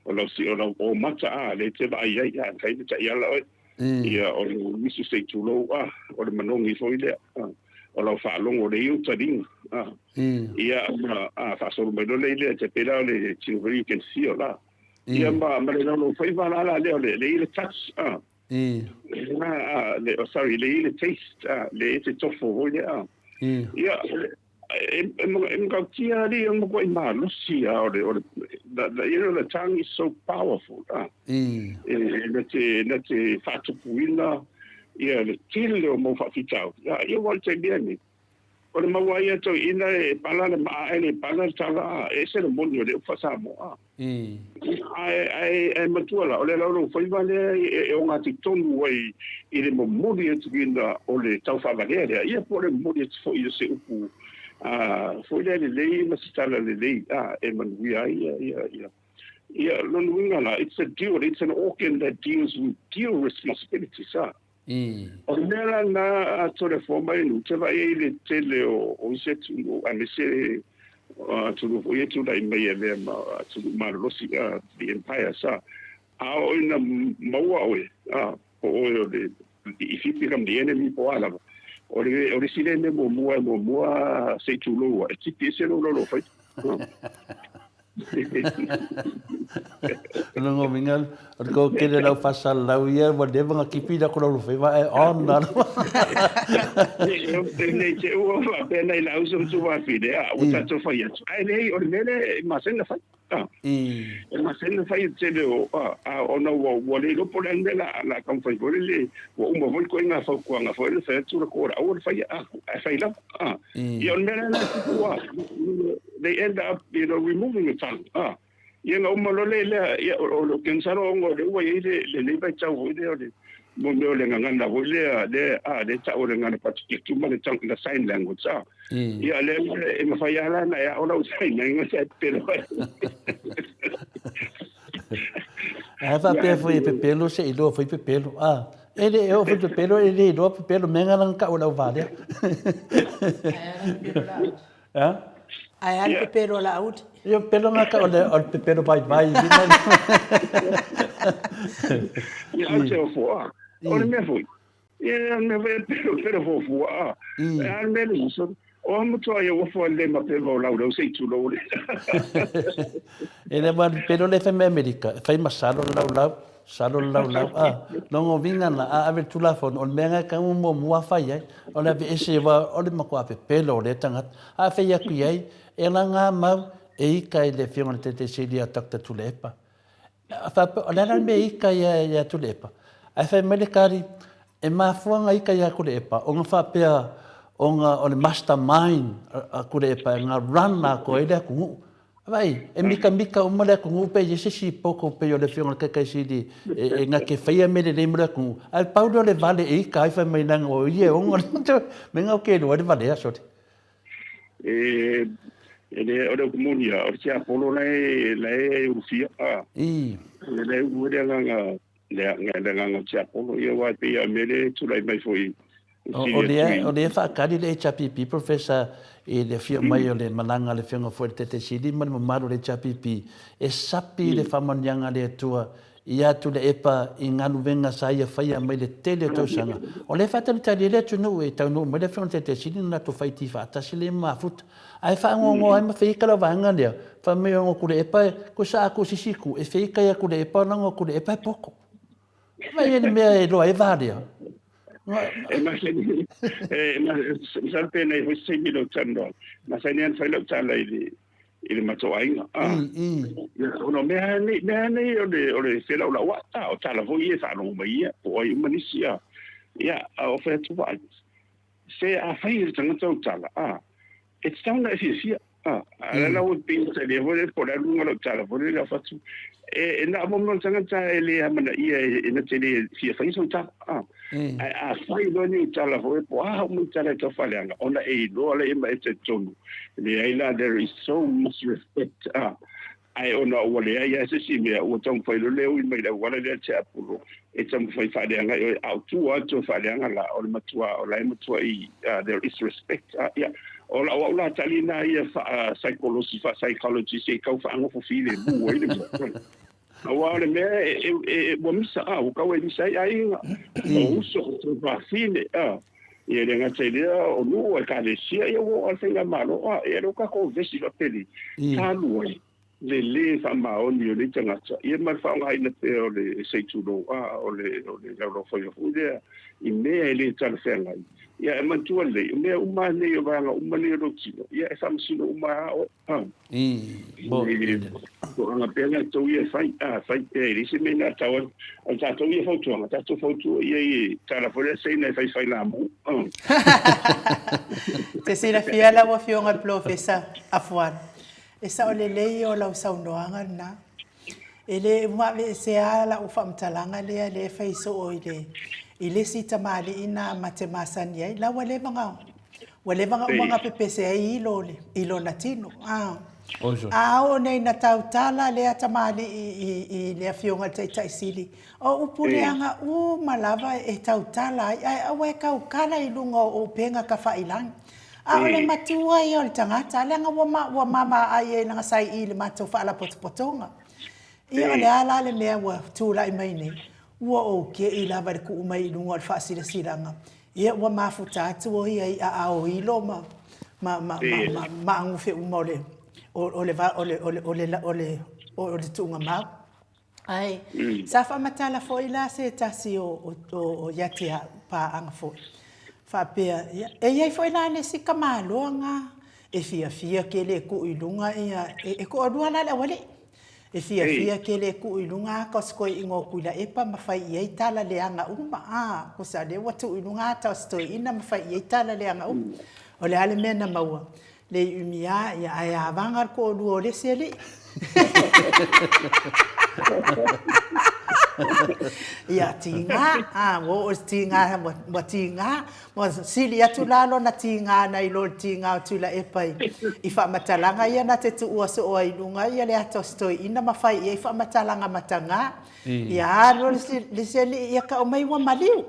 O lau si o lau o mata a le te vaai ai a kai te taiala oe. Ia o le misi se tulou a o le manogi foi lea a o lau faalogo le iu taliga a ia ma a faasolo mai loa lea i lea te pei la o le tino foi you can feel la ia ma ma le lau faiva la la lea o le le i le touch a a le oh sorry le i le taste a le e te tofo foi lea a ia E matautia alii o le matuai malosi a o le o le the you know the tongue is so powerful a e na te na te faatupuina ia le tele o mau faafitauli a ia ua o le taimi lenei o le maua ai a toeaiina e pala le maa ae le pala le tala a e ese le moni o le upu faa-Samoa Ae, ae, ae matua la, o le laulaufaiva lea e ogatotonu ai i le momoli atu ina o le taufaavalea lea, ia po o le momoli atu foi o se upu foi lea lelei ma se tala lelei a, e manuia ai ia, ia, ia. Ia, lona uiga la, it's a dual, it's an organ that deals with dual responsibilities, a. O le mea la lena a Toleafoa mai nu, te vaai ai i le tele o, o isi atunuu, aemaise atunuu foi ia e tulai mai e avea ma atunuu malolosi, the empires, a, a oo ina maua oe, a, po oe o le, if you become the enemy po o a lava, o le, o le isi lea mea muamua e muamua se i tulou ai, e tipi ese lou laulau faiva. O lona uiga, o le kokele o le au faasalalau ia ua leva ona kipi le atu Laualofaiva ae on lava. E nei te ua faapea nai lau uso ma tuafafine, a ua tatou fai atu. Ae leai, o le mea lea e masani ona fai. E masani ona fai le tele o, a ona ua le iloa po o le a le mea o le a taumafai foi lele, ua uma foi le ituaiga fautuaga foi lele fai atu le toa o le aua le faia, ae fai lava. Ia o le mea lea la e tupu, they end up, you know, removing the tongue. Ia ona uma loa lea, ia o ke masalo ona o lea ua i ai lenei vaitau foi lea o le mo mea o le gagana foi lea, lea, lea e tau o le gagana patupatu ma le tongue, the sign language, Ia o lea e mafai lava la ona e ao lau sign language ae pepelo ai. Ae faapea foi e pepelo se iloa foi pepelo. Ah, e le e oo foi pepelo e le iloa pepelo mea nga langa tau e le au valea. Ae a le pepelo a Laauli? Ia pepelo nga tau o le pepelo vaivai. Ia au te ofo, o le mea foi. Ia, o le mea foi e pelo, pelo fuafua, a. A le mea le uso, o a matua ia ua le ma pe vau lau lau se i tulou le. E le wa pelo le fai me Amerika, e fai ma salo le laulau, salo le laulau, a. Logo vinga na, a ave le tulafono, o le mea ngai ka mua mua fai ai, o le ave ese wa, o le matua pepelo o lea tagata. A fai atu i ai, e la ngā mau, e ika i le afioga i le Taitaisili a Doctor Tuilaepa. Faapea, o le a la le mea ika ia ia Tuilaepa? Ae fai mai le kari, e mafua ona ika ia Tuilaepa ona faapea ona o le master mind a Tuilaepa e na run atoa ai le atunuu. Vaai, e mikamika uma le atunuu pe i ai se isi poto pei o le afioga i le Taitaisili e na te faia mea lelei mo le atunuu. Ae pau lea o le vale e ika ai fai mai leaga o ia e ona le mea lena ou te iloa ai le valea sole. E, e le, o le upu moni lava, o le tiapolo la e, la e ulufia, a. I. O le ulu ai le agaga, le, le agaga o tiapolo, ia aua e pei lava o le mea lea e tulai mai foi i O, o lea, o lea e faatali le HRPP, Professor, i le afio mai o le malaga a le Afioga foi i le Taitaisili ma le mamalu o le HRPP, e sapi le faamanuiaga a le Atua Ia Tuilaepa i galuega sa ia faia mai le tele o tausaga. O lea e faatalitali ai le atunuu e taunuu mai le Afioga i le Taitaisili ona latou faiti faatasi lea ma mafuta. Ae faanoanoa ai ma feika lau vaega lea, fai mai o Tuilaepa e koe sa atu i se isi itu, e feika ia Tuilaepa leaga o Tuilaepa e poto. Vaai ai le mea e iloa ai va lea. E masani, e masalo pe nei foi se taimi i lou talanoa, masani lava ona fai lau tala i le i le matou aiga. Ah. Ia, ona o mea nei, mea nei o le, o le felaulau a, o tala foi ia e faalogo mai ia, po o ai uma nisi, a. Ia, a o fai atu vaai, se a fai e le tagata au tala, a, e tatau ona e fiafia, a, a la ua pei e talia foi lele po o le alu luga o lau tala foi lele, a fai atu, e, e na o mo mea o le tagata e le amanaia e, e na te le fia faia sau tala, a. Ae a fai loa ni tala foi po o a uma tala e tau faaleaga, ona e iloa lea ma e talitonu, leai la, there is so much respect, a, ae ona ua leai lava se isi mea, ua taumafai loa le ui mai le auala lea tiapolo e taumafai faaleaga ai oe, a o tua atu o faaleaga la, o le matua, o la e matuai, there is respect, a, ia, o lau au la tali lena ia faa-saikolosi, faa-psychology, se i tau faagofo filemu ai le mea. Aua o le mea e, ua misa, a, ua tau e misa ai aiga, o uso, o tuafafine, a, ia le gata i lea, o nuu, o ekalesia, ia ua oo lava i le faigamalo, a, ia lea ua tatou vevesi faapelei, talu ai le lē faamaoni o nei tagata, ia ma le faaaogaina pea o le se i tulou, a, o le, o le laulaufaiva foi lea i mea e le talafeagai. Ia e manatua lelei, o mea uma lava nei, o vaega uma nei o lou tino, ia e faamasino uma lava oe. Tulaga pea lena tou ia e fai, a fai pea e leai se mea na tau ai. O tatou ia fautuaga, tatou fautua ia i tala foi lea Saina e fai failamu. Te silafia lau Afioga i le Polofesa Afualo, e sao lelei o lau saunoaga lena. E le uma aveesea lau faamatalaga lea lea e fai soo i le i le isi tamalii na ma te masani ai, la ua leva na Ua leva ona uma ona pepese ai ilo i lona tino. A A oo nei ina tautala lea tamalii i le Afioga i le Taitai Sili, o upu leaga uma lava e tautala ai, ae aua e tautala i luga o upega tafailagi. A o le matua ia o le tagata, leaga ua mavaai ai lana saii i le matou faalapotopotoga. Ia o le a la le mea ua tulai mai nei? Ua ou te'i lava i le tuu mai i luga o le faasilasilaga, ia ua mafuta atu o ia i aao ilo ma ma ma ma ma agufe uma o le o le o le o le o le o le o le tuugamau. Ae sa faamatala foi la se tasi o o ia te au paaga foi faapea, ia, e i ai foi la le isi tamaloa na e fiafia tele e tuu i luga ia, e toalua la le aualii, e fiafia tele e tuu i luga ata o si toeaina o Tuilaepa ma fai i ai tala leaga uma, a, tusa o lea ua tuu i luga ata o si toeaina ma fai i ai tala leaga uma. O le a le mea na maua? Le umi a, ia, ae avaga le toalua o le isi alii. Ia, tiga, a, ua oo i le tiga, ua tiga, ua sili atu la lona tiga nai lo le tiga o Tuilaepa i faamatalaga ia na te tuua soo ai i luga ia le ata o si toeaina ma fai i ai faamatalaga mataga. Ia alu le isi alii ia tau mai ua maliu.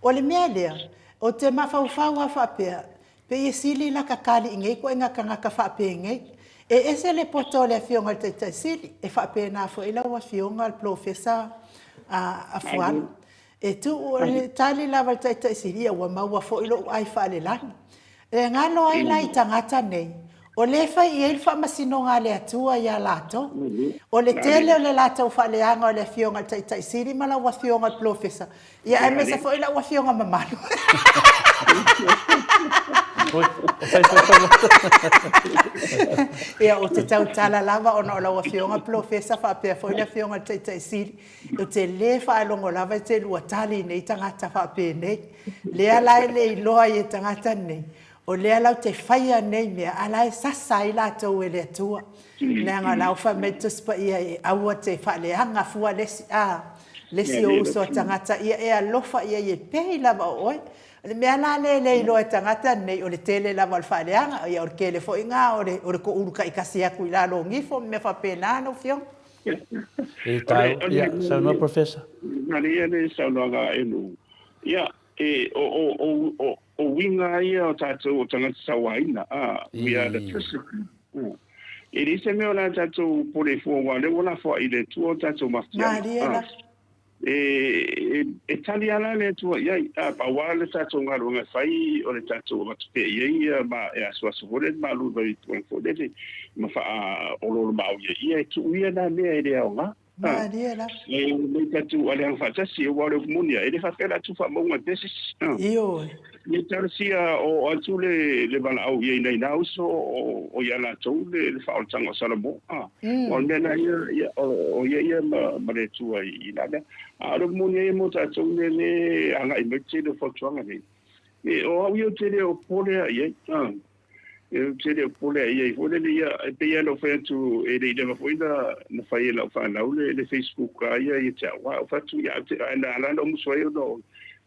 O le mea lea, ou te mafaufau lava faapea, Pei e sili la ka tali i nei ituaiga tagata faapenei. E ese le poto o le Afioga i le Taitai Sili, e faapena foi lau Afioga le Polofesa Afualo. E tuu e tali lava i le Taitai Sili, ia ua maua foi lou ai faalelagi. E galo ai la i tagata nei, o lea e fai i ai le faamasinoga a le Atua ia latou. O le tele o le latou faaleaga o le Afioga i le Taitai Sili ma lau Afioga i le Polofesa, Ia aemaise foi lau afioga mamalu. Ia ou te tautala lava ona o lau afioga Polofesa faapea foi le afioga i le Taitai Sili, ou te le faalogo lava e te lua tali i nei tagata faapenei. Lea la e le iloa ai e tagata nei, o lea latou te faia nei mea, a la e sasa ai latou e le Atua. Leaga o la ua fai mai le Tusi Paia e aua te faaleaga fua le isi, a, le isi ou uso a tagata, ia e alofa i ai e pei lava o oe. O le mea la lea e le iloa e tagata nei, o le tele lava o le faaleaga, ia o le tele foi lena o le, o le toulu taitasi atu i lalo o gifo ma mea faapena lau Afioga. E tau, ia, saunoa Professor. Malie le saunoaga a Elu. Ia, e, o, o, o, o, o uiga ia o tatou o tagata sauaina, a, we are the persecuted. E leai se mea o le a tatou pole fua aua o lea ua lafoai i le Atua o tatou mafatiaga. Malie la. E, e tali lava la le Atua i ai. A, pau lava le tatou galuega e fai o le tatou avatu pea i ai ia ma e asuasu foi lele malu mai tulaga foi lele ma faaoloolomaau ia ia e tuu ia na mea e le aoga. Malie la. E le tatou aleaga faatasi, aua o le upu moni lava, e le faapea o le a tuufaamauga pea se isi. Ioe. Ia talosia o atu le le valaau i ai nai na uso o o ia latou le le faaolataga o Salamo. Aua o le mea na ia ia o ia ia ma ma le Atua i la mea. A o le upu moni lava ia mo tatou nei le agai mai le tele o fautuaga nei. E o au ia ou te le o popole lava i ai. E te le o popole i ai foi lele ia, e pei lava ona ou fai atu, e le i leva foi na, na fai e lau fanau le, le Facebook a ia ia te au, a ou fai atu, ia, te, a na ala ona ou musu ai ona o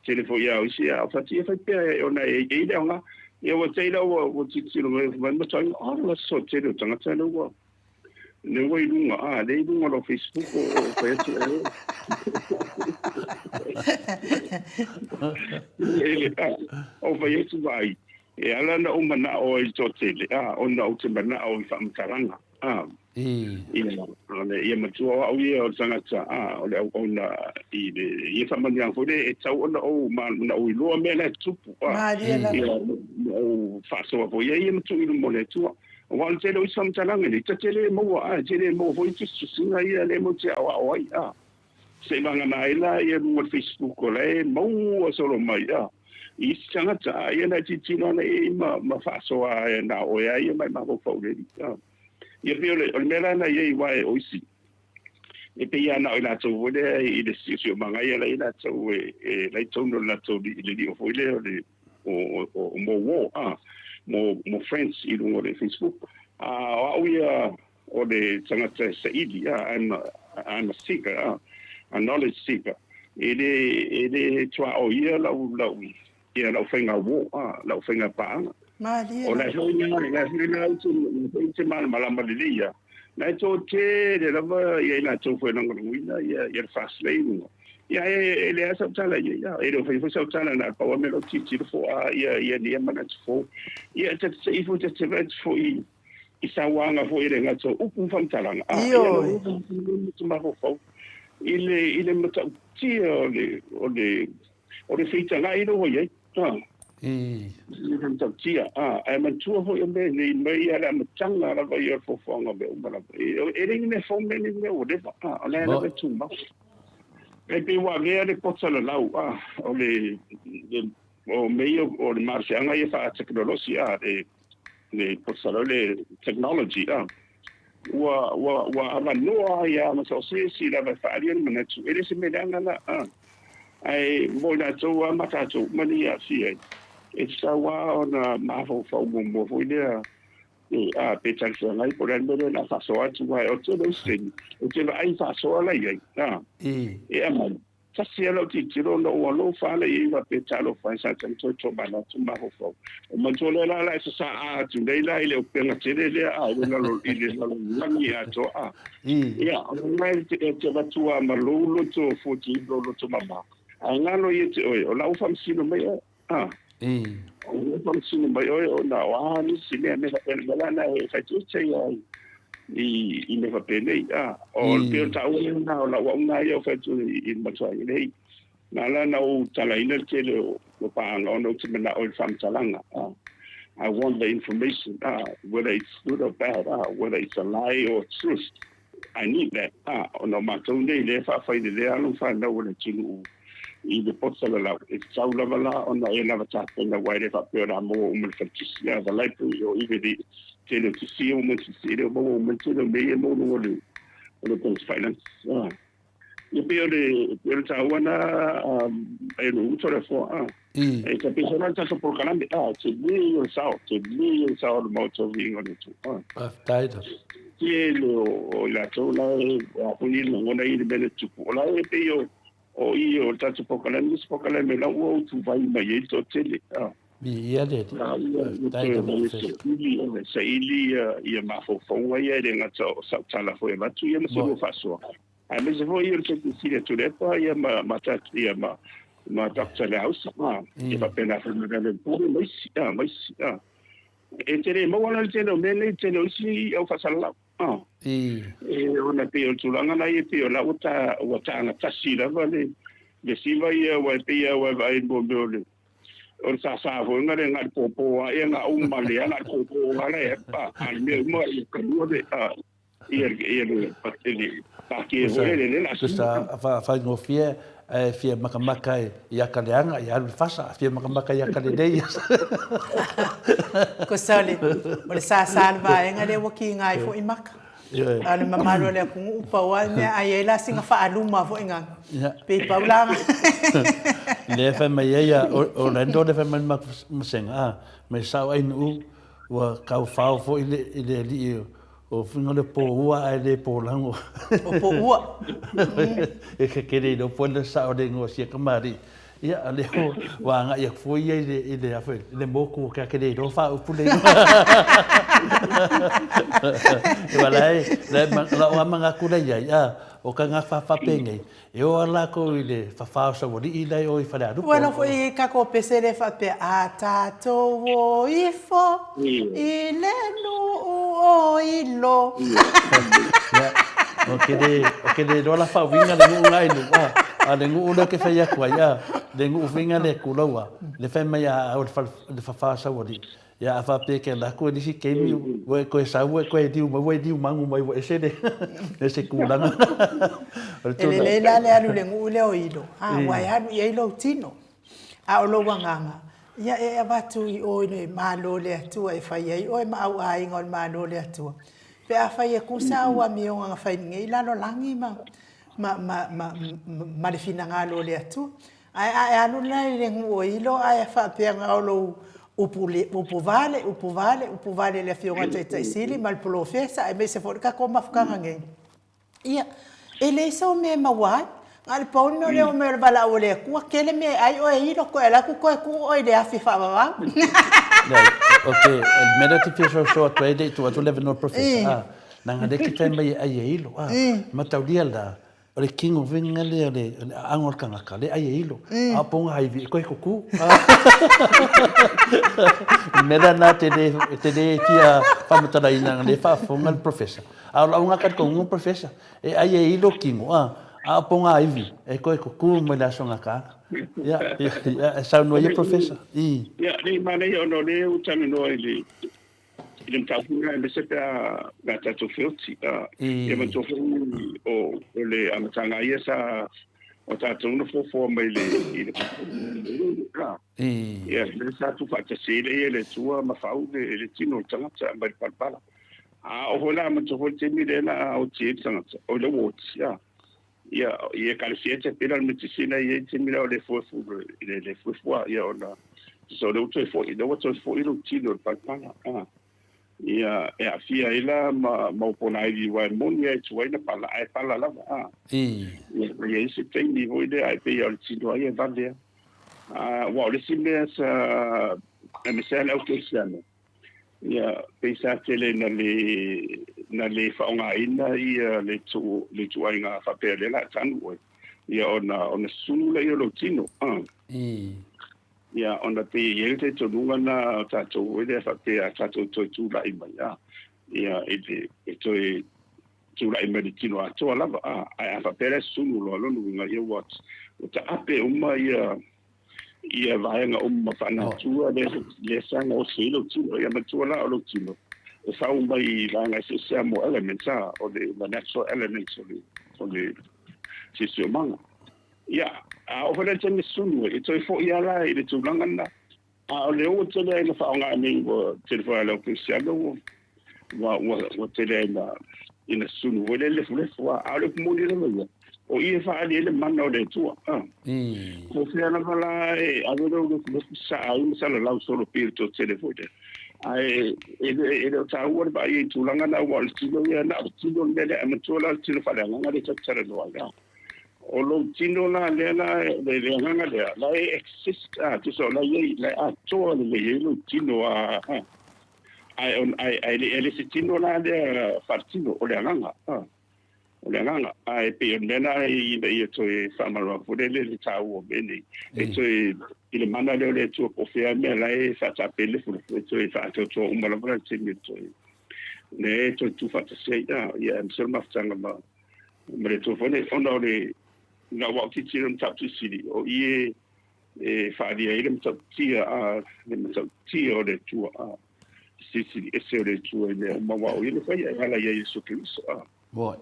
tele foi a o isi, a ou fai atu, ia fai pea e, ona e, e i le aoga. Ia ua te i la ua, ua tilotilo mai, fai mai, matua, a la so tele o tagata lea ua, lea ua i luga, a, lea i luga o lau Facebook o, o fai atu e. E, a, ou fai atu vaai, E ala ona ou manao ai i le toatele, a, ona ou te manao i faamatalaga, a. Ia, o le, ia matua o au ia o le tagata, a, o le auauna i le, ia faamanuiaga foi lea, e tatau ona ou, ma, ona ou iloa mea la e tutupu, a. Malie lava. Ia, ma ou faasoa foi ai ia ma tuu i luma o le Atua. Aua o le tele o isi faamatalaga nei, ta te le maua, a, e te le maua foi tusitusiga ia lea matou te aoao ai, a. Seivagana ai la ia luga o le Facebook o la e maua solo mai a i isi tagata a ia na e tilotilo ana i ai ma ma faasoa ai na o oe a ia mai mafaufau le alii a. Ia pei o le o le mea la na i ai aua o isi e pei lava na o i latou foi lea i le siosiomaga ia la i latou e e la i totonu o le latou i le lio foi lea o le o o o mo war a mo mo friends i luga o le Facebook a o au ia O le tagata e saili, I'm a, I'm a seeker, a knowledge seeker. E le, e le tuaoia lau, lau, ia lau faiga uo, lau faiga paaga. Malie O la foi na, la foi na ou te, la foi ou te malamalama lelei ia. Na e toatele lava ia i latou foi e lagolagoina ia, ia le fast lane luga. Ia e, e leai sau tala i ai, e le o faia foi sau tala na o le pau lava mea o lau tilotilo fo'a ia, ia nei manatu fou. Ia ta te se'i foi ta te vaai atu foi i, i sauaga foi e le gata o upu ma faamatalaga, a ia Ioe. te mafaufau i le i le matautia o le o le o le feitagai lea ua i ai. A. I. I le matautia, a, ae manatua foi o mea nei mai lava le amataga lava ia o le fuafuaga o mea uma lava. E leai ni mea fou mea nei mea ua leva, a, o la e lava e tumau. E pei ua avea le poto lalau, a, o le, le o mea ia o le malosiaga ia faatekonolosi, a, le, le poto lalau, le technology, a, ua, ua, ua avanoa ai lava ma so o se isi lava e faaalia le manatu, e le o se mea leaga la, a. Ae mo i latou lava ma tatou uma nei e aafia ai, e tatau lava ona mafaufau muamua foi lea, a, pe talafeagai po o le a le mea lea o le a faasoa atu, aua o le tele o isi taimi, ou te vaai i faasoa la i ai, a, e aumai, tasi lava lau tilotilo ona ou alofa lava lea i ai faapea, talofa e, sa tatau toe tomanatu mafaufau. O manatua lea la, la e sasaa atu nei la i le upega tele lea, a, i le lalolagi atoa, a. Ia, o lena e te avatu lava ma lou loto fuakiu, lou loto mama, ae galo ia te oe, o la ua faamasino mai oe. A. O la ua faamasino mai oe ona o a nisi mea, mea faapena, mea la na e faaitiitia ia ai i, i mea faapenei. A. O le pei o le taua lena o lau auga ia o fai atu i le matua nei. Na ala ona ou talaina le tele o paaga ona ou te manao i le faamatalaga. A. I want the information, a, whether it's good or bad, a, whether it's a lie or truth, I need that, a, ona o matou nei lea e faafai i le lea alo ma fanau o le atunuu i le poto salalau, e tatau lava la ona e lava tapena aua e le faapea o le a maua uma i le faletisi, a, the library or even the tele o tisi ia ua maua i tisi, e le o maua uma i le tele o mea ia e maua i luga o le upega tafailagi. A. Ia pei o le, pei o le taua na e lo uto le foa a. E ka pei sona tatou polokalame a, tele ia o le sao, tele ia o le sao o le Maota o Viiga o le Atua a. Faafetai lava. Tele o i latou la e a foi i lagona i le mea lea e tupu. O la e pei o, o i o le tatou polokalame, isi polokalame la ua utuvai mai ai le toatele a. Viia le Alii. Faafetai lava Professor. Saili ia mafaufauga ia e le gata o sau tala foi avatu ia ma se lua faasoa. Aemaise foi o le Taitaifono a Tuilaepa ia ma ma ia ma ma Doctor Leausa a ia faapena foi ma Reverend Pule ma isi a ma isi a. E te le maua la le tele o mea nei, tele o isi au faasalalau a. E ona pei o le tulaga la ia pei o la ua ta ua tagatasi lava le le siva ia aua e pei lava ua e vaai mo mea o le o le sāsā foi nga le nga le pōpō a ia nga uma le nga le pōpō a le a a le mea uma ia kalua le a ia ia le le pākē foi le le la Tusa faigofie e fia makamaka i aka leaga ia alu i le fasa, a fia makamaka i aka lelei ia. Ko Sally, o le sāsā le vaega lea ua kiga ai foi maka. A o le mamalu o le atunuu pau lava le mea ai ai la sina faaluma foi na pei pau la Lea fai mai ai a Orlando lea fai mai le masega a mai sao ai nuu ua kau fao foi le i le alii o finga le po ua ae le po lango. O po ua. E ke kere i po le sao le ngoa sia kamari. Ia, a lea ua agai atu foi ia i le, i le, a foi, i le moku o ke ake le iloa faaupu le igoa. Aua la e, la e, la o amanga atu la iai, a, o ka ngā whawhapengei, e o a lākou i le whawhao sauali'i la e o i Falealupo. Ua nofo i kako pese le faapea, A tatou o ifo i le nuu o Ilo. Ia, o ke le, o ke le iloa la faauiga le nuu nga i nuu, a, a le nuu lea ke fai atu ai, a, le nuu finga le kulaua, le fai mai a au le fale, le whawhao sauali'i. Ia, a faapea ke ala atu e nisi keimi, ua e koe sau, ua e koe liu mai, ua e liu magu mai, ua ese le, ese kulaga. O le E lelei la le alu i le nuu lea o Ilo, a, ua e alu i ai lou tino. A o lou agaga, ia e avatu i o i le Malo o le Atua e fai ai oe ma au aiga o le Malo o le Atua. Pe afai e kusa au amioga na fai nei lalolagi ma, ma, ma, ma, ma le finagalo o le Atua. Ae a e alu la i le nuu o Ilo ae faapea na o lou upu, upu vale, upu vale, upu vale i le Afioga i le Taitai Sili ma le Polofesa aemaise foi le tatou mafutaga nei. Ia, e leai sau mea e maua ai. Na o le pau le mea o lea o mea o le valaau a le Atua, tele mea e ai oe e ilo, toe alu atu toe tuu oe i le afi e faavavau. Leai, o te, o le mea lea ou te fia soasoa atu ai le i tuu atu le avanoa Professor, a, leaga lea e te fai mai e ai e ilo, a, mataulia la, O le kino winga lea o le aano o le tagata, lea ai e ilo. A o pogaiwi e koe kuku. Le mea lea na te le, te le fia faamatalaina le faafofoga le professor. A o lau ga talitonuga professor, e ai e ilo kino, a. A o pogāivi, e koe kukū mai le aso gakaga. Ia, ia, ia, e saunoa ia Professor. I. Ia, nei manaia ona o lea ua talanoa i le i le mataupu lena aemaise pe a pe a tatou feoti. A, ia manatua foi o o le amataga ia sa o tatou na fuafua mai le i le a. Ia, lea sa tuufaatasi ai lea e le Atua ma fau le le tino o le tagata mai le palapala. A oo foi la manatua foi le taimi lea na oti ai le tagata, oi le ua oti, a. Ia, i ekalesia te pera le metisina i ai taimi la o le fuefu le le fuefua ia ona so le ua toe foi le ua toe foi lou tino i le palapala a. Ia, e aafia ai la ma ma Uponaivi aua e moni lava e tuai na pala ae pala lava a. Ia, e i ai se taimi foi lea ae pei lava o le tino lava ia e vave lava. A, aua o le isi mea sa aemaise lava le au kerisiano, Ia, pei sa tele na le, na le faaaogaina ia le tu, le ituaiga faapea o lea o le a tanu oe, ia ona, ona sulu lea o lou tino. A. Ia, ona pei e i ai le talitonuga lena o tatou foi lea faapea a tatou toe tulai mai, a, ia, i le, e toe tulai mai i le tino atoa lava, a, ae a faapea la e sulu loa, lona uiga, ia ua, ua taape uma ia, ia vaega uma faanatua le le sa gaosi ai lou tino. Ia matua la o lou tino e fau mai i vaega eseese a mo elements a o le the natural elements o le o le siosiomaga. Ia, a oo foi la i le taimi e sunu ai, e toe foi lava la i le tulaga lena. A o le ua tele ai ina faaaoga nei ua tele foi lava le au kerisiano ua ua ua ua tele ai ina ina sunu foi lea lefulefu a a o le upu moni lava ia o i e faaali ai le mana o le Atua a po fea lava la e ave lou lefulefu saa ai ma salalau solo pei o le toatele foi lea ae e le e le o taua le vaai i tulaga na aua o le tino ia na o le tino le mea lea ae matua la o le tino faaleagaga lea tatou te talanoa ai a o lou tino la lea la le le agaga lea la e exist a tusa o la i ai la e atoa lelei ai lou tino a Ae, ae, ae le, e le se tino la lea faaletino, o le agaga, a, o le agaga. Ae pei o le mea lena ina ia toe faamalamalama foi lele le taua o mea nei. E toe, i le mana lea o le Atua po o fea mea la e faataape lefulefu, e toe faaatoatoa uma lava la le taimi e toe, lea e toe tuufaatasi ai, a, ia, aemaise o le mafutaga ma, ma le Atua foi nei, ona o le, na ua ou tilotilo i le mataupu silisili, o i e, e faaalia ai le matautia a le matautia o le Atua a silisili ese o le Atua i mea uma aua o ia le faia e ala ia Iesu Keriso a. Moi.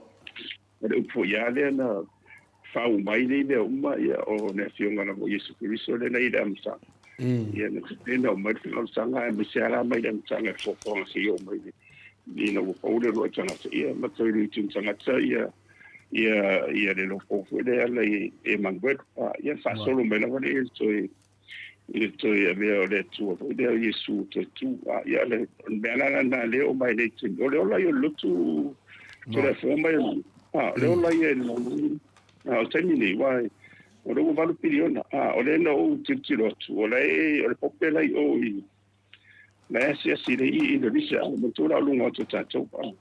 O le upu foi lava lea na fau mai nei mea uma ia o le afioga lava o Iesu Keriso lea na i le amataga. Ia na tapena uma ai le faaalosaga aemaise lava la mai le amataga i le foafoaga seia oo mai i le ina ua pau le uluai tagata ia ma toe le itu tagata ia ia ia le lopo foi lea ala i Emanuele ia faasolo mai lava le toe i le toe avea o le Atua foi lea o Iesu toe tu ia le mea la na le o mai nei taimi o le ola ia o le lotu Toleafoa mai o le ola ia i le o le taimi nei aua o lea ua 8 piliona o lea na ou tilotilo atu o le o le pope la i o i Na e asiasi i le i Indonesia a manatua la o luga atu o tatou a.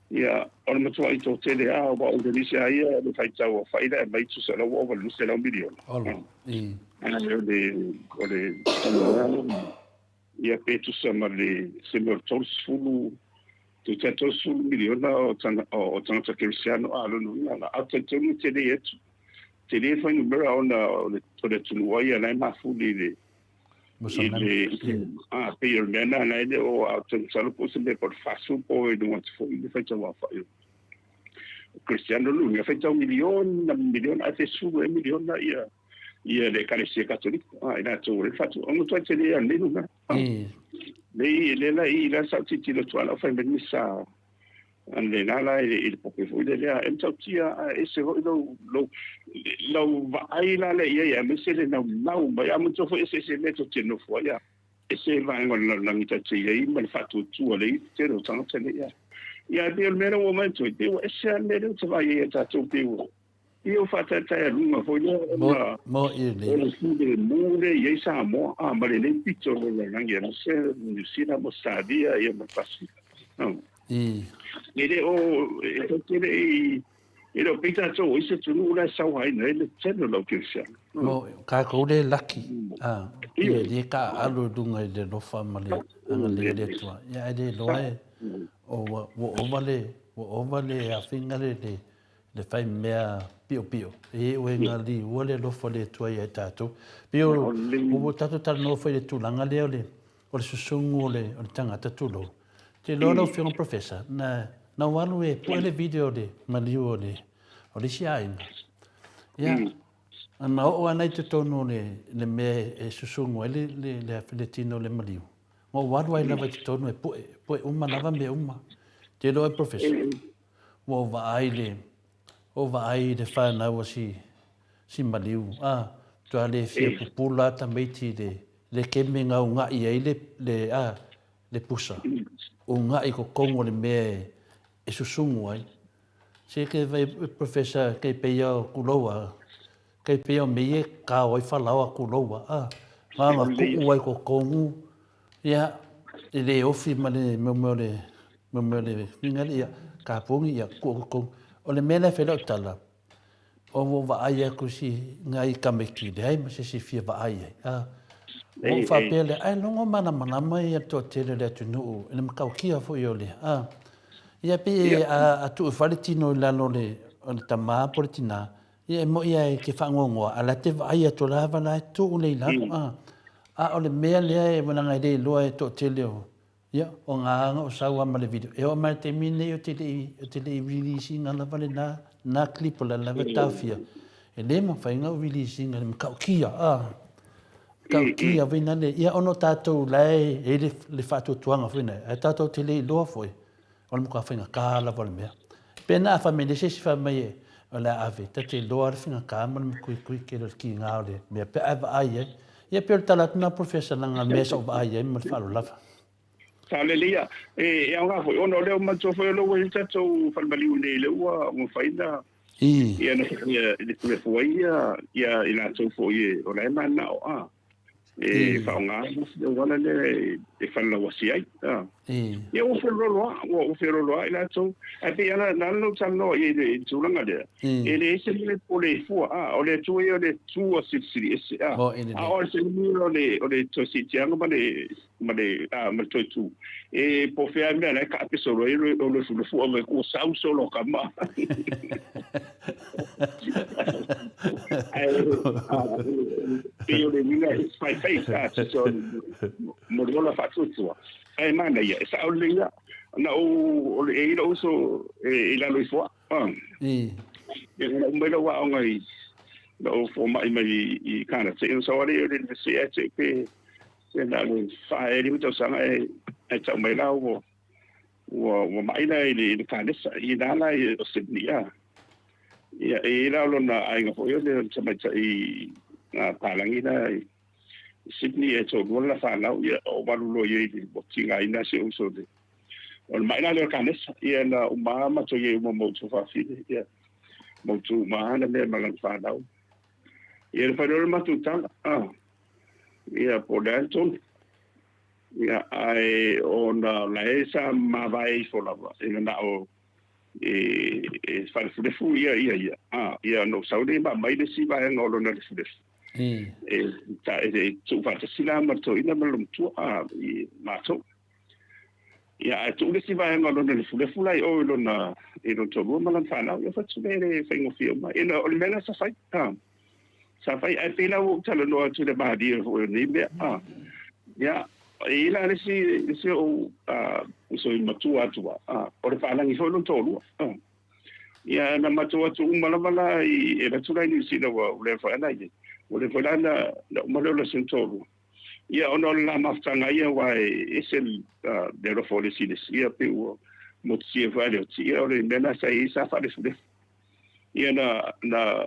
Ia, o le matuai toatele a aua o Indonesia a ia le faitau aofai la e aumai tusa la ua ova i le 200 miliona. Olo, i. Ae o le, o le ia pe tusa ma le se mea o le 30, toeitiiti 30 miliona o o tagata kerisiano a lona uiga la, a o talitonu e tele atu, tele fuainumera ona o le atunuu a ia la e mafuli i le i le a pei o le mea lena na e le o a ou te masalo po o se mea po o le 40 po o i luga atu foi le faitau aofai o Kerisiano lona uiga faitau miliona ma miliona ae pe 10 ea miliona ia ia le ekalesia Katoliko a i latou o le faatu o matuai tele ia lenei numera nei lea la i la sa ou tilotilo atu a la fai mai le sa le la la i le pope foi lea e matautia a ese foi lou lou lau vaai la lea i ai aemaise le naunau mai a manatua foi eseese mea tou te nofo ai a ese vaega o le lalolagi tou te i ai ma le faatuatua lea i le tele o tagata nei a ia e pei o le mea lea ua omai atu ai pei ua ese lava le mea lea ou te vaai ai ia tatou pei ua pei ua faataetaealuga foi lea ona Mo i le o le filemu lea e i ai Samoa a ma lenei pito o le lalolagi aemaise Niu Sila ma Ausetalia ia ma le Pasefika. I. E le o e tou te le i e le o pei tatou o isi atunuu la e sauaina ai le tele o le au kerisiano. Mo tatou le laki a ia le taaalo i luga i le alofa ma le agalelei o le Atua. Ia ae le iloa e o ua ova le ua ova le afiga le le. le fai mea piopio, e iu ai na liua le alofa o le Atua ia i tatou. Pei o ua tatou talanoa foi i le tulaga lea o le o le susugu o le o le tagata tulou. Ou te iloa lau Afioga Professor, na na ou alu e pue le video o le maliu o le o le isi aiga. Ia, na oo lava i totonu o le le mea e susugu ai le le le le tino o le maliu. Na ou alu ai lava i totonu e pue, pue uma lava mea uma. Ou te iloa Professor, ua ou vaai le, ua ou vaai i le fanau a si, si maliu, a, matua le fia pupula lava tamaiti i le, le keme na una'i ai le, le, a, le pusa, una'i i totonu o le mea e, e susugu ai. Se ke vai, Professor, kei peia o tulou a, kei peia o mea ia e kao ai falaoa tulou a, a, na ona tuu ai i totonu, Ia, e le ofi ma le mea o le mea o le uiga lea, ia, kaponi, ia, tuu i totonu. O le mea lea e fai ai lau tala, ua ou vaai atu i si nai tamaiti leai ma se isi e fia vaai ai, a, ona ou faapea lea, ai logo malamalama ia le toatele o le atunuu i le matautia foi o le, a. Ia pei a tuu ifo lava le tino i lalo o le tama po o le tina, Ia e moi lava e te faanoanoa, a o la e te vaai atu lava la e tuu lea i lalo, a. A o le mea lea e leaga e le iloa e toatele o, ia, o na lava na ou sau lava ma le video. E oo mai i le taimi lenei ou te le i, ou te le i release ina lava lena, lena clip o la e lava e taofia. E le mafai ona ou release ina i le matautia, a. Matautia foi lea, ia ona o tatou la e i ai le faatuatuaga foi lea, ae tatou te le iloa foi. O le matua faigata lava o le mea. Pe na a fai mai nei se isi fai mai o le a ave, ta te iloa le faigata ma le matuitui tele o le kiga o le mea pe a e vaai ai. Ia pei o le tala atu lena Professor leaga o le mea sa ou vaai ai ma le faaaloalo lava. Sao lelei ia. E aoga foi ona o lea ua manatua foi o lea ua i ai le tatou falemaliu i inei lea ua mafai ona ia na ia le fuefue ai ia i latou foi o la e mananao a. E faaaoga le auala lea e falelauasi ai. Ia ua feoloolo lava, ua feoloolo lava i latou. Ae pei lava na ala ona ou talanoa i ai i le tulaga lea, e leai se mea e pole ai fua, a o le Atua ia o le Atua silisili ese, a o le taimi o le toe siitiaga ma le ma le ma le toe tu, e po o fea le mea la e kaape solo ai o le fulefu mai ua sau solo ka ma. Ae pei o le uiga it's by faith, a so mo le ola faatuatua. Ae manaia, e sao lelei ia. Na ou, o le, e i ai lou uso e i lalo ifo a. Ia na uma mai lau aoga i lau fomai mai i Kanata, ia na sau lava lea i le University ae te i pe Ia na o le 4 tausaga e tau mai la ua ua ma'i la i le kanesa i ina la i o Sydney a. Ia e i ai la lona aiga foi o le tamaitai palagi la i Sydney e toalua lana fanau ia o valu loa ia i le ua tigaina si ou uso le o le ma'i la lea o le kanesa ia na uma lava matou i ai uma ma ou tuafafine ia mautu uma lava na mea ma lana fanau. Ia na fai loa le matou tala a. Ia, po o le a le tonu. Ia, ae ona o la e sa mavae ifo lava i manao e, e faalefulefu ia ia ia. A, ia ona ou sau lea ma aumai le isi vaega o lona lefulefu. E, ta, e, e tuufaatasi la ma le toeaina ma le matua, a, i matou. Ia, ae tuu le isi vaega o lona lefulefu la i o i lona, i lona toalua ma lana fanau. Ia, fai atu le, le faigofie uma. Ia, o le mea la sa fai, a. Sa fai, ae pei la ua ou talanoa atu i le malie foi o nei mea. A, ia, e i ai la le isi, le isi ou uso i matua atu lava, a, o le palagi foi lona toalua. A, ia, na matou atu uma lava la i, e alu atu la i Niu Sila ua leva foi la i ai, ua leva foi la na, na uma lea o le isi toalua. Ia, ona o le la mafutaga ia, aua e ese le alofa o le isi i le isi, ia, pei ua motusia foi a le oti, ia, o le mea lena sa i ai, sa faalefulefu. Ia, na, na,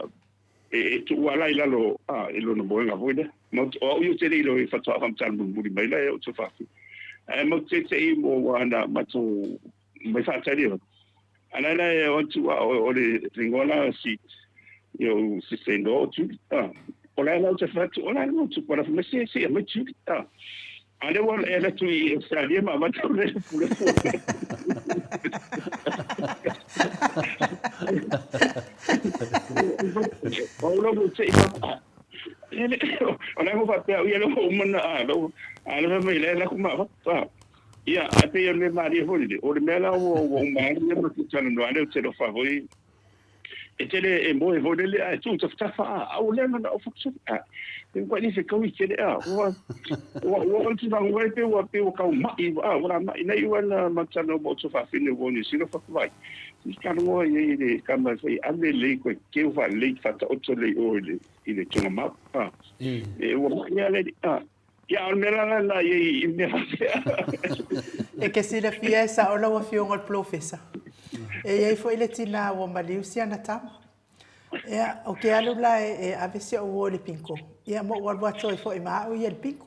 e tuu lava la i lalo a, i lona moega foi lea. Matou, o au ia ou te le iloa i faatoa faamatala mulimuli mai la e ou tuafafine. Ae matou te te'i mo ua na matou mai faatali atu. A la la e o atu a o le igoa la si i ou sister-in-law o Julie. A, o la e la ou te fai atu, o la e motu pa la fai mai se se aumai Julie. A, a lea ua e alu atu i Australia ma avatu le lefulefu. O au ua te i o la e faapea au ia lea ua uma ona a lau a le fai mai lea la ku ma avatu. A, ia ae pei o le mea malie foi lele, o le mea la ua uma lava le mea ma talanoa lea ou te alofa foi. E tele e moe foi lele ae tu tafatafa a, a ua lea na o fatu a. E ua ni se kaui tele a. Ua ua ua o tulaga ua pe ua pe ua kau mai a ua la mai nei ua na matana mo to fafine ua ni sino fatu vai. I ka ngoa i le kama foi ave lei koe keu fa lei fata oto lei o i le i le tunga mau. A. E ua mai a le a. Ia, o le mea la lena i i mea faapea. E ke silafia e sao lau Afioga o le Polofesa, e i ai foi le tinā ua maliu si ana tama. Ia, o ke alu la e ave si o'u uo i le pinko, ia ma ou alu atu ai foi ma a'u ia i le pinko.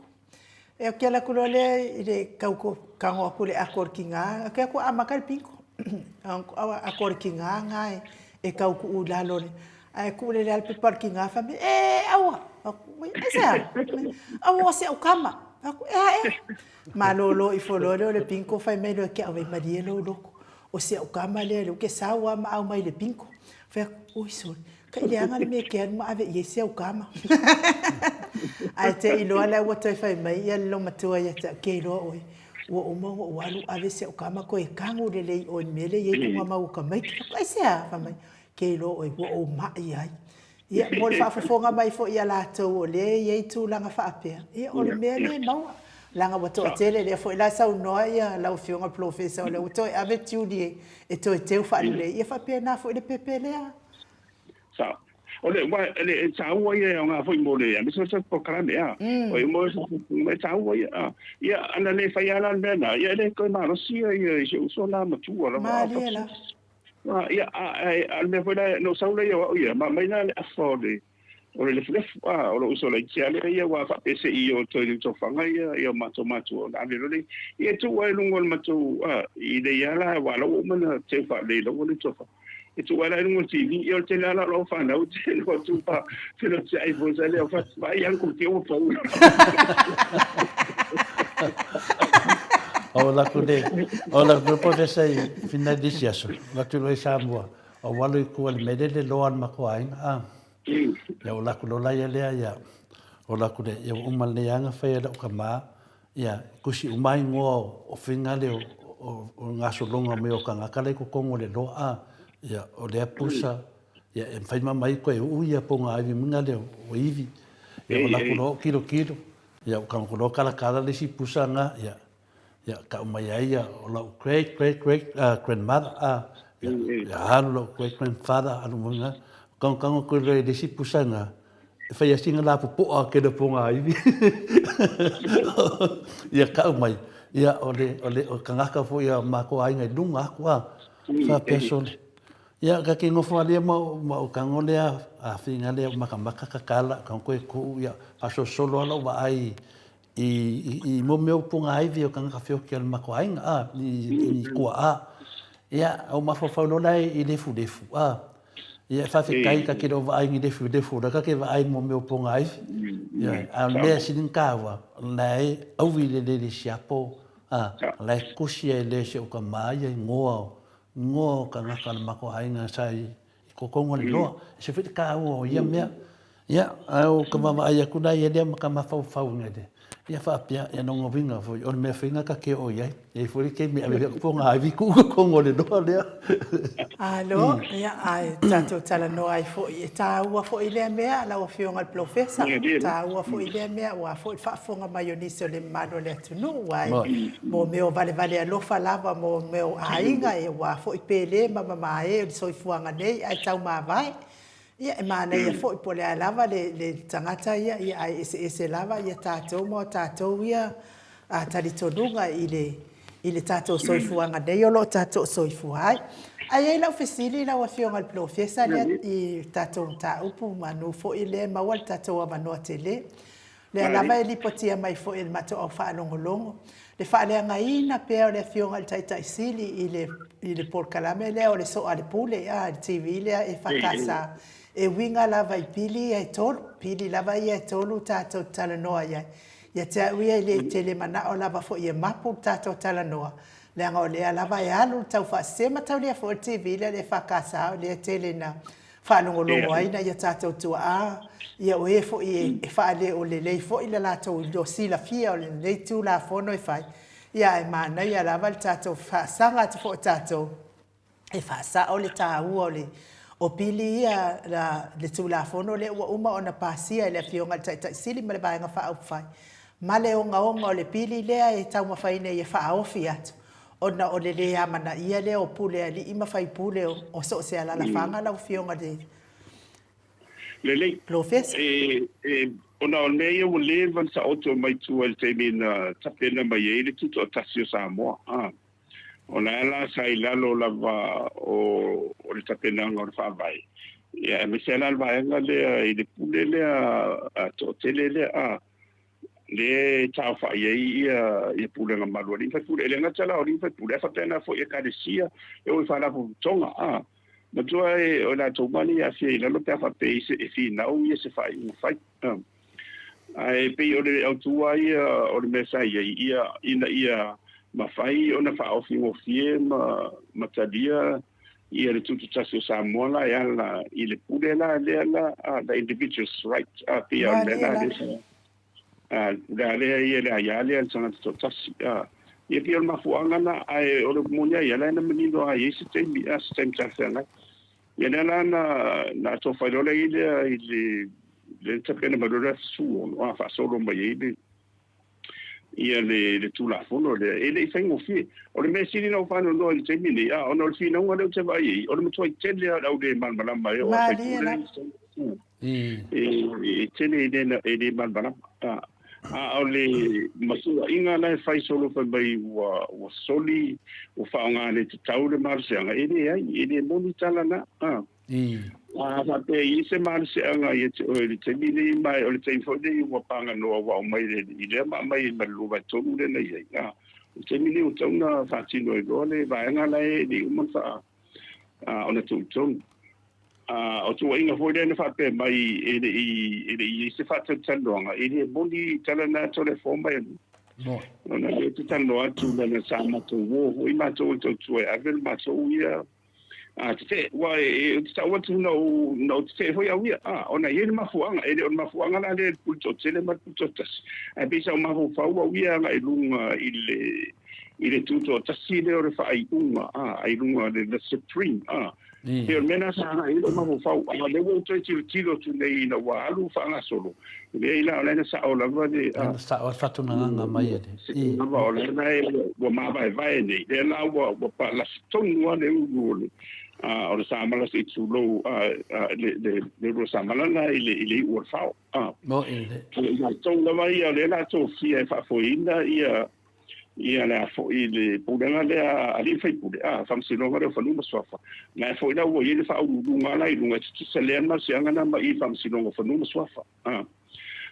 Ia, o ke ala aku loa lea i le kau kago aku i le ako o le kigā, o ke aku amaka le pinko. Ako o le kigā ngā e kau ku'u i lalo le Ae kuu lele a le pepa o le kigā fai mai, E, aua! Aisea? Aua o si au kama. Aku, e a ea? Malōlō ifo loa lea o le bingo fai mai loa ke au e malie lou loko. O si au kama lea lea ke sau a ma au mai le bingo. Fai aku, oi sole, ka i leaga le mea ke alu ma ave i ai si au kama. Ae te i loa lea ua toe fai mai ia le loumatua ia te au, ke iloa oe, ua uma ona ou alu ave si au kama koe kago lelei oe i le mea lea e i ai tugamau o tamaiti. Fai aku, aisea? Fai mai, Ke iloa ʻoe, ua ou maʻi ai. Ia, mo le faafofoga mai foi ia latou o lea e i ai tulaga faapea, ia, o le mea lea e maua. Leaga ua toatele, lea foi la saunoa ia lau Afioga i le Polofesa o lea ua toe ave tiuli e toe teu faalelei, ia faapena foi le pepe lea. Sao. O le, aua o le taua ia e aoga foi mo le, aemaise o se polokalame, a. O e mo e taua ia, a. Ia, ana le faia la le mea lena, ia e le toe malosi ia i si ou uso la matua lava. Malie la. Ia, a o le mea foi lea, na ou sau lea o au ia, ma aumai la le afa o le, o le lefulefu, a, o lou uso laiti lava lea ia, aua faapea se i o toe liutofaga ia, ia o matou matua, ona ave loa lea, ia e tuu lava i luga o le matou, a, i lei lava la, aua o la ua uma ona teu faalelei lava liutofaga. E tuu lava la i luga o le TV, ia o le tele lava la o lau fanau, tele o atu pa, tele o tiai foi sa lea, vaai lava le komitia ua pau. O la ku le, o la ku po te sei finalisi aso, la tu loi Samoa, o walu i kua le mele le loa le makoa aiga, a. Ia o la ku lola ia lea ia, o la ku le, ia uma le anga whai ala o ka mā, ia kusi umai ngoa o finga le o ngasologa me o kangaka le ko kongo le loa, a. Ia o lea pusa, ia e whai mamai koe uu ia po ngā iwi minga le o iwi, ia o la ku loa kilo kilo, Ia, o ka loa kalakala le isi pusa nga, ia, ia, kau mai ai ia, o lau great, great, great uh, grandmother, a, ia, ia alu lau great grandfather, alu mai nga, kango kango koe loa i le isi pusa nga, e whai asinga la popoa ke le ponga iwi. Ia, kau mai, ia, o le, o le, o kangaka fo ia mako ainga i lunga aku a, whapea sole. Ia, ka ke nofo alia ma, ma o kango lea, a whinga lea o makamaka ka kala, ka koe kuu, ia, whasosolo ala o vaai i, i, i mo mea o punga aivi o kangaka whioki al mako ainga, a, i, i kua a. Ia, o mawhawhau lola e i lefu lefu, a. Ia, e whawhetai ka kere o vaai ngi lefu lefu, la ka ke vaai mo mea o punga aivi. Ia, a mea sinin kāua, la e auwi le lele siapo, a, la e kusi ai le se o ka māia i ngoa o, Ngoa o kangaka le mako aiga sa i kokonga le loa. Se foi te kāua o ia mea. Ia, a o ka vaavaai aku la ia lea ma ka mafaufau inga le. Ia faapea, ia no ngawinga foi, o le mea foi nga ka ke o iai. Ia foi le keimi ave hea ko ngā iwi ku kokonga le loa lea. Alo, ia, ae tatou talanoa ai foi, e tāua foi lea mea, lau Afioga i le Polofesa, tāua foi lea mea, aua foi le faafofoga mai o nisi o le mamalu o le atunuu, ae Mo mea o valevale alofa lava, mo mea o aiga, e ua foi pele ma mamae o le soifuaga nei ae taumavae. Ia, e manaia foi po o le a lava le, le tagata ia, ia ae eseese lava ia tatou ma o tatou ia a, talitonuga i le, i le tatou soifuaga nei o lo o tatou soifua ai. Ae i ai lau fesili lau Afioga i le Polofesa lea i tatou mataupu manu foi lea e maua le tatou avanoa tele. Lea lava e lipotia mai foi e le matou au faalogologo le faaleagaina pea o le Afioga i le Taitai Sili i le, i le polokalame lea o le Soo a le Pule, a, le TV lea EFKS, e uiga lava i pili ia e tolu, pili lava ia e tolu tatou te talanoa i ai. Ia te au ia e le tele manao lava foi e mapu le tatou talanoa, leaga o lea lava e alu le taufaasese ma taulia foi le TV lea a le EFKS, o lea e tele ina faalogologo ai nai a tatou tuaa, ia o e foi e faaleo lelei foi le latou ilo silafia o lenei Tulafono e fai, ia ae manaia lava le tatou faasaga atu foi o tatou e faasao le taua o le O pili ia la le Tulafono lea ua uma ona pasia e le Afioga i le Taitai Sili ma le Vaega Faaupufai, ma le ogaoga o le pili lea e taumafai nei e faaofi atu, ona o le lē amanaia lea o pule alii ma faipule o so o se alalafaga lau Afioga i le Lelei. Polofesa. E, e, ona o mea ia ua leva ona taoto mai tua i le taimi na tapena mai ai le Tutoatasi o Samoa. A. O la la sa i lalo lava o, o le tapenaga o le Faavae, ia, aemaise la le vaega lea i le pule lea a toatele lea, a, lea e taaofai ai ia, ia pulega malu a alii ma faipule. E le gata la o alii ma faipule, ae faapena foi ekalesia e o i faalapotopotoga, a. Matua e, o latou ma le aafia i lalo pe a faapea i se, e finau ia se faaiuga fai. A. Ae pei o le autu lava ia o le mea sa i ai, ia, ina ia mafai ona faaofi gofie ma, ma talia ia le tututasi o Samoa la e ala i le pule la lea la, the individual's right, a, pei o le mea la lea sa, a, le pule lava lea ia, le aia lea a le tagata toatasi, a. Ia pei o le mafuaaga lena, ae o le moni lava ia, la e na manino lava e i ai se taimi, a, se taimi talafeagai. Ia lea la na, na atofa ai loa le lea i le, le tapena mai loa le 16, a, faasolo mai ai le, ia le, le Tulafono lea. E le i faigofie. O le mea sili ona ou faanoanoa i le taimi nei, a, ona o le finauga lea ou te vaai ai, o le matuai tele lava o le au le malamalama e oo a Malie lava. E, e tele e le, e le malamalama. A, a o le matuaiga la e fai solo fai mai ua, ua soli, ua faaaoga le tatau le malosiaga, e leai, e le moni tala na. A. A faapea e i ai se malosiaga ia te oe i le taimi lenei, ma o le taimi foi lenei ua paganoa ua aumai i lea ma aumai ma le 2/3 lea na i ai. A, o le taimi lenei ua tatau ona faatino ai loa le vaega la e le i uma ona faa, ona tuu i totonu. A, o tuuaiga foi lea na faapea mai e le i, e le i i ai se faatalatalanoaga, e le moni tala na Toleafoa mai a. Ona lea ou te talanoa atu leaga sa matou uo foi matou e tautua e ave le matou ia A tetee, ua e, ou te tau atu na ou, na ou tetee foi au ia, a, ona e i ai le mafuaaga, e le o le mafuaaga la lea i le pule toatele ma le pule toatasi, ae pei sa ou mafaufau au ia agai i luga i le, i le tutoatasi lea o le faaiuga, a, i luga le, the supreme, a. Pei o le mea lena sa agai i ai lou mafaufau, a o lea ua ou toe tilotilo atu nei ina ua alu faagasolo, leai la, o la e na sao lava le, a. Na sao le faatunagaga mai e le. Lava o lea la ua mavaevae nei, lea la ua ua palasi tonu lava le ulu o le o le samala se i tulou le le le ulu o le samala la i le i le iu o le fao. Mo'i le. O i latou lava ia o lea la tofia e faafoeina ia ia le a foi le pulega lea a alii ma faipule, a Faamasinoga lea o Fanua ma Suafa. Na e foi la ua i ai le faauluuluga la i luga e tutusa lea le malosiaga lena ma i i Faamasinoga o Fanua ma Suafa. A.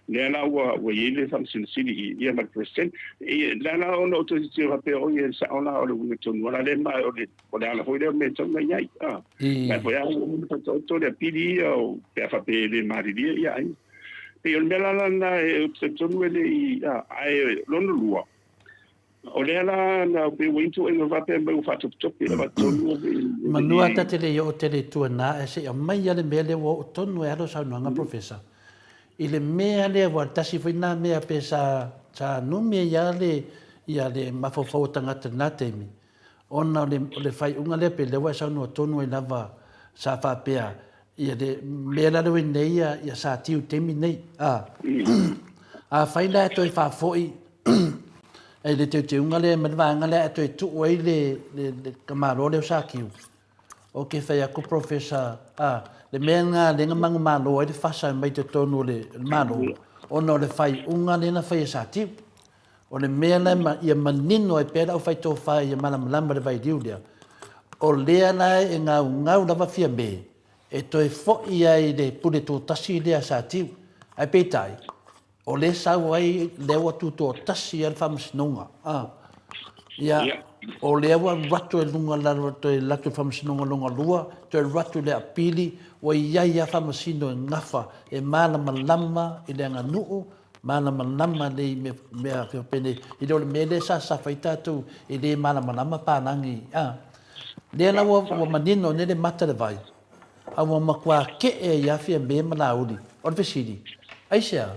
Lea la ua ua i ai le Faamasino Sili i ia ma le Peresetene. I, lea la ona ou toe tilotilo faapea, oi e sao la o le uiga tonu lava lea ma o le, o le ala foi lea o le mea e tatau ona i ai. A. Ae foi a ua uma faataoto le apili ia o, pe a faapea e le malilie ia aiga. Pei o le mea la lena e ou te talitonu e le i, a, ae lona lua, O lea la na pei ua into ina faapea mai ua faatopetope ava tonu Manu a ta te le i oo tele i tua na ae se i aumai a le mea lea ua oo tonu ai a lau saunoaga Professor i le mea lea aua tasi foi na mea pe sa sa numi ai a le ia le mafaufau o tagata i lena taimi ona o le o le faaiuga lea pei lea ua e saunoa tonu ai lava sa faapea ia le mea la lea ua i nei ia ia sa tiu i le taimi nei a afai la e toe faafoi I le teuteuga lea ma le vaega lea e toe tuu ai le, le, le tamaloa lea o Sa Kiu, ou te fai atu Professor, a, le mea lena lea na manumalo ai le fasa mai totonu o le, le Malo, ona o le faaiuga lea na fai e Sa Tiu. O le mea la ma, ia manino ai pea le aufai tofa ia malamalama le vailiu lea, o lea la e gaugau lava Fiame e toe foi ai i le pule tutasi lea a Sa Tiu. Ae peitai, O lea sau ai, lea ua tutoatasi ai le faamasinoga. A. Ia, o lea ua alu atu ai luga lalo toe alu atu i le faamasinoga lona lua, toe alu atu i le apili, ua i ai lava faamasino e gafa, e malamalama i le aganuu, malamalama lelei i mea, mea faapenei. E le o le mea lea sa sasafa ai tatou e le malamalama palagi. A. Lea la ua, ua manino nei le mata i le vai. A ua matua keʻe ai lava Fiamē ma Lāuli. O le fesili, aisea?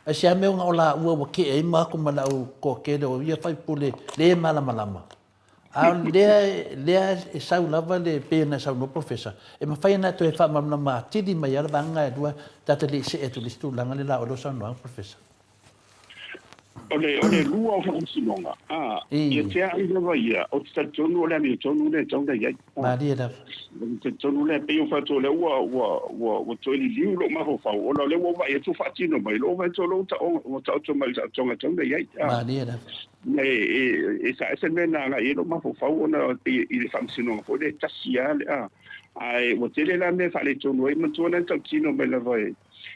Aisea mea ona o lāua ua keʻe ai ma aku ma le au toatele o ia faipule le malamalama? A o lea, lea e sau lava le, pei ona saunoa Professor, e mafai ona toe faamalamalama atili mai lava le vaega e lua, ta te le i see atu i le isi tulaga lea la o lou saunoaga Professor. O le, o le lua o faamasinoga, a, ia te au lava ia, ou te talitonu o le amiotonu lea e tatau ona i ai. Malie lava. Ou te talitonu lea, pei o faatu o lea ua, ua, ua, ua toe liliu lou mafaufau, ona o lea ua ou vaai atu ua faatino mai, lou vaai atu o lea ua, ua taoto mai i le taotoga e tatau ona i ai. Malie lava. E, e, e sa ese le mea na agai i ai lou mafaufau ona pei i le faamasinoga foi lea e tasi lava le, a, ae ua tele la mea e faaletonu ai, manatua na tautino mai lava e,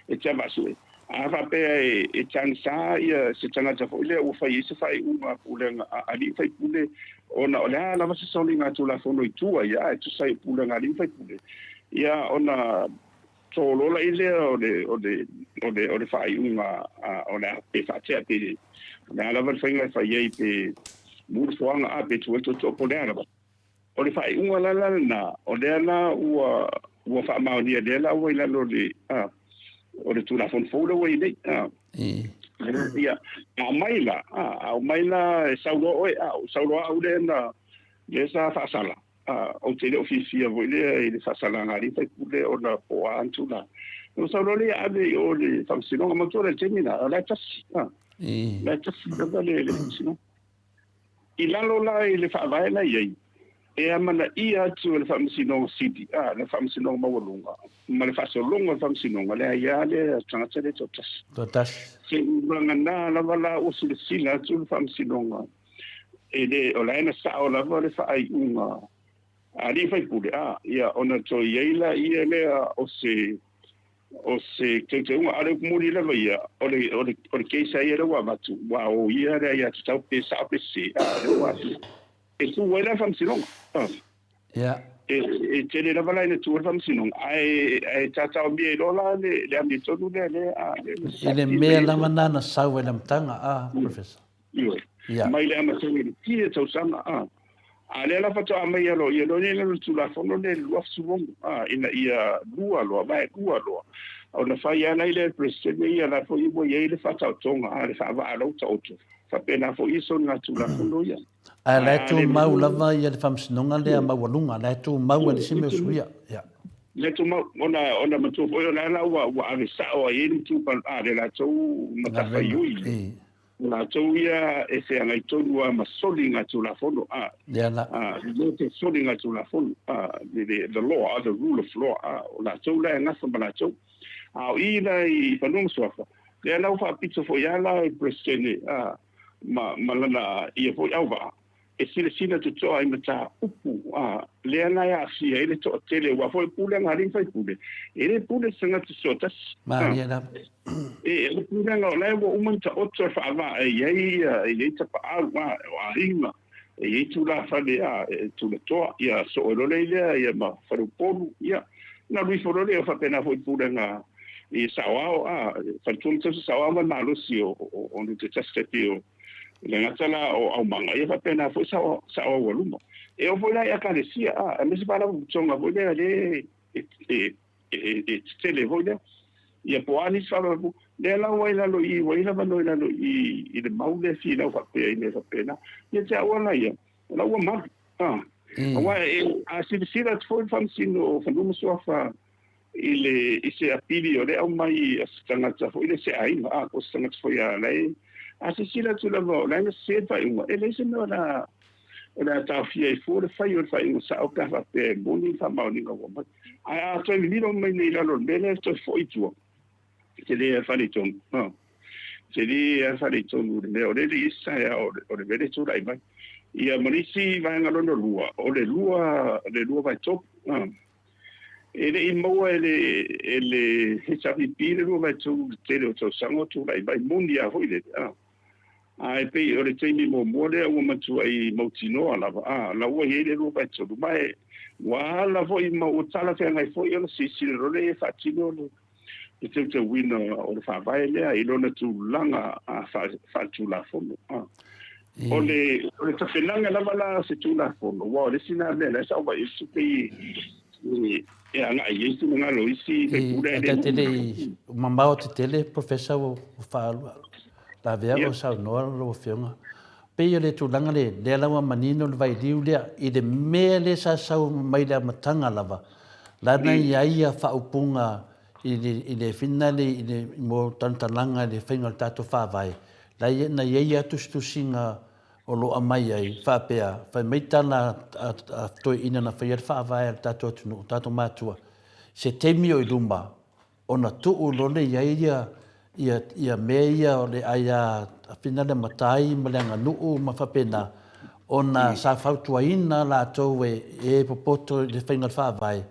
e Tiavaasue. A faapea e tagisa ia se tagata foi lea ua fai ai se faaiuga a pulega a alii ma faipule, ona o le a lava se soliga Tulafono i tua ia, ae tusa ai o pulega a alii ma faipule, ia ona tolola i lea o le, o le, o le, o le faaiuga a, o le a, pe faatea pe o le a lava le faiga e fai ai, pe mu le foaga a pe tuu ai tootoo po o le a lava. O le faaiuga la la lena, o lea la ua ua faamaonia lea la ua i lalo o le a o le Tulafono fou lea ua i nei. A ia aumai la, a aumai la e sau loa oe, a ou sau loa au lea na lea sa faasala. A ou te le o fiafia foi lea i le faasalaga a alii faipule ona po o a ni tulaga. Ona sau loa lea ave i o i le Faamasinoga, manatua la i le taimi lena, o la e tasi, a la e tasi lava le Faamasinoga. I lalo la i le Faavae la i ai, e amanaia atu e le Faamasinoga Sili, a, le Faamasinoga Maualuga, ma le faasologa o le Faamasinoga, le aia lea tagata lea e toatasi. Toatasi. Seiavagana lava la ua silasila atu le Faamasinoga, e le, o la e na sao lava le faaiuga a alii faipule, a, ia, ona toe i ai laia lea o se O se teuteuga, a o le upu moni lava ia, o le, o le, o le case lava ia lea ua avatu, ua oia le aiatatau pe sao pe sese, a, o lea ua atu. E tu ai la le faamasinoga. A. Ia. E, e tele lava la ina tu ai le faamasinoga, ae, ae taotaomia ai loa la le, le amiotonu lea, lea, a, lea na I le mea lava lena na sau ai le amataga, a, Professor. Ioe. Ia. Mai le amataga i le fia tausaga, a. A lea la faatoa aumai aloaia loa nei le Tulafono lenei i le 2016, a, ina ia lua loa, vaelua loa. Ona fai lava la i le Peresetene ia la foi ua i ai le faataotoga, a, le faavaa la ua taoto. Faapena foi ia soligatulafono ia. Ae la e tumau lava ia le Faamasinoga lea maualuga, la e tumau e le isi mea o suia. Ia. Le tumau, ona, ona matua foi o la la ua, ua ave sao ai le matua, a, le latou matafaioi. O latou ia e feagai tonu lava ma soligatulafono, a, Lea la. a, le te soligatulafono, a, the, the, the law, a, the rule of law, a, o latou la e gafa ma latou. A o i la i Fanua ma Suafa, lea la ua faapito foi lava la i le Peresetene, a, ma, ma lana ia foi auvaa, e silasila totoa i mataupu a lea na e aafia ai le toatele, aua foi o pulega a alii ma faipule, e le pule se tagata soatasi. Malie lava. E, o le pulega o la e ua uma ona taoto le faavaa e i ai, e i ai tapaau, a, o aiga, e i ai tulafale, a, e tulatoa, ia soo ai loa lea i lea, ia ma faleupolu, ia, na alu ifo loa lea, faapena foi pulega i saoao, a, faletua ma tausi saoao ma le malosi o, o, o le tasi tasi o, E le gata la o aumaga, ia faapena foi sao aualuma. E oo foi la i Ekalesia, a, aemaise faalapotopotoga foi lea lea e, e, e, e tetele foi lea. Ia po o a nisi faalapotopotoga, lea la ua i lalo i i, ua i lava no i lalo i i le mau lea finau faapea i mea faapena. Ia te au lava ia, o la ua malu. A, aua e, a silasila atu foi le Faamasino o Fanua ma Suafa i le i se apili o lea e aumai a se tagata foi lea se aiga a po o se tagata foi a la e a silasila atu lava o la e na sese le faaiuga e leai se mea o le a o le a taofia ai fua le fai o le faaiuga sao pe a faapea e moni le faamaoniga ua aumai. Ae a toe mimilo mai nei i lalo o le mea lea e toe foi i tua, tele lava le faaletonu. Tele lava le faaletonu i le mea o lea e leai se taeao o le mea lea e tulai mai. Ia ma le isi vaega lona lua, o le lua, le lua vaetolu. E le i maua e le e le HRPP le 2/3 i le tele o tausaga o tulai mai, moni lava foi lele, a. Ae pei o le taimi muamua lea ua matuai mautinoa lava, a, la ua i ai le 2/3, ma e ua ala foi ma ua talafeagai foi ona silasila loa lea e faatino le le teuteuina o le Faavae lea i lona tulaga faaletulafono. A. O le, o le tapenaga lava la o se Tulafono, aua o le isi lena mea la e sa ou vaai atu pei e, e agai i ai finagalo o isi faipule ae le. E ta te le i mamao tetele Professor ua faalua lavea ua saunoa lau Afioga. Pei o le tulaga lea, lea la ua manino le vailiu lea i le mea lea sa sau mai le amataga lava, lana i ai ia faaupuga i le, i le finale i le, mo talantalaga i le faiga o le tatou Faavae, la ia, na i ai lava tusitusiga o lo o aumai ai, faapea, fai mai tala a, a, a toeaiina na faia le Faavae a le tatou atunuu, tatou matua, se taimi o i luma, ona tuu loa lea i ai ia, ia, ia mea ia o le aia finale matai ma le aganuu ma faapena, ona sa fautuaina latou e, e popoto i le faiga o le faavae,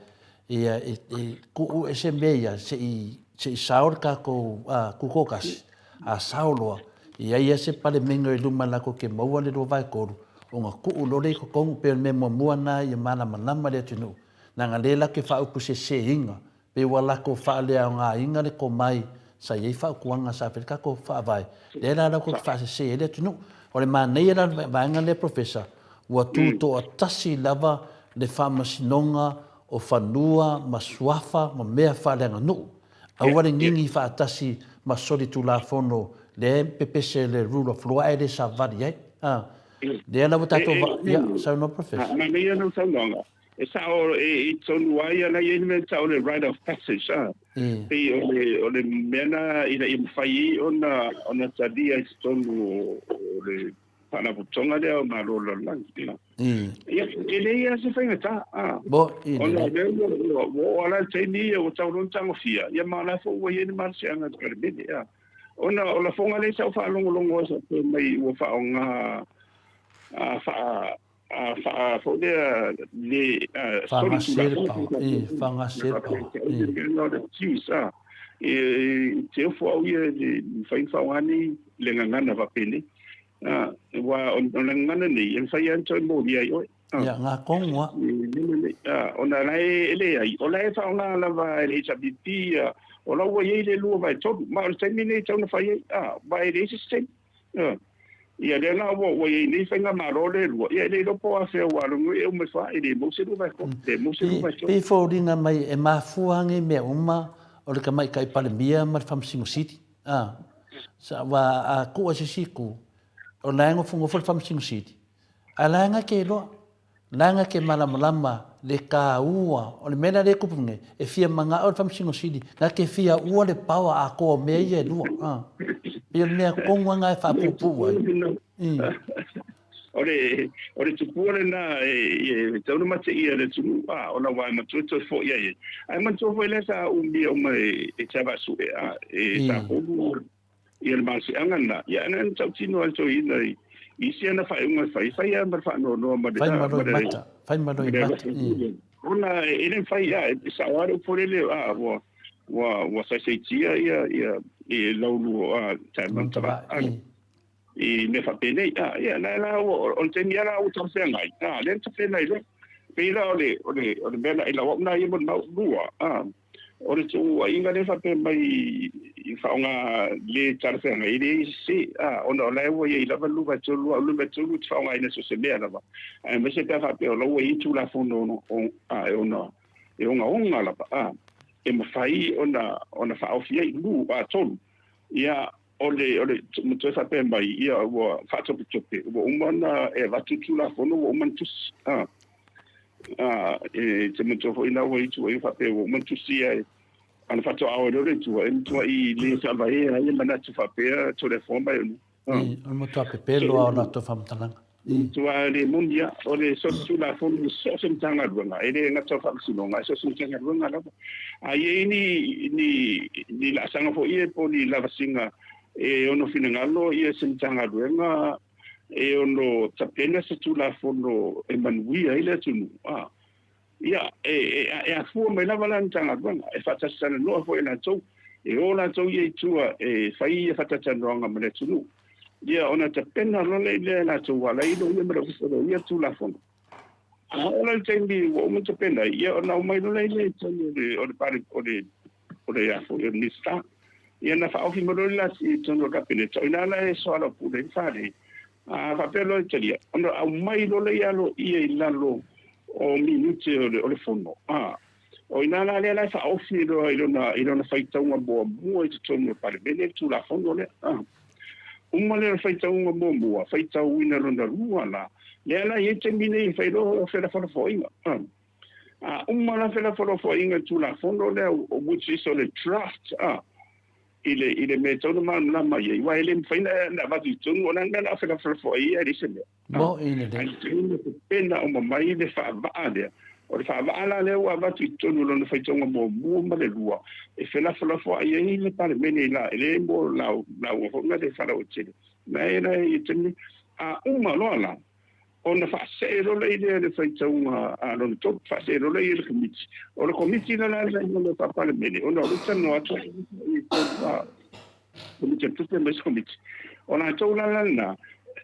ia, e, e tuu ese mea ia se i, se i sao le tatou tutoatasi, a sao loa, e i ai lava se Palemene i luma latou te maua le 2/3, ona tuu loa lea i totonu, pei o le mea muamua lena ia malamalama le atunuu, leaga lea latou te faaupuseseina Pei ua latou faaleaogaina le tomai sa i ai fautuaga sa fai ai le tatou Faavae, lea la latou te faasese ai le atunuu. O le manaia la o le vaega lea Professor, ua tutoatasi lava le Faamasinoga o Fanua ma Suafa ma mea faaleaganuu. Aua le gigi faatasi ma solitulafono lea e pepese i le rule of law ae le savali ai. Lea la ua tatou va... Ia, saunoa Professor. Manaia lau saunoaga. E sao e i tonu ai ana i mea tau o le rite of passage a. Pei o le o le mea na ina ia mafai ai ona ona talia i totonu o le Faalapotopotoga lea o Malo o le Lalolagi. Ia, e leai lava se faigata. Bo, i Ona o lea ua oo lava le taimi ia ua tau loa ona tagofia, ia ma o la foi ua i ai le malosiaga i le Palemene. Ona o lafoga lea sa ou faalogologo ai faapea mai ua faaaoga faa faa foi lea le Faagase le paoa. I, faagase le paoa. I. E te ofo au ia i le mafai ona faaaoga nei le gagana faapenei. Aua o le gagana nei, e mafai lava ona toe molia ai oe. Ia, ngā kongoa. Ona la e leai, o la e faaaoga lava e le HRPP, o la ua i ai le 2/3, ma o le taimi lenei e tatau ona fai ai, ma e leai se isi taimi. Ia lea la ua i ai nei faigamalo lea e lua, ia e le iloa po o afea ua alu e uma ifo e le maua se 2/3, le maua se 2/3. Pei foliga mai e mafua nei mea uma o le Tamaitai Palemia ma le Faamasino Sili. A, sa, aua a tuu i se isi itu, o la e nofonofo le Faamasino Sili, ae la e na te iloa. Leaga ke malamalama le taua o le mea lea e tupu nei, e fia manao le Faamasino Sili, na te fia ua le power atoa o mea ia e lua. A. Pei o le mea tonu lava lena e faapuupuu ai. O le, o le tupua lena e tatau ona mateia e le atunuu, a, ona ua matua toe foi ai ai. Ae manatua foi lea sa umia uma e Tiavaasue, a, e Sapolu ia le malosiaga lena, ia na tautino lava le toeaina i isi ana faaiuga e fai, fai lava ma le faanoanoa ma le Fai ma loimata, fai ma loimata. Ona e le mafai, a, e sao lava le upu lele, a, ua, ua, ua saisaitia ia, ia, i laulu, a, taimantava, a, i mea faapenei, a, ia, la, la, ua, o le taimi lava la ua talafeagai, a, lea na talafeagai loa. Pei la o le, o le, o le mea na, i lau au lena ia molimau, lua, a, O le tuuaiga lea faapea mai i faaaoga le talafeagai, e leai se sese, ona o la e ua i ai lava le 2/3, 2/3 ou te faaaogaina so o se mea lava, aemaise pe a faapea o la ua i ai Tulafono e ogaoga lava, e mafai ona faaofi ai, 3. Ia, o le, o le toe faapea mai, ia, ua faatopetope, ua uma ona e avatu le Tulafono, ua uma ona tusi. E te manatua foi na ua i tua ia faapea ua uma ona tusi ae ana faatoa ao ai loa le Atua, e matuai le faavaea ai manatu faapea Tulafono mai ona. O le matua pepelo lava o latou faamatalaga. Matua le moni lava, o le solitulafono i so o se Matagaluega, e le gata o Faamasinoga, ae so o se Matagaluega lava. A i ai ni, ni, ni laasaga foi ia po o ni lavasiga e ono finagalo ia se Matagaluega e ono tapena se Tulafono e manuia ai le atunuu, a, ia, e, e, e afua mai lava la le Matagaluega, e faatalatalanoa foi e latou, e o latou ia i tua e fai ia faatalatalanoaga ma le atunuu. Ia, ona tapena loa lea e latou ala ai loia ma le Ofisa o Loia Tulafono. A oo la i le taimi ua uma ona tapena ai, ia ona aumai loa lea i totonu o le, o le, o le, o le, o le Minisita. Ia na faaofi mai loa le la i totonu o le Kapeneta, o i ina la e soalaupule ai ma fale. A faapea loa e talia, ona aumai loa lea aloaia i lalo o minute o le fono. A, o i ina la lea la e faaofi loa i lona faitauga muamua i totonu o le Palemene le Tulafono lea. A. Uma lea o le faitauga muamua, faitauina lona lua la, lea la e i ai taimi nei e fai loa felafolafoaiga. A uma la felafolafoaiga i le Tulafono lea, which is o le draft, i le, i le mea e tatau ona malamalama i ai, aua e le mafai ona avatu i totonu, o le a le mea o le a felafolafoai ai ae leai se mea. Moʻi lelei. Ae tatau ona tapena uma mai le faavaa lea. O le faavaa la lea ua avatu i totonu o lona faitauga muamua ma le lua, e felafolafoai ai le Palemene i la, e le mo lauga foi ma le faalauaitele. Ma e la i taimi, a uma loa la, ona faasee loa lea i le faitauga a lona tolu, faasee loa lea i le Komiti. O le Komiti la la le faa-Palemene, ona o lea e talanoa atu i totonu a Komiti o Tupe ma isi Komiti. O latou la la lena,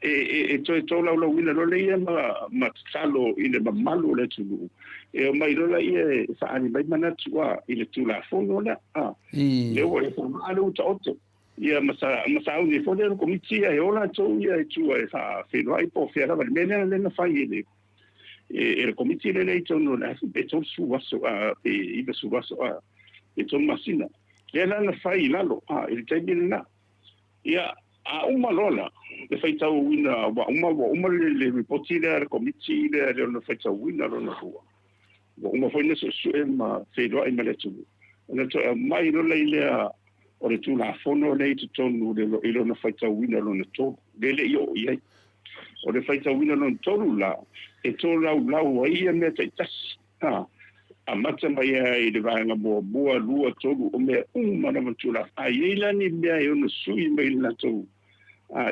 e toe tolaulauina loa lea ma tatalo i le mamalu o le atunuu, e omai loa laia e faaali mai manatu i le Tulafono lea. Lea ua faavaa lea ua taoto. Ia ma sauni ai foi lea le Komiti ia, e o latou ia i tua e faafeiloai po o fea lava le mea lea na fai e le e le Komiti lea i totonu o le pe 30 aso pe 90 aso pe 3 masina. Lea la na fai i lalo i le taimi lena. Ia, a uma loa la le faitauina, ua uma le ripoti lea a le Komiti lea le ona faitauina lona lua, ua uma foi na suesue ma feiloai ma le atunuu, ona toe aumai loa lea o le Tulafono lea i totonu i lona faitauina lona tolu, lea le i oo i ai. O le faitauina lona tolu la, e tolaulau ai ia mea taitasi, amata mai ai i le vaega muamua, lua, tolu, o mea uma lava Tulafono. A i ai la ni mea e ono sui mai le latou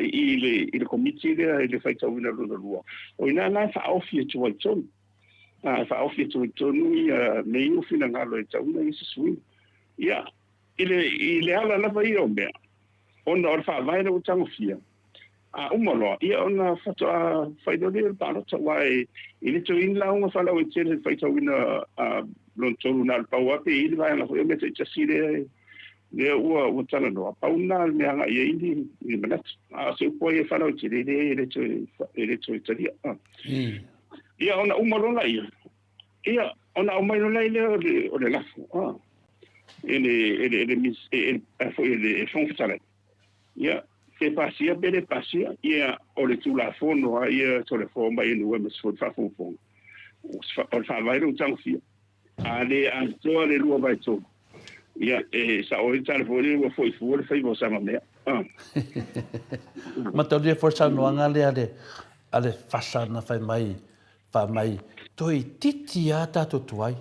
i le Komiti lea i le faitauina lona lua, o ina la e faaofi atu ai tonu. E faaofi atu ai tonu ia mea ia ua finagalo e tatau ona i ai se suiga. Ia, i le ala lava ia o mea, ona o le faavae lea ua tagofia, a uma loa, ia ona faatoa fai loa lea o le palota, aua e le toe i ai ni lauga faalauaitele i le faitauina lona tolu, na o le pau lava pe i ai le vaega foi o mea taitasi lea ua talanoa, pau lena o le mea agai i ai ni manatu. A o se upu ai e faalauaitele, e le toe talia. Ia ona uma loa laia, ia ona aumai loa lea o le lafo e le Fofoga Fetalai. Ia, pe pasia pe le pasia, ia o le Tulafono lava ia tole foa mai e Novema 10 faafogafoga. O le faavae lea ua tagofia. A le atoa le 2/3, ia e sao ai le tala foi lea ua foi fua le faiva o Samamea. Mataulia foi le saunoaga lea a le fasa na fai mai, fai mai, toeitiiti lava tatou tuai,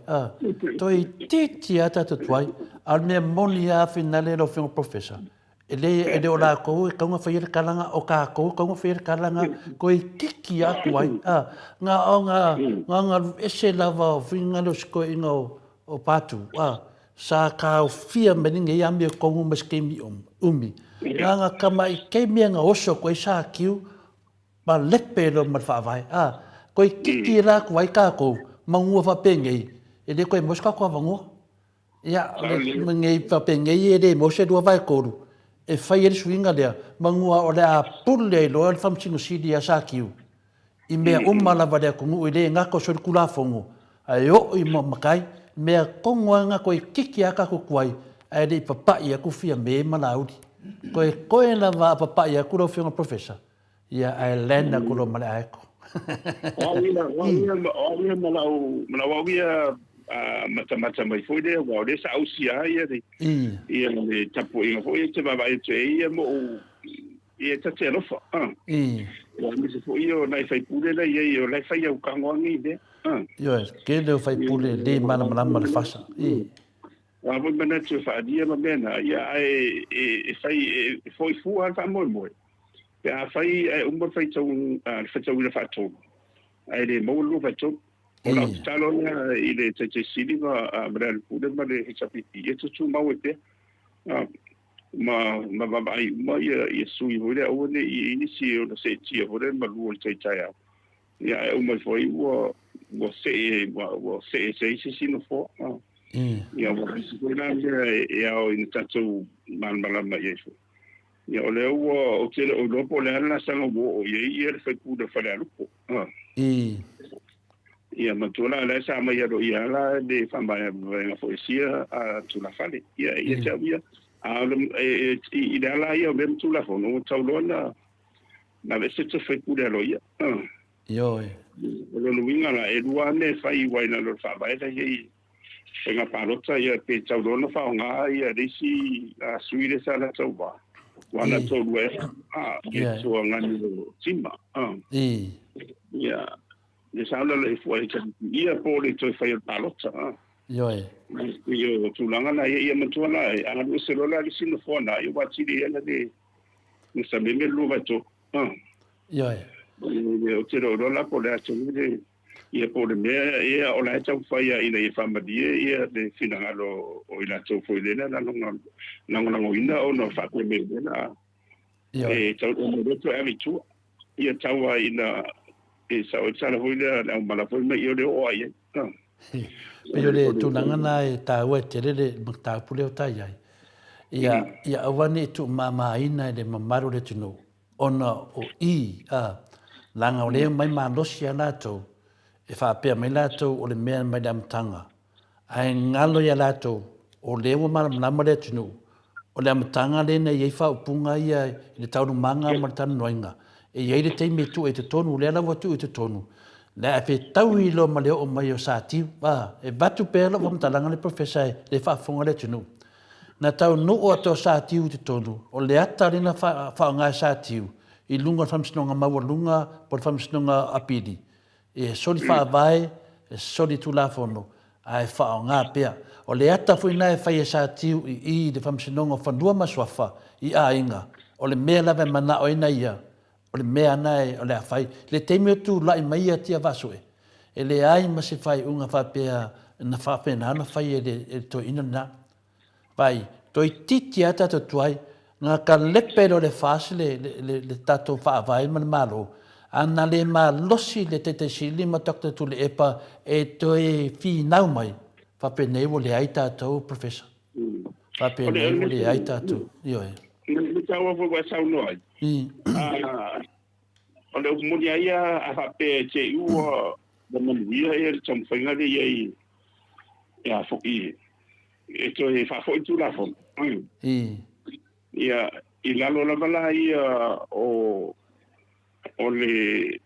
toeitiiti lava tatou tuai, a o le mea moni lava finale lau Afioga Professor, e le o latou e tatau ona faia le kalaga, o tatou e tatau ona faia le kalaga, toeitiiti lava tuai, na ona alu ese lava o finagalo o si toeaina o Patu, sa taofia mai lenei amiotonu ma se taimi umi, na ona tamai taimi lava na oso atu ai Satiu ma lepe loa ma le faavae, a, toeitiiti la atu ai tatou, manua faapenei, e le toe maua se tatou avanoa. Ia, o lenei faapenei e le maua se 2/3 e fai ai le suiga lea, manua o le a pule ai loa le Faamasino Sili ia Satiu i mea uma lava a le atunuu, e le gata o solitulafono, ae oo i matai, mea tonu lava na toeitiiti lava tatou tuai, ae le i papai atu Fiame ma Laauli. Toetoe lava a papai atu lau Afioga i le Professor, ia ae land atu loa ma le aeto. O au ia, o au ia, o au ia ma lau, ma lau au ia matamata mai foi lea, aua o lea sa ausia ai le, ia le tapuaiga foi e te vaavaai atu ai ia ma ou, ia ta te alofa. Ia aemaise foi o nai faipule la i ai, o la e fai au kago age i mea. Ioe, tele o faipule le malamalama le fasa. O a foi manatu e faaalia ma mea na, ia ae e fai e foi fua le faamoemoe. Pe a fai ae uma le faitau le faitauina faatolu, ae le maua le 2/3. O lau tatalo lea i le Taitai Sili ma le Alii Pule ma le HRPP, ia tutumau ai pea ma vaavaai uma ia sui foi lea, aua ne i i ai nisi e ono seetia foi lea malu o le tai taeao. Ia ae uma ifo ai ua see ua see ese ai se isi nofoa. Ia ua isi foi la mea e ao ina tatou malamalama i ai foi. Ia o lea ua ou te le o iloa po o le a le laasaga ua oo i ai ia le sui usufono o Falealupo. Ia matua la lea sa mai aloaia la le faamaeaina foi e sia tulafale. Ia ia te au ia. A o le i le ala ia o mea ma Tulafono ua tau loa na aveese te faipule aloaia. Ioe. O lona uiga la, e lua lava mea e fai aua i lalo o le Faavae la e i ai faiga palota ia pe tau loa ona faaaoga ia le isi sui lea sa latou va, aua na toalua ea e fesoasoani o Tima. Ia, le sa ona le fua i ia po o le toe fai o le palota. Ioe. Ia o tulaga na ia, ia matua la, e alu ese loa la le isi nofoa na, ia ua atili ai la le na sameme le 2/3. Ioe. Ou te le o iloa la po o le a tonu le ia po o le mea ia o la e taumafai lava ina ia faamalie ia le finagalo o i latou foi lea na lagolagoina ona o faapea lea e tau ona lea toe ave i tua. Ia tau lava ina e sao ai le tala foi lea le aumala foi mai o le oo lava i ai. Pei o le tulaga lena e taua e tele le mataupu lea o ta i ai. Ia, ia aua ne i tuumamaina e le mamalu o le atunuu ona o i, a, leaga o lea e omai malosi lava latou, e faapea mai latou o le mea mai le amataga, ae galo ia latou o lea ua malamalama le atunuu, o le amataga lea na i ai faaupuga ia i le taualumaga ma le talanoaina, e i ai le taimi e tuu ai i totonu, o lea la ua tuu i totonu, le a fetaui loa ma le oo mai o Satiu, a, e avatu pea lau faamatalaga le Professor e le faafofoga le atunuu. Na taunuu atu a Satiu i totonu, o le ata lea na faaaoga e Satiu i luga o le Faamasinoga Maualuga po o le Faamasinoga Apili, e soli faavae, e soli tulafono, ae faaaoga pea. O le ata foi lena e fai e Satiu i i i le Faamasinoga o Fanua ma Suafa i aiga, o le mea lava e manao ai na ia, o le mea lena o le a fai. I le taimi o tulai mai ia Tiavaasue, e leai ma se faaiuga faapea na faapena ona fai e le toeaina lena. Vaai, toeitiiti lava tatou tuai, na talepe loa e le FAST le tatou Faavae ma le Malo, a na le malosi le Taitai Sili ma Doctor Tuilaepa e toe finau mai, faapenei ua leai tatou Professor. Faapenei ua leai tatou. Ioe. O le taua foi ua e saunoa ai, o le upu moni lava ia, a faapea e te i ua manuia le taumafaiga lea i ai e a foi e toe faafoi le Tulafono. Ia, i lalo lava la ia o o le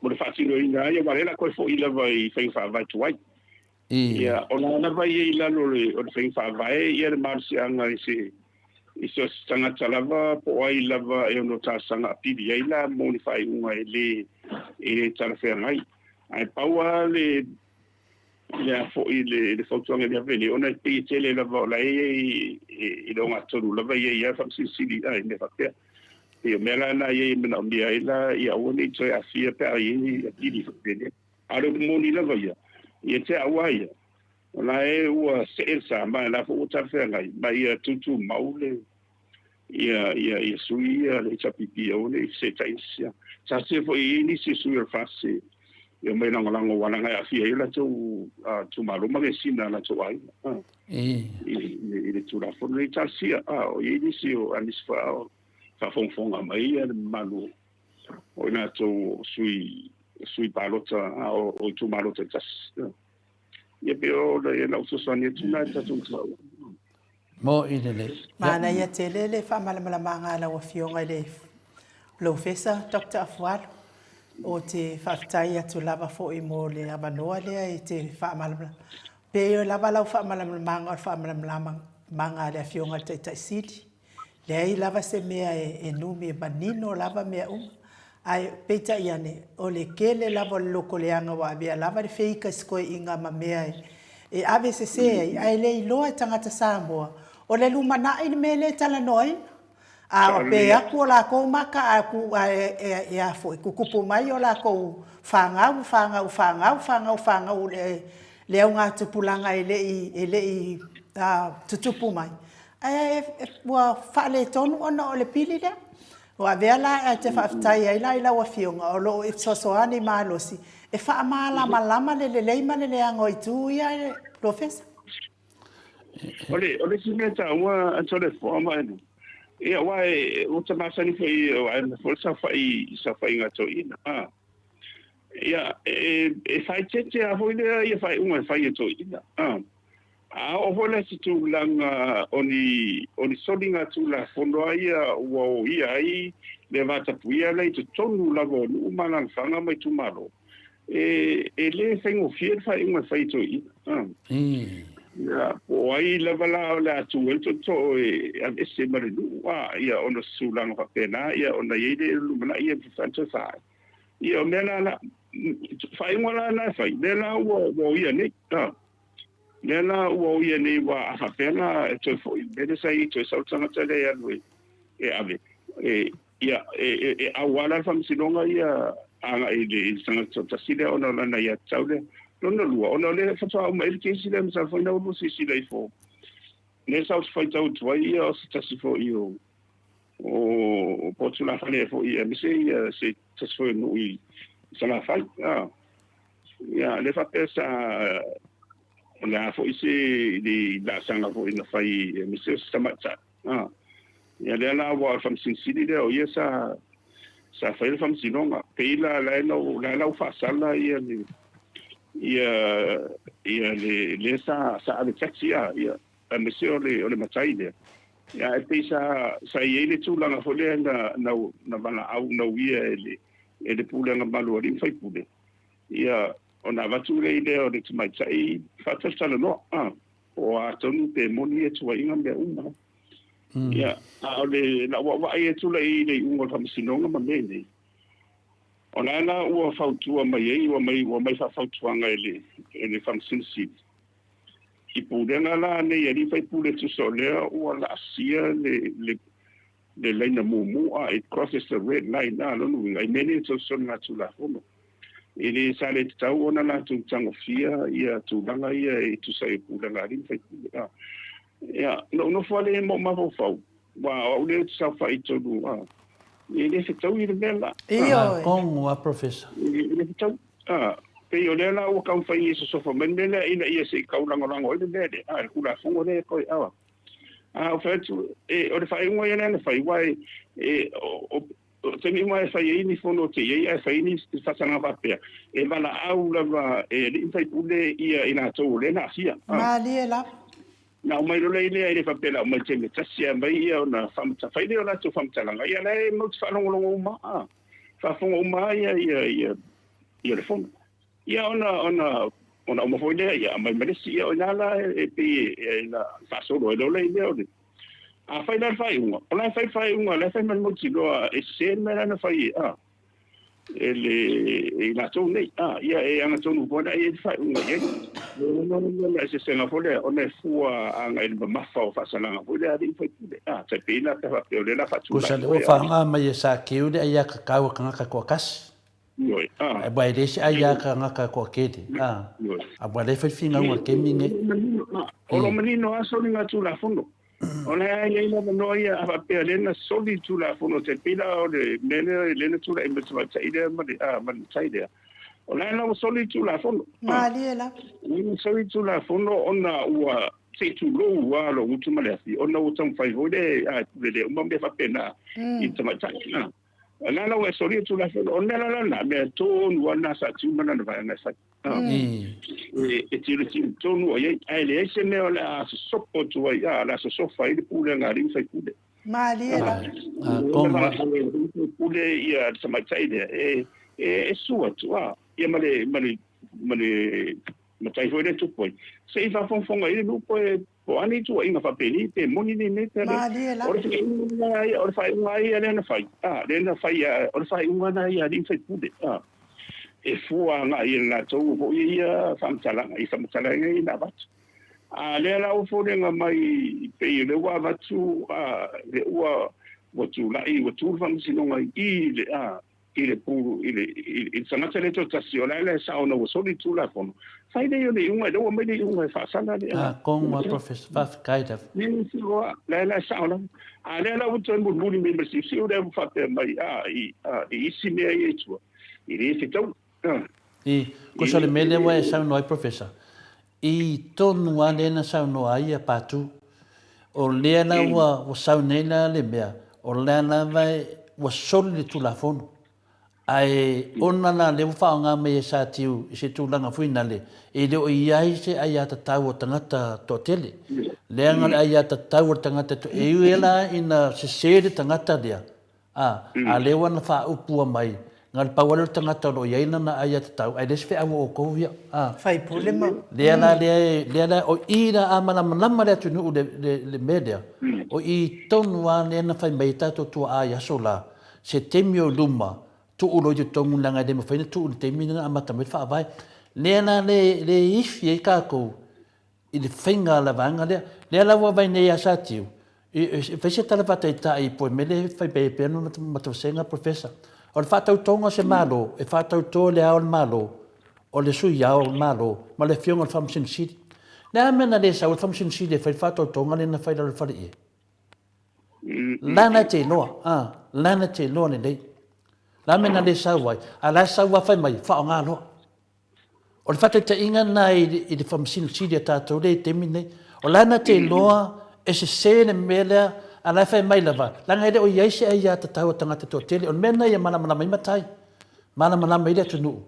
o le faatinoina ai, aua o lea o le a toe foi lava i faiga faavae tuai. Ia, o la lava ia i lalo o le faiga faavae ia le malosiaga i se i so o se tagata lava po o ai lava e ono talosaga apili ai la mo ni faaiuga e le e le talafeagai. Ae pau lava le le a foi le le fautuaga i le ave nei, ona e pei e tele lava o la e i ai i le ogatotonu lava ia i ai faamasilisilii i mea faapea. Pei o mea la na ia e manaomia ai la ia aua ne i toe aafia pe a i ai apili faapea. A o le upu moni lava ia, ia te au lava ia, o la e ua see le sa, ma o la foi ua talafeagai, ma ia tutumau le ia ia ia sui ia le HRPP aua ne i feseetai isi. Sa sia foi i ai nisi o sui o le FAST e omai lagolago aua leaga e aafia ai o latou itumalo ma gesina a latou aiga i le Tulafono lenei. Talosia o i ai nisi o nisi foi o faafogafoga mai ia le mamalu o i latou o sui sui palota o itumalo taitasi. Ia pei o lau fesoasoani atu lena i le tatou mataupu. Mo'i lelei. Manaia tele le faamalamalamaga a lau Afioga i le Polofesa Doctor Afualo. Ou te faafetai atu lava foi mo le avanoa lea e te faamalamalama. Pei lava lau faamalamalamaga o le faamalamalamaga a le Afioga i le Taitai Sili. Leai lava se mea e numi, e manino lava mea uma. Ae peitai ane, o le tele lava o le lotoleaga ua avea lava le feika i si toeaiina ma mea e ave sese ai, ae le iloa e tagata Samoa, o le lumanai le mea lea e talanoaina. A pe atu o latou maka ae e a foi, tutupu mai o latou fanau, fanau, fanau, fanau, fanau, le augatupulaga e le i tutupu mai, Ae ua faaletonu ona o le pili lea. Ua avea la e te faafetai ai la i lau Afioga o lo o e fesoasoani malosi e faamalamalama le lelei ma le leaga o itu ia, Polofesa. O le isi mea taua Toleafoa ma Elu, ia aua ua ta masani foi aua e foi le saofai i saofaiga a toeaiina, a. Ia, e faaeteete lava foi lea faaiuga e fai e toeaiina, a. A oo foi la i se tulaga o ni, o ni soliga tulafono a ia ua oia ai le vatapuia lea i totonu lava o nuu ma alaalafaga ma itumalo, e, e le faigofie le faaiuga e fai e toeaiina. A. Ia, po o ai lava la o le a tu ai le tootoo e aveese ma le nuu, a, ia, ona o se tulaga faapena, ia, ona i ai lea o le lumanai ia e mafai ona toe faaai. Ia, o mea la, la, faaiuga la na e fai, lea la ua, ua oia nei. A. Lea la ua oia nei ua a faapea la e toe foi mea lea sa i ai toe sau le tagata lea e alu e e ave e ia e e, e auala le faamasinoga ia agai i le, i le tagata toatasi lea ona o lana aiatatau lea. Lona lua, ona o lea faatoa uma ai le kesi lea masalo foi na ua lua silasila ifo lea sa ou faitau atu ai ia o se tasi foi o o po tulafale foi aemaise ia se tasi foi o nuu i Salafai. Ah. Ia, lea faapea sa o le a foi se le laasaga foi na fai aemaise o se tamaitai. Ah. Ia lea la ua o le Faamasino Sili lea o ia sa sa fai le faamasinoga. Pei la la la la la ua faasala ia le ia ia le le sa sa ave taxi a ia aemaise o le o le matai lea. Ia e pei sa sa i ai le tulaga foi lea na na na valaau na uia e le e le pulega malu a alii ma faipule, ia, ona avatu lea lea o le tamaitai faatalatalanoa, a, po o a tonu pe moni ia tuuaiga ma mea uma. Ia, a o le lau vaavaai atu la i le iuga o le faamasinoga ma mea nei, o la la ua fautua mai ai, ua mai, ua mai faafautuaga e le, e le Faamasino Sili, i pulega la nei a alii faipule tusa o lea ua laasia le, le le laina mumu, a it crosses the red line, a lona uiga, i mea nei e tausolitulafono. E le sa le tatau ona latou tagofia ia tulaga ia e tusa ai o pulega a alii ma faipule. A, ia, na ou nofo lava lea ma ou mafaufau, aua o au lea ou te saofai i totonu, a, e le fetaui le mea la. Ioe. Kongo a Professor. E le fetaui. A, pei o lea la ua taumafai e sosofa mai le mea lea ina ia se i taulagolago ai le mea lea, a, le Tulafono lea e toe, a. A ou fai atu, e, o le faaiuga ia lea na fai, aua e, e, o, o taimi uma e fai ai ni fono o te i ai, ae fai ai ni faasaga faapea, e valaau lava e alii ma faipule ia i latou o lea na aafia. Malie lava. Na aumai loa lea, e le faapea na aumai i le taimi e tasi, ae aumai ia ona fai lea o latou faamatalaga, ia la e matou te faalogologo uma, a, faafofoga uma lava ia, ia, ia, ia le fono. Ia ona, ona, ona uma foi lea, ia aumai ma le isi, ia o i ina la e pei e, na faasolo ai loa le mea o le. A fai la le faaiuga, o la e fai le faaiuga, o la e fai ma le mautinoa e sese le mea la na fai e, a, e le, e i latou nei, a, ia e agatonu foi la i ai le faaiuga i ai. O le eseesega foi lea, ona e fua agai i le mamafa o faasalaga foi lea a alii ma faipule, a, tai pei la pe a faapea o lea la faatulai Kusa le ua whaanga mai e sa kiu le ai a ka kau a kangaka kua kasi. Ioe, a. E wai le se ai a ka ngaka kua kele, a. Ioe. A wai le whai whinga ua kemi nge. O lo manino a soli nga tulafono. O le ai ai lava noa ia a faapea le na soli tulafono te pila o le mele le na tula i ma te i lea ma le a ma le tai lea. O le ai lava soli tulafono. Malie lava. Ua soli tulafono ona ua se i tulou a lou gutu ma le afi ona ua taumafai foi le a pule le uma mea faapena i tamaitai. O lena la ua e solia Tulafono, o le mea la lena, mea tonu lava lena sa tiu ma lana vaega e fai. E tilotilo tonu o i ai, ae leai se mea o le a sosopo atu ai, a, o le a sosofa ai le pulega a alii ma faipule. Malie lava. Pule ia le tamaitai lea, e, e, e su atu, a, ia ma le, ma le, ma le matai foi lea e tupu ai. Se i faafogafoga ai le nuu po e Po o a nei tuuaiga faapenei pe moni nei mea pe Malie lava. O le faaiuga ia, o le faaiuga ia lea na fai, a, lea na fai, o le faaiuga na ia a alii ma faipule, a, e fua agai i le latou foi ia faamatalaga, i faamatalaga ia na avatu. A lea la ua foliga mai pei o lea ua avatu, a, lea ua, ua tulai, ua tu le faamasinoga i le, a, i le pulu, i le, i le tagata lea toatasi, o la e sao ona ua soli le Tulafono, fai lea o le iuga, lea ua aumai le iuga e faasala le... A, kong wa Professor, faafetai lava. La la e sao lava. A lea la ua toe mulimuli mai ma le siusiu lea ua faapea mai, a, i, a, i isi mea ia i tua, i le fetaui. A. I, kosa o le mea lea ua e saunoa ai Professor, i tonu lava lea na saunoa ai ia Patu, o lea la ua, ua sau nei la le mea, o lea lava e, ua soli le Tulafono. Ae ona la lea ua faaaoga mai e Satiu i se tulaga foi nale, e le o i ai se aiatatau a tagata toatele. Leaga le aiatatau a le tagata toatele, e ui la ina sese le tagata lea, a, a lea ua na faaupua mai, na o le pau lava lea o le tagata o lo o i ai lana aiatatau, ae leai se feau a outou ia, a. Faipule ma. Lea la lea, lea la, o i la a malamalama le atunuu i le mea lea, o i tonu lava lea na fai mai ai tatou tuaa i aso la, se taimi o i luma, tuu loa i totonu leaga e le mafai ona tuu i le taimi lea na amata mai le Faavae. Lea la le ifi ai tatou i le faiga a le vaega lea. Lea la ua vaai nei ia Satiu, e fai se tala faataitai i Poimele e fai mai pea Matavasega Professor. O le faatautoga o se Malo, e faatauto le Ao o le Malo, o le Sui Ao o le Malo ma le Afioga i le Faamasino Sili. Le a le mea na le sau ai le Faamasino Sili e fai le faatautoga lea na fai i lalo o le faleie? Lana e te iloa, a, lana e te iloa lelei. La mea na le sau ai, a la e sau lava fai mai, faaaoga loa. O le faataitaiga lena i le Faamasino Sili a tatou lea i le taimi lenei. O la na te iloa e sese le mea lea, a la e fai mai lava, leaga e le o i ai se aiatatau a tagata toatele. O le mea lena ia malamalama ai matai, malamalama ai le atunuu.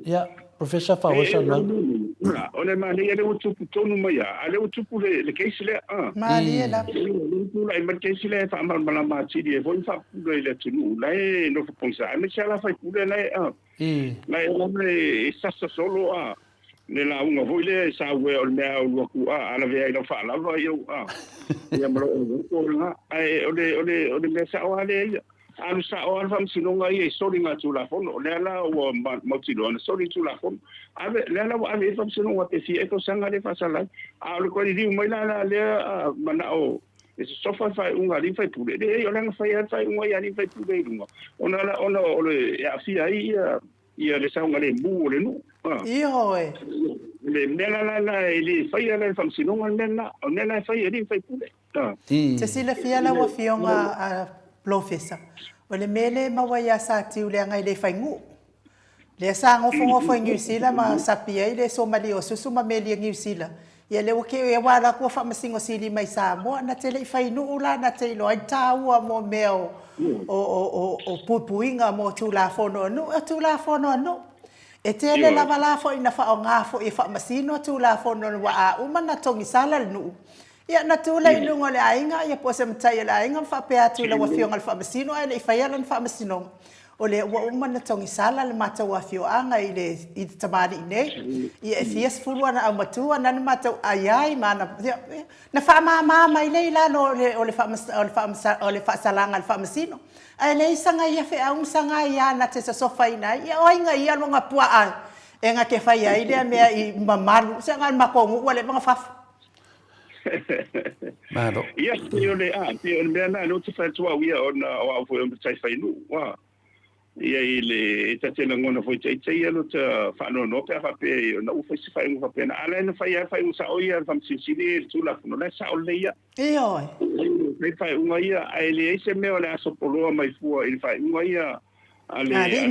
Ia, Professor faaauau le saunoaga. O le manaia lea ua tupu tonu mai lava, a o lea ua tupu le case lea. Malie lava. Lea ua tulai mai le case lea e faamalamalama atili ai foi ma faapupula i le atunuu la e nofo pogisa, aemaise lava la sui usufono la e, la e lava e sasa solo le lauga foi lea e sauea o le mea a alu atu a lavea ai lau faalava ia ia ma lou auloto lena. Ae o le mea sao lava lea ia. Alu sao lava le Faamasinoga ia i soliga Tulafono. O lea la ua mautinoa na soli le Tulafono. Ave, lea la ua ave i ai le Faamasinoga pe fia ea tausaga lea e faasala ai. A o le toe liliu mai la la lea manao e sosofa le faaiuga a alii ma faipule, leai, o lea na fai lava le faaiuga ia a alii ma faipule i luga, ona la, ona o le, e aafia ai ia, ia le saogalemu o le nuu. Ioe. Le mea la la la e le faia la e le Faamasinoga le mea lena, o le mea la e fai e alii ma faipule. Te silafia lau Afioga a Polofesa, o le mea lea e maua ia Satiu leaga e le fai nuu. Lea sa nofonofo i Niu Sila ma sapi ai le Somalia o susu ma melia Niu Sila. Ia lea ua keu ua alu atu ua faamasino sili mai Samoa. Na te le i fai nuu la na te iloa ai le taua mo mea o o o puipuiga mo Tulafono a nuu. O Tulafono a nuu. E tele lava la foi na faaaoga foi e faamasino Tulafono ua a uma na togisala le nuu. Ia, na tu lea i luga o le aiga, ia po o se matai o le aiga ma faapea atu i lau Afioga i le Faamasino ae le i faia lana faamasinoga, o lea ua uma ona togisala le matou afioaga i le i le tamalii nei. Ia, e fia sefulu ana aumatua na na matou ai ai ma ana, ia, na faamama mai lea i lalo o le o le o le o le faasalaga a le Faamasino. Ae leai saga ia feau ma saga ia na te sosofaina ai. Ia, o ai ga ia luga puaa e ga te faia ai lea mea i mamalu, se ga o le matou nuu ua leva ona fafo. Malo. Ia, pei o le, a, pei o le mea lena lea ou te fai atu au ia ona o au foi o matai fai nuu, a. Ia i le, e ta te lagona foi ita ia lo ta faanoanoa pe a faapea i ona ua fai se faaiuga faapena. A la e na fai lava le faaiuga sao ia a le Faamasino Sili i le Tulafono, la e sao lelei ia. Ioe. Fai faaiuga ia, ae leai se mea o le a sopoloa mai fua i le faaiuga ia a le, a le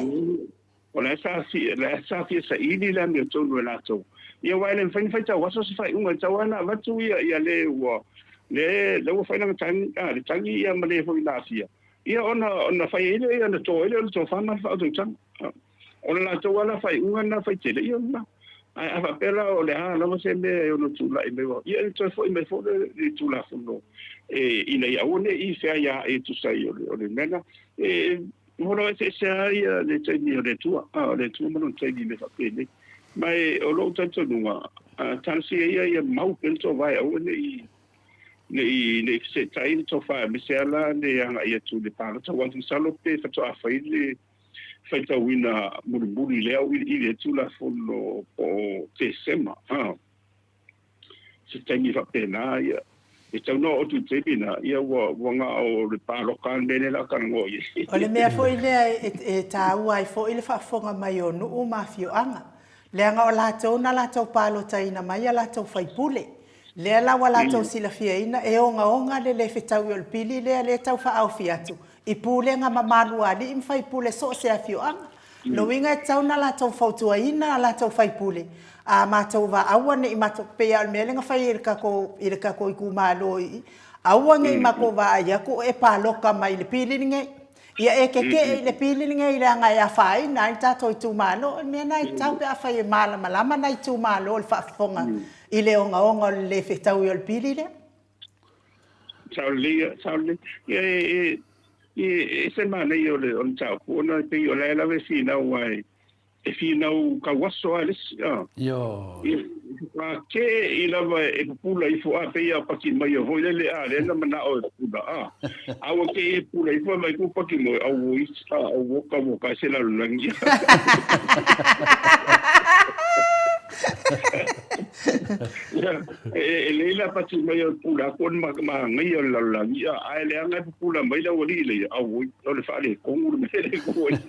nuu. O la e sa la e sa fia saili le amiotonu e latou. Ia aua e le mafai ona faitau aso se faaiuga, e tatau lava ona avatu ia ia le ua le le ua fai lana tagi a le tagi ia ma le foi na aafia, ia ona ona fai ai lea ona to ai lea o le tofa ma le faautautaga. O le latou lava la faaiuga lena faitele, ia lena. Ae a faapea la o le a lava se mea e ono tulai mai, ia e toe foi mai foi le le Tulafono e ina ia aua ne i feaiaai e tusa ai o le o le mea lena. E Holo eseese lava ia le taimi o le Atua, a o le Atua ma lona taimi i mea faapenei. Ma e, o lou talitonuga, talosia ia ia mau pea le toavae aua ne i, ne i, ne i feseetai le tofa aemaise lava la le agai atu i le palota aua masalo pe faatoa fai le faitauina mulimuli lea auiliili ai le Tulafono po o Tesema, a. se taimi faapena, ia, e tatau ona oo atu i le taimi lena, ia ua, ua na o le paloka lava le mea lea o le a talanoa i ai. O le mea foi lea e taua ai foi le faafofoga mai o nuu ma afioaga, leaga o latou na latou palotaina mai a latou faipule. Lea la ua latou silafiaina e ogaoga le le fetaui o le pili lea lea e tau faaofi atu i pulega mamalu a alii ma faipule so o se afioaga. Lona uiga e tatau ona latou fautuaina a latou faipule, a matou va aua ne i matou, pei lava o le mea lea na fai i le tatou, i le tatou itumalo i i, aua ne i matou vaai atu o e paloka mai i le pili lenei. Ia e kekeʻe i le pili lenei leaga e afaina ai le tatou itumalo. O le mea lena e tatau pe afai e malamalama nai itumalo o le faafofoga i le ogaoga o le le fetaui o le pili lea. Sao lelei, sao lelei. Ia e e ese le manaia o le mataupu ona e pei o la e lava e finau aua e finau tauaso lava le isi. Ioe. Faatoa te i lava e pupula ifo a pei a paki mai foi lele a lea na manao e pupula a. A ua te i e pupula ifo mai ku paki mo au o isi a au o ka mo ka se lalolagi. E lelei la paki mai o pupula atu ona magaia o le lalolagi a ae leaga e pupula mai le aualii lea auoi o le faaletonu le mea lea e ai.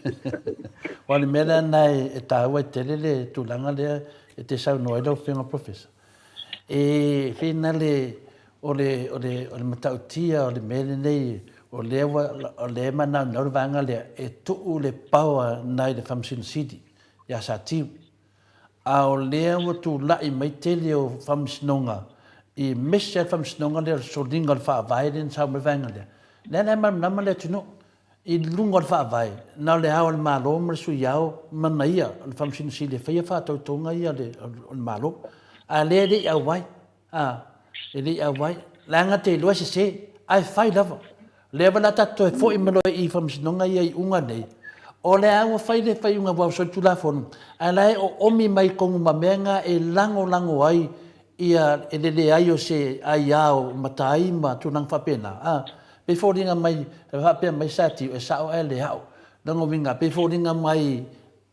Aua o le mea lea lena e taua ai tele le tulaga lea e te saunoa ai lau Afioga Professor. E finale o le, o le, o le matautia o le mea lenei, o lea ua, o lea e manaunau le vaega lea, e tuu le power nai le Faamasino Sili ia Satiu. A o lea ua tulai mai tele o faamasinoga i aemaise lava le faamasinoga lea o le soliga o le faavae lea na sau mai le vaega lea. Lea la e malamalama le atunuu i luga o le faavae, na o le Ao o le Malo ma le Sui Ao ma na ia, o le Faamasino Sili e faia faatautoga ia o le Malo. A o lea e le i auai, a, e le i auai, leaga te iloa e sese, ae fai lava. O lea foi la tatou toe foi mai loa i Faamasinoga ia i iuga nei, o lea ua fai le faaiuga ua solitulafono, ae la e oomi mai tonu ma mea na e lagolago ai ia le leai o se aia o matai ma tulaga faapena, a, pei foliga mai, e faapea mai Satiu, e sao ae le ao. Lona uiga, pei foliga mai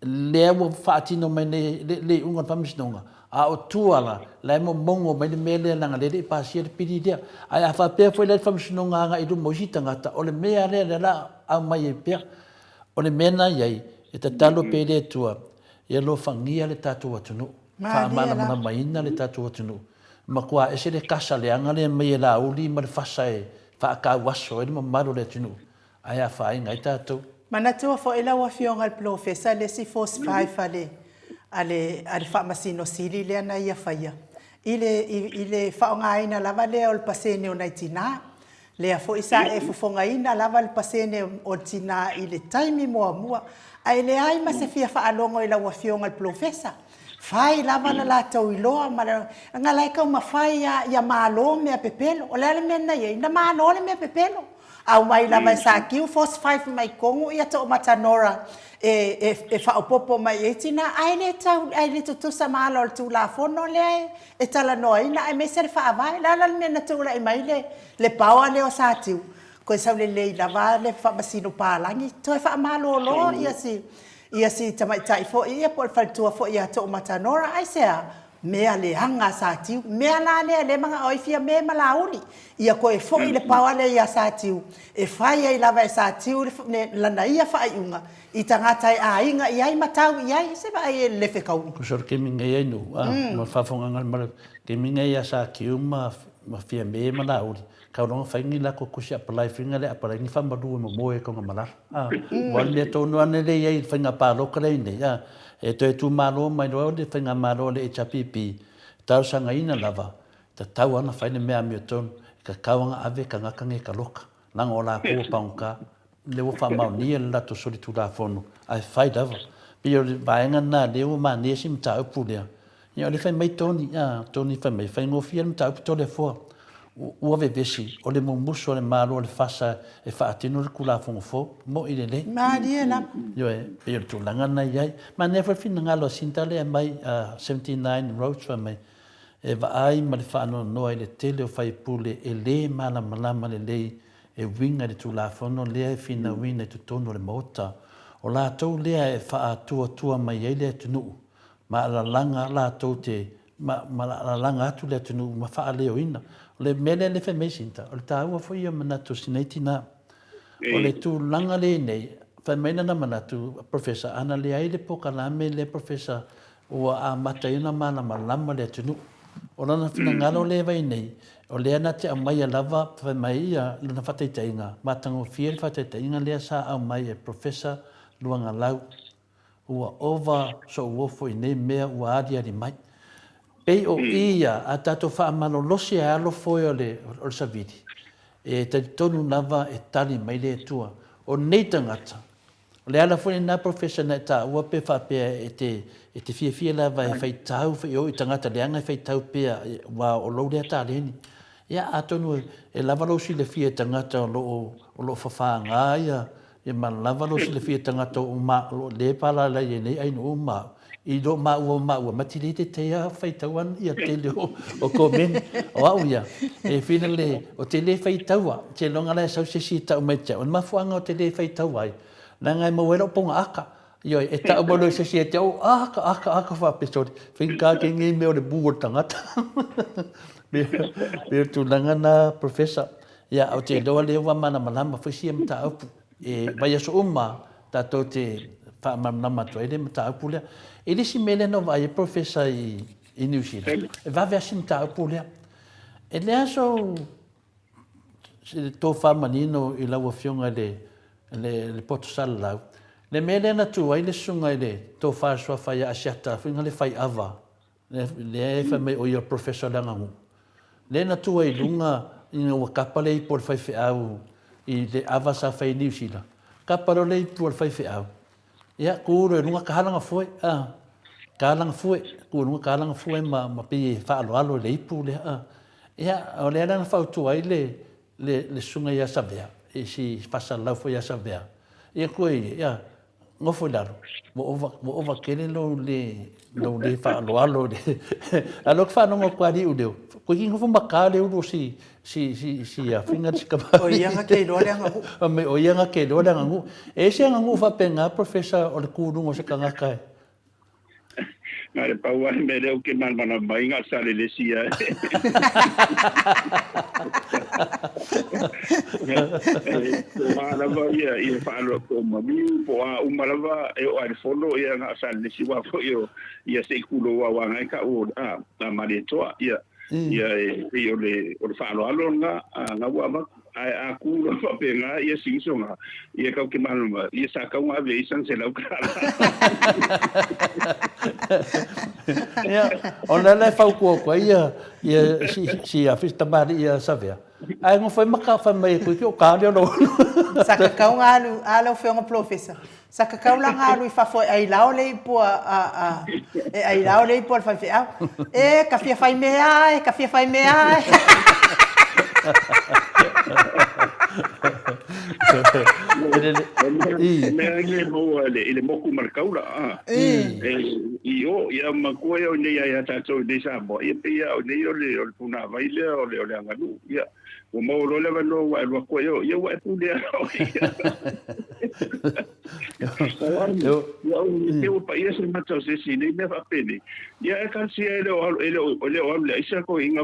lea ua faatino mai nei le iuga o le Faamasinoga, a o tua la, la e momono mai le mea lea leaga lea e le i pasia le pili lea. Ae a faapea foi la le Faamasinoga agai i luma o isi tagata, o le mea lea lea o le a aumai ai pea. O le mea lena e i ai, e tatalo pea i le Atua, ia alofagia le tatou atunuu, faamalamalamaina le tatou atunuu. Matua ese le kasa leaga lea mai e Laauli ma le fasa e faatauaso ai le mamalu o le atunuu, ae afaina ai tatou. Manatua foi lau Afioga i le Polofesa le isi force five a le a le a le Faamasino Sili lea na ia faia i le i le faaaogaina lava lea o le pasene o nai tina. Lea foi sa e fofogaina lava le pasene o tina i le taimi muamua, ae leai ma se fia faalogo i lau Afioga i le Polofesa. Fai lava la latou iloa ma le na la e taumafai a ia malo mea pepelo. O le a le mea na i ai? Na malo le mea pepelo. Aumai lava e Sakiu force five mai tonu ia Toomata Nora e, e, e faaopoopo mai i ai tina, ae le tau, ae le tutusa ma ala o le Tulafono lea e, e talanoaina aemaise le Faavae. O le a la le mea na tulai mai le, le power lea o Satiu? Toe sau lelei lava le Faamasino Palagi, toe faamalolo ia si, ia si tamaitai foi ia po o le faletua foi ia Toomata Nora. Aisea? Mea leaga a Satiu. Mea la lea lea manao ai Fiame ma Laauli, ia toe foi le power lea ia Satiu, e fai ai lava e Satiu le, lana ia faaiuga i tagata e aiga i ai ma tau i ai, se vaai e le fetaui. Tusa o le taimi nei ai nuu, a, ma le faafofogaaga a le Malo, taimi nei ia Satiu ma, ma Fiame ma Laauli, Kau loa fai ni lako kusi apalai finga le apalai ni whamaru e momoe e konga malala. A, ua le mea tonu ane le iai le whainga pāloka lei nei. A, e toe tū mālo mai loa le whainga mālo le HRPP, talosaga ina lava, tatau ana whai le mea amio tonu, e ka kauanga ave ka ngakange ka loka. Langa o lākou o pangokā, le ua whamaonia le latou solitulafono, ae whai lava. Pei o le vaega lena lea ua manaia si mataupu lea. Ia o le fai mai Tony, a, Tony fai mai, faigofie le mataupu Toleafoa. Ua vevesi, o le mumusu a le Malo o le fasa e faatino le Tulafono fou. Mo'i lelei. Malie lava. Ioe, pei o le tulaga lena e i ai. Manaia foi le finagalo a Sinta lea e aumai, a 79 Roads fai mai, e vaai ma le faanoanoa i le tele o faipule e le malamalama lelei e uiga i le Tulafono lea e finauina i totonu o le Maota. O latou lea e faaatuatua mai ai le atunuu ma alalaga latou te, ma, ma alalaga atu le atunuu ma faaleoina. O le mea lea le fai mai Sinta, o le taua foi ia manatu o si nei tinā. O le tulaga lenei, fai mai lana manatu, Professor, ana leai le polokalame lea Professor, ua amata ai ona malamalama le atunuu. O lana finagalo lea e vai nei, o lea na te aumaia lava, fai mai ia lana faataitaiga, matagofie le faataitaiga lea sa aumai e Professor Luagalau Ua ova sou ofo i nei mea ua aliali mai. Pei o i ia a tatou faamalolosi ai alo foe o le, o le savili, e talitonu lava e tali mai le Atua. O nei tagata, o le ala foi lena Professor na e taua pe faapea e te, e te fiafia lava e faitau i o i tagata leaga e faitau pea aua o lou lea taleni. Ia atonu e lava lou silafia i tagata o lo o, o lo o fafaga ia Ia ma lava lou silafia tagata o ma o le palalalai ai nei ainu uma au i lo maua ma maua ma tili te te ia faitau an ia tele o o komeni o au ia e fina le o te le faitaua te longa la sau se si tau mai te o mafuanga o te le faitau ai na ngai mo welo ponga aka io e tau mo lo se si te o aka aka aka fa pe sorry finka ke ngi me o le bu o tangata me me tulaga na professor Ia, ou te iloa lea ua malamalama foi sia mataupu. E vaiaso uma tatou te faamalamalama atu ai le mataupu lea. I le isi mea lea na ou vaai ai Professor i, i New Zealand, e vave lava si mataupu lea. E le aso se tofa manino i lau Afioga i le, le, le poto salalau, le mea lea na tu ai le susuga i le tofa i le suafa ia Asiata, foi na le fai ava Lea e fai mai o ia Professor Leaganuu. Lea na tu ai i luga ina ua kapa le ipu a le faifeau i le ava sa fai i Niu Sila. Kapa loa le ipu a le faifeau, ia tu loa i luga ka lagafue, a, ka lagafue, tu i luga ka lagafue ma, ma pei e faaaloalo i le ipu lea, a. Ia, o lea la na fautua ai le, le, le susuga ia Savea, i si faasalalau foi ia Savea, ia koe ia, Nofo i lalo, ua ova, ua ova tele lou le, lou le faaaloalo i le, a o lea ou te faalogo atu lava i leo, toeitiiti nofo ma ta le ulu o si, si, si, si a finga si tama. O ia na te iloa le aganuu. Fai mai, o ia na te iloa le aganuu. E i ai se aganuu faapena, Professor, o le tu i luga o se tagata e, Na le pau lava le mea lea ou te malamalama ai, na o sa le lesi lava. Po o a lava ia, ia faaloa po o maliu, po o a uma lava e oo lava i le fono, ia na o sa le lesi aua foi o ia se i kulou aua na e tau o a Malietoa, ia, ia e pei o le, o le faaaloalo lena, na ua avatu. Ae a ku loa faapena ia si uso na, ia kau ke malama, ia sa kau na ave i san $100. Ia, o lea la e fautua atu ai ia, ia si, si afi tamalii ia Savea. Ae nofo ai ma ka fai mai e toeitiiti o ka lea o lou ulu. Sa kakau nga alu, a lau afioga Polofesa, sa kakau la nga alu i fafo e ailao le ipu a, a, a, e ailao le ipu a le faifeau. E, ka fia fai mea e, ka fia fai mea e. O mea e maua i le moku ma le taula, a. I o, ia matua ia o nei ia tatou i nei Samoa, ia pei lava o nei o le punavai lea o le aganuu, ia. Ua maua loa le avanoa ua e alu atu ai, ia ua e pulea loa ia. Ia o ua paia se mata o se isi i nei mea faapenei. Ia e talosia e le o alu, e le o, e le o alu le aisa toeaina.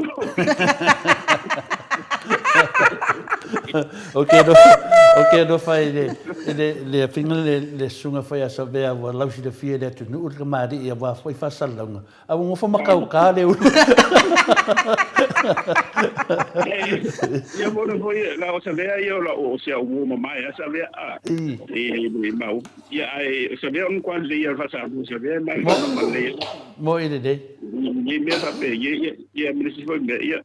O ke alofa, o ke alofa i le, i le, le afiga le, le susuga foi a Savea ua lausilafia i le atunuu le kamali'i aua foi faasalalauga. A ua nofo ma kauka le ulu. Ia mo le foi la o Savea ia o la o se au mo mamae a Savea a. E le mau. Ia ai Savea on kwa le ia fa sa mo Savea mai ma ma le. Mo i le le. Ni mea fa pe ia ia ia me se foi me ia.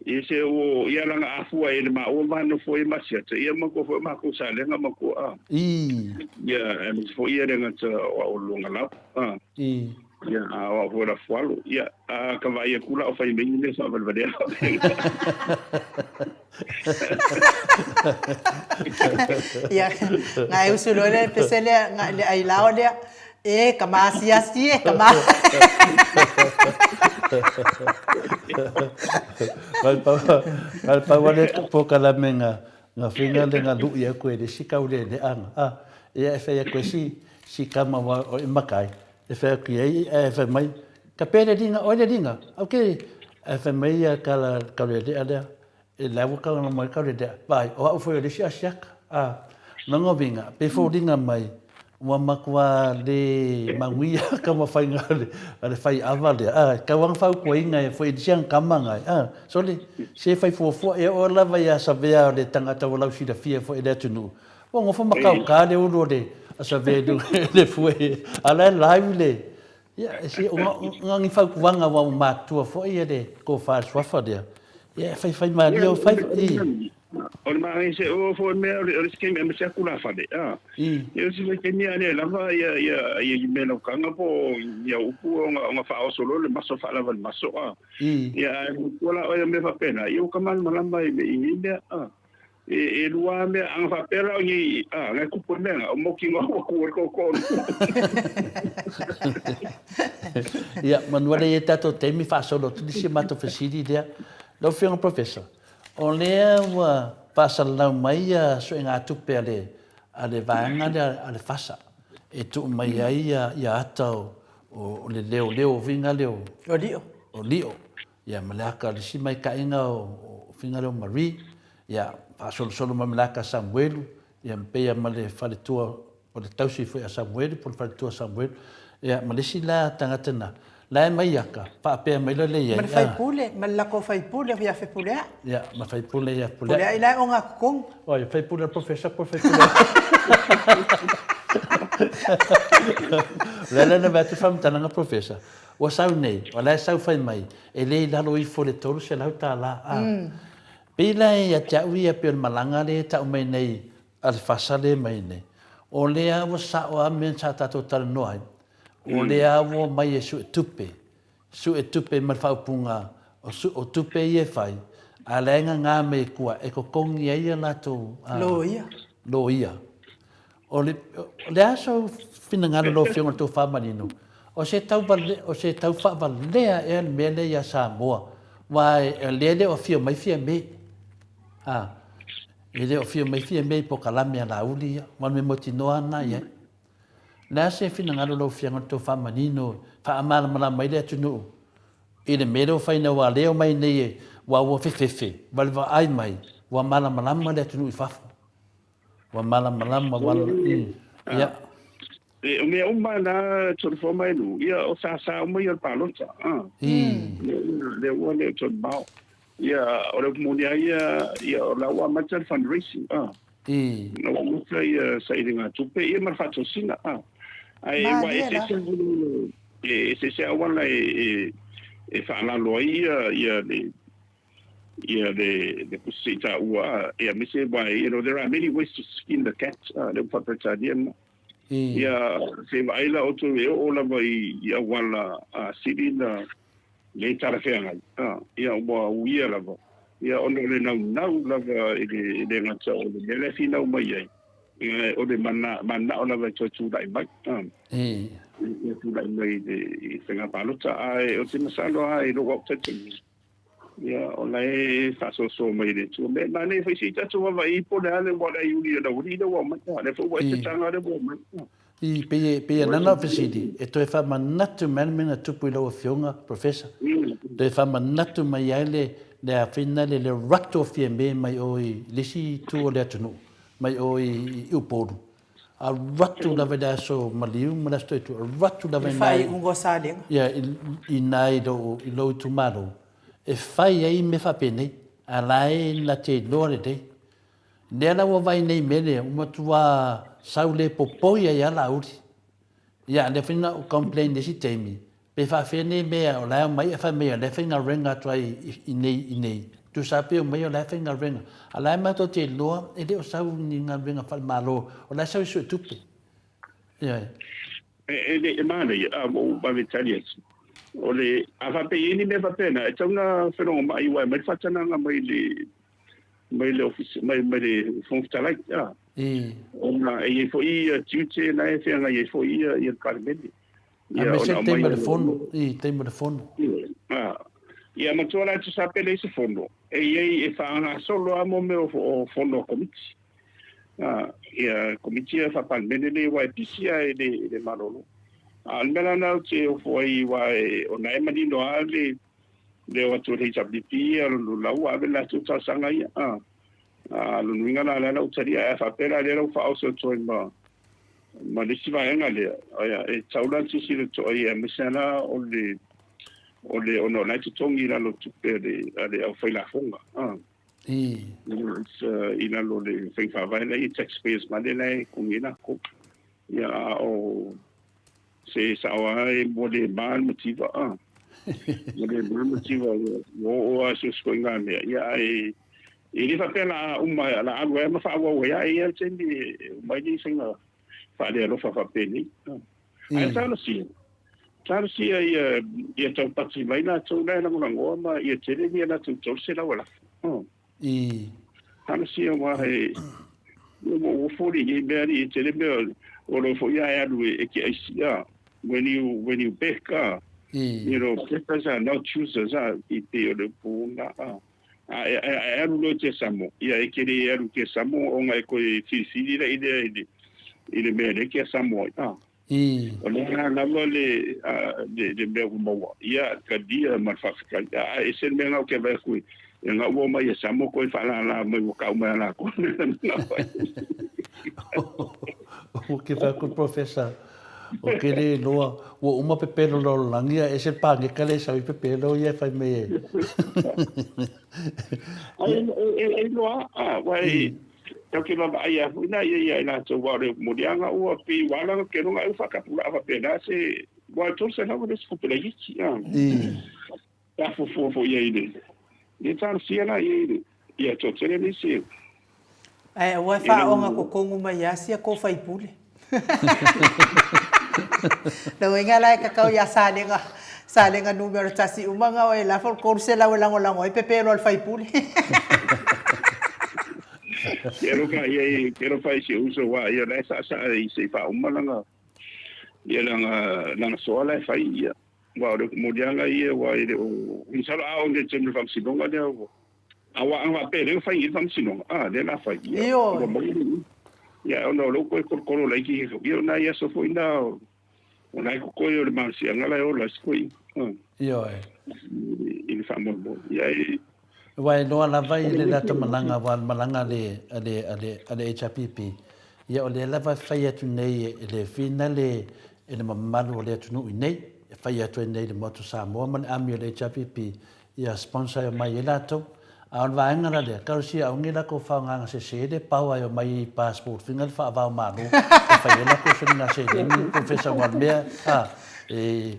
Ia se o ia langa afua e le ma o ma no foi ma sia te ia ma ko foi ma ko sa lenga ma ko a. I. Ia e me foi ia lenga te o o lunga la. A. I. Ia a o foi la fualo. Ia a ka vai kula o fai me ni sa val valea. Ia nga e usu loa le pese lea nga le ailao lea e ka maasiasi e ka ma Pau ale polokalame nga nga finga le nga lu'i aku e le isi kau le leaga a ia e fai aku e si si kama wa o e makai e fai aku iai ae fai mai ka pea le linga oi le linga okay ae fai mai ia kala kau le lea lea E la ua kaulana mai kau le lea, vaai, o au foi o le isi asiaka, a, lona uiga, pe foliga mai, ua matua le manuia ka mafaiga o le, o le fai ava lea, a, e tau lava na fautuaina e foi i le isi tama na, a, sole, se fai fuafua, e oo lava ia Savea o le tagata ua lausilafia foi i le atunuu, ua nofo ma kauka le ulu o le Savea i luga i le fue, a o la e live le, Ia, e si, o nga ni fautuaga ua matutua foi e le tofa a le suafa lea, ia e faifai malie o fai, i. O le maangai se o fo mea o le scheme e se akula fale. Ah. Ia si le kenya le lava ia ia ia me lo kanga po ia upu o nga fa o solo le maso fa lava le maso a. Ia wala o me fa pena. Ia o kamal malamba i i mea a. E lua mea anga fa pera o ni a ngai kupu mea o moki ngā o ku ko ko. Ia manua le ia tatou taimi faasolo atu nisi o matou fesili lea. Lau Afioga Professor, o lea ua faasalalau mai ia suegatupe a le a le vaega lea a le FASA e tuu mai ai ia ata o le leoleo o faiga lea o O Lio. O Lio. Ia ma le aka o le isi maikaʻiga o faiga lea o Marie, ia faasolosolo mai ma le aka a Samuelu, ia ma pei lava ma le faletua o le tausi foi a Samuelu po o le faletua a Samuelu, ia ma le isi la tagata na, la e mai aka, faapea mai la le i ai. Ma le faipule, ma le latou faipule ia Fepuleai. Ia, ma faipule ia Fepuleai. Fepuleai la e ogatotonu. Oi, faipule a le professor po o le faipule a... O le ala lena e vaai atu le faamatalaga professor, Ua sau nei, o la e sau fai mai, e le i lalo ifo i le $300, a. Pei la ia te au ia pei o le malaga lea e tau mai nei a le fasa lea e mai nei, o lea ua sao lava mea sa tatou talanoa ai, o lea ua omai e suetupe, suetupe ma le faaupuga o tupe ia e fai, a o la e gagā mai i tua e totogi ai a latou loia. Loia. O le, o le a sou finagalo lau Afioga i le tou faamanino, o se tau vale, o se tau faavalea ea le mea lea ia Samoa, aua o lea e le o afio mai Fiame, a, e le o afio mai Fiame i polokalame a Laauli ia, aua o le mea mautinoa lava lena i ai. O le a se finagalo lau Afioga i le tou faamanino, faamalamalama ai le atunuu i le mea lea ua fai nei, aua o lea e omai nei, aua ua fefefe, ma le vaai mai, ua malamalama le atunuu i fafo. Ua malamalama ua ia. E, o mea uma na tolu mai lu, ia o sa sa uma ia palota. Ah. Le ua le tolu bao. Ia o le moni ai ia ia o la ua mata fundraising. Ah. Na ua mata ia sa i ngā tupe ia ma whatosina. Ah. Ai wa e se se e se se awala e e e whaalalo ai ia ia le ia le le pusi ta ua ia me se wai you know there are many ways to skin the cat le fa Peretania na ia se vai la o tu e o lava i i awala a sili na le tara whea ia ua uia lava ia ono le nau nau lava i le i le ngata o le mele whinau mai ai ia o le mana mana o lava i toi tūrai mai ia tūrai mai i le i whenga palota ai o te masalo ai lo wau tatu Ia, o la e faasoasoa mai e le Atua. Me manaia foi se i tatou vavaai po o le a le ua le iuli o le aualii lea ua aumai. O lea foi ua ese taga lea ua aumai. I, pei e, pei e lana au fesili, e toe faamanatu mai le mea na tupu i lau Afioga, Professor. Toe faamanatu mai ai le, le afina le, le rato o Fiame mai o i le isi itu o le atunuu, mai o i, i Upolu. Alu atu lava i le aso maliu ma le aso toetua, alu atu lava i nai. I faaiuga o Salega. Ia, i nai i lou itumalo, e fai ai mea faapenei, a la e na te iloa lelei. Lea la ua vaai nei i mea lea, ua matua sau le popoi ai lava Laauli. Ia, lea foi na ou complain i le isi taimi, Pe faafea nei mea o la e omai ae fai mai o la e faigaluega atu ai i nei i nei. Tusa pe omai o la e faigaluega. A la e matou te iloa e le o sau ni galuega faale-Malo, o la e sau e suetupe. Ioe. E le e manaia, a ua ou vave tali atu. O le, a faapea e i ai ni mea faapena, e tatau ona felogomai aua e aumai le faatanaga mai le, mai le ofisa, mai, mai le Fofoga Fetalai, a. Ona e i ai foi ia tiute la e feagai ai foi ia, ia le Palemene. Ia, Aemaise le taimi o le fono, i taimi o le fono. A, ia matua la te sapele i se fono, e i ai e faagasolo lava mo mea o fono a komiti. A, ia komiti ia faa-Palemene nei aua e pisi lava i le, i le malolo. A o le mea la lena ou te ofo ai aua e, ona e manino lava le, le o atu o le HRPP ia lona la ua ave le latou talosaga ia. A, a lona uiga la lea la ua talia, ae a faapea la lea la ua faaoso atu ai ma, ma le isi vaega lea, aia, e tatau la ona silasila totoa i ai, aemaise lava la o le, o le, ona o la e totogi i lalo o tupe a le, a le aufailafoga, a. It's, i lalo o le faiga faavae la e i ai taxpayers money la e totogi ai latou. Ia, a o se sao lava e ua le ma le mativa, a. Ua le ma le mativa, ua oo lava i so o se ituaiga mea, ia, ae E le faapea la a uma la alu ai ma faaauau ai lava, e i ai lava le taimi e uma ai nei faiga faalealofa faapenei. Ae talosia, talosia ia ia taupati mai latou la e lagolagoa ma ia tele ni a latou 300 e lafo. Talosia aua e ua ua foli nei mea alii e tele mea o lo foi a e alu e ke aisi a when you back a you know beggars are not choosers a i pei o le upu na a a e alu loa i te Samo ia e ke le alu i te Samo ona e koe filifili la i lea i le mea lea ke Samo ai a O lea lava le le mea ua maua ia talia ma le faafetai. A e ese le mea na ou te vaai atu i na ua omai e Samoa koe faalala mai ua tau mai a latou mea na fai. Ua ke vaai atu le Professor o ke le iloa ua uma pepelo lalolagi a ese le paneka le sau i pepelo ia e fai mai e. Ai e iloa a wai Tau ke vaavaai a foi na ia ia i latou aua o le moliaga ua pei ua ala ke loga e whakapula faapena se ua 300 le se tupe laitiiti a. Ta fuafua foi ia i le le talosia la ia i le ia toatele nisi. Ae aua e faaoga kokogu mai ia sia ko faipule. Lauaiga la e kakau ia Salega, Salega numera tasi uma nga oe lafo le 300 e lagolago ai pepelo a le faipule. Ke alofa ia i ke alofa i si uso wa ia la e sa'asa'a i se i faauma lana ia lana lana soa la e fai ia aua o le moliaga ia aua e le o masalo a oo i le taimi o le faamasinoga lea ua Aua a faapea lea ua fai i le faamasinoga, a, lea la fai, ia, ua maua le Ia, ona o lea ua toe kolokolo laiti ia, o nai aso foi na, o la e totoe o le malosiaga la e ola ai si toeaina, Ioe. I le faamoemoe. Ia, e. Aua e iloa lava i le latou malaga, aua o le malaga a le, a le, a le, a le HRPP, ia o lea lava e fai atu nei e le fina le, e le mamalu o le atunuu i nei, e fai atu ai nei i le Maota o Samoa ma le ami o le HRPP, Ia sponsor e omai ai latou. A o le vaega la lea, talosia aoga i latou faogaga sese le power e omai i passport finga le faavao malo e fai ai latou soliga seleni professor aua o le mea a e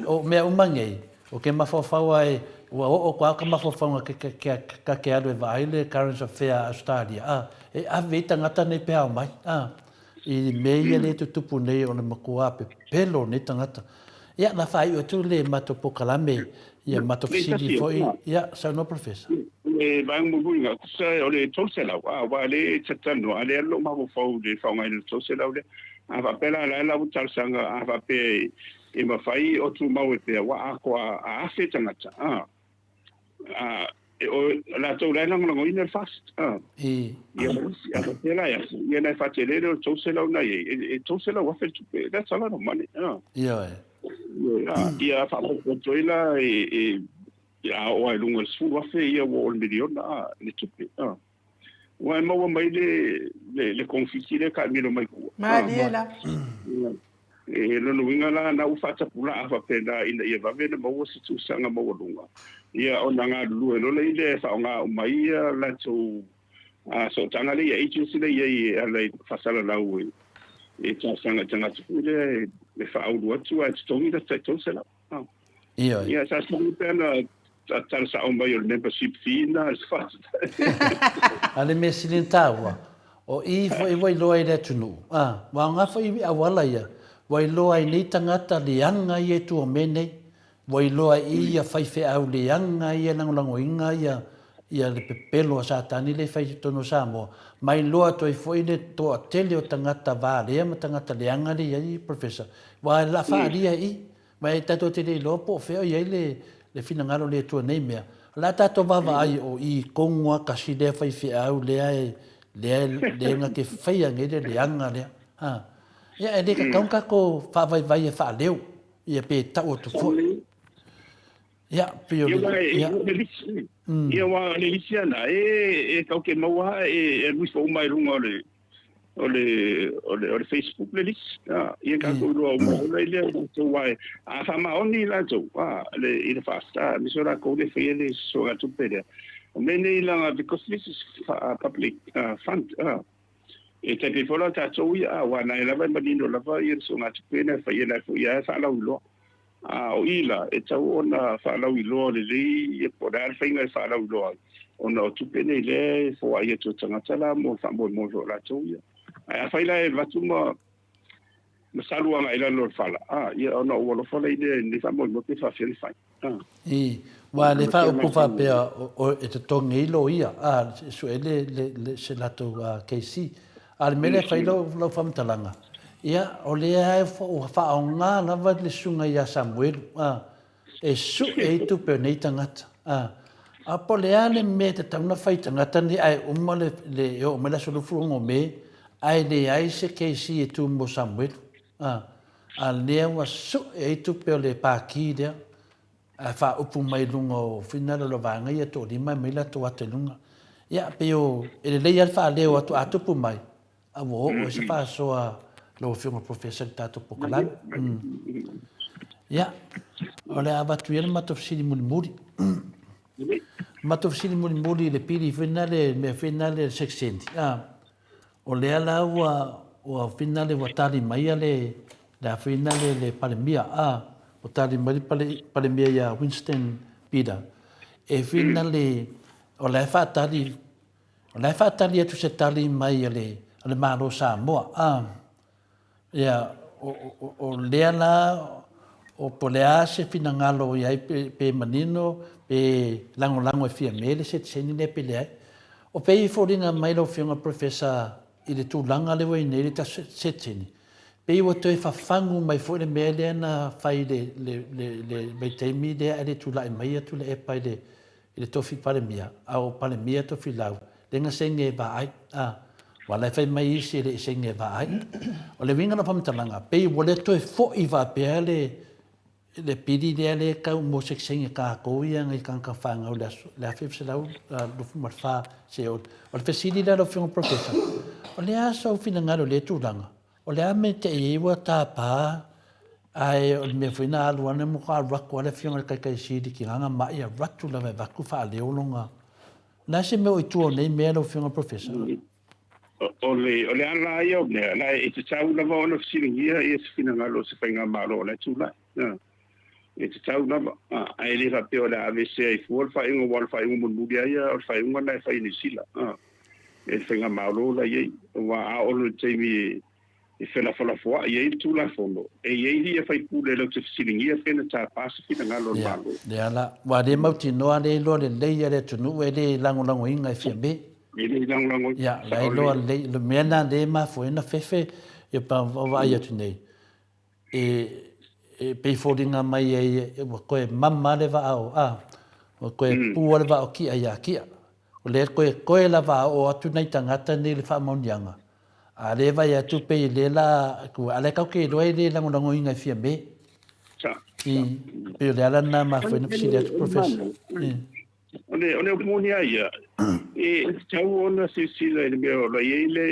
o mea uma nei o ke mafaufau a e ua oo atu a ka mafaufauga ke ke ka ke alu e vaai le current affair a Australia a e ave ai tagata nei pe a omai a I mea ia lea e tutupu nei o le matua pepelo o nei tagata. Ia, na faaiu atu le matou polokalame, ia matou fesili foi, ia, saunoa Professor. Le vaega mulimuli na, tusa o le 300, a, aua o lea e talatalanoa, a o lea lou mafaufau i le faaaogaina o le 300 lea. A faapea la, la e lau talosaga, a faapea e mafai o tumau ai pea, ua atoa a 1000 tagata, a. A, e o latou la e lagolagoina le FAST. A. Ia, a faapea la e afu, ia na e faatele lea o le 300 na i ai, e 300,000 le tupe, that's a lot of money. A. Ioe. Ia, ia faaopoopo ai la e, e, a oo lava i luga o le 10,000, ia ua oo i le miliona, a, le tupe. A. Ua e maua mai le, le, le togafiti lea e taamilo mai tua. Malie la. E lona uiga la, na ua faatapulaa faapena ina ia vave ona maua se tausaga maualuga, ia ona galulue loa lea e faaaoga uma ai ia latou sootaga lea, ia agency lea e i ai e ala i faasalalau e talosaga i tagata foi lea e faaulu atu ae totogi lata i 300. Ioe. Ia sa totogi pea na tala sao mai o le membership fee na le A le mea sili ona taua, o i foi ua iloa ai le atunuu, a, ua aoga foi i auala ia, ua iloa ai nei tagata leaga ia e tua mea nei, ua iloa ai i ia faifeau leaga ia e lagolagoina ia ia le pepelo a Satani lea e fai i totonu o Samoa, ma iloa atu ai foi le toatele o tagata valea ma tagata leaga lea e i ai, Professor, aua o le a faaalia i i. Ma e tatou te le iloa po o fea o i ai le finagalo o le Atua nei mea. O le a tatou vaavaai o i tonu a kasi lea faifeau lea e lea lea na te faia nei le leaga lea. Ha. Ia e le tatau ona tatou faavaivai e faaleo ia pe tau atu foi. Ia pei o le ia. Ia aua o le lisi ana e tau te maua e alu ifo uma i luga o le o le o le o le Facebook le lisi a ia tatou iloa uma ola i lea latou ae a faamaoni latou a le i le faastar aemaise o latou le faia le soagatupe lea o mea nei laga because this is public fund a e tai pei foi la tatou ia a aua na e lava e manino lava ia le soagatupe na e faia la foi ia e faalauiloa a o i la e tau ona faalauiloa lelei ia po o le a le faiga e faalauiloa ai. Ona o tupe nei lea e foai atu e tagata la mo le faamoemoe foi o latou ia. Ae afai la e alu atu ma ma salu agai i lalo o le fala, a, ia ona ou alofa lea i lenei faamoemoe pe faafefea ona fai. A. I, aua le faaupu faapea o, e totogi ai loia, a, e sue ai le, le, le, se latou KC. A o le mea lea e fai lau, lau faamatalaga, ia, o lea ua faaaoga lava le susuga ia Samuelu, a, e sue ai tupe o nei tagata. A, a po o le a le mea e tatau ona fai i tagata nei ae uma le, le, e oo mai le aso 26 Me ae leai se KC e tu mo Samuelu. A, a lea ua sue ai tupe o le Pākī lea ae faaupu mai luga o finagalo o le vaega ia e toalima e aumai latou ata i luga. Ia, pei o, e lelei lava le faaleo atu a tupu mai, A ua oo ai se faasoa lau Afioga Professor i le tatou pokalame. Ia, o le a avatu ia le matou fesili mulimuli. Matou fesili mulimuli i le pili foi lena le mea foi lena le sekseni. Ah, o lea la ua ua finale ua tali mai ia le le a foi lena le le Palemia. Ah, ua tali mai le pale, Palemia ia Winston Peter. E finale o la e faatali O la e faatali atu se tali mai a le, a le Malo o Samoa. A, ia, o, o, o lea la, o po o le a se finagalo o i ai, pe, pe manino, pe lagolago e Fiame le setiseni lea pe leai. O pei e foliga mai lau Afioga Professor i le tulaga lea ua i ai nei le tatou setiseni, pei ua toe fafagu mai foi le mea lea na fai i le, le, le, le vaitaimi lea ae le tulai mai Tuilaepa i le, i le tofi Palemia, a o Palemia Tofilau, le na saini e vaai, a, aua la e fai mai isi e le i saini e vaai. O le uiga o lau faamatalaga, pei ua le toe foi faapea le, le pili lea le tau mo se saini a tatou ia nai tagata fanau i le aso, le 1924 seia oo. O le fesili la lau Afioga Professor, o le a sou finagalo i lea tulaga? O le a mea te i ai ua tapa ae o le mea foi na alu ana matua alu atu lava le afioga i le Taitai Sili ki lana ma'i alu atu lava e avatu faaleo lona. O le a se mea o i tua o nei mea lau afioga Professor? O le o le ala ia o mea la e tatau lava ona fesiligia ia se finagalo o se faigamalo o la e tulai. E tatau lava, ae le faapea o le a aveesea ai fua le faaiuga aua o le faaiuga mulimuli lava ia o le faaiuga lena e fai e Niu Sila e le faigamalo la i ai. Aua a oo loa i le taimi e felafolafoai ai le Tulafono, e i ai ia faipule latou te fesiligia pe na tapa se finagalo o le Malo. Ia, lea la. Aua le mautinoa le iloa lelei a le atunuu e le lagolagoina e Fiame. E le lagolagoina. Ia, la e iloa lelei. O le mea lena lea e mafua ai ona fefe ia pa vaai atu nei. E pei foliga mai ai ua toe mama le vaa o, a, ua toe pua le vaa o Ki'a iā Ki'a. O lea toe toe lava a oo atu nai tagata nei i le faamaoniaga, a lea e vaai atu pei o lea la a lea tatou te iloa e le lagolagoina e Fiame. I, pei o le ala lena e mafua ai ona fesili atu Professor. O le, o le upu moni lava ia, e tatau ona silasila i le mea o lo o i ai le,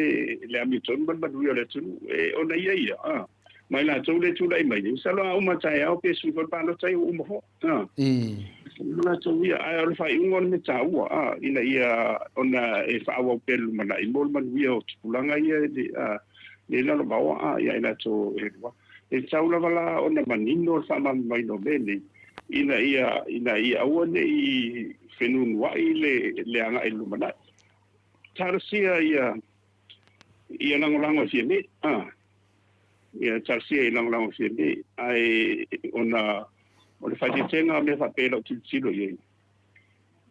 le amiotonu ma le manuia o le atunuu, e, ona ia ia, a, ma i latou lea e tulai mai nei, masalo a uma taeao pe sui foi le palota ia ua uma foi, a. O latou ia, ae o le faaiuga o le mea taua, a, ina ia, ona e faaauau pea i le lumanai mo le manuia o tupulaga ia e, a, le lalovaoa, a, ia i latou e lua. E tatau lava la ona manino le faamalamalamaina o mea nei, ina ia, ina ia aua ne i fenunuai le, le agai i le lumanai. Talosia ia, ia lagolago e Fiame, a, ia talosia ia lagolago e Fiame, ae ona o le faaeteetega o mea faapea i lau tilotilo i ai,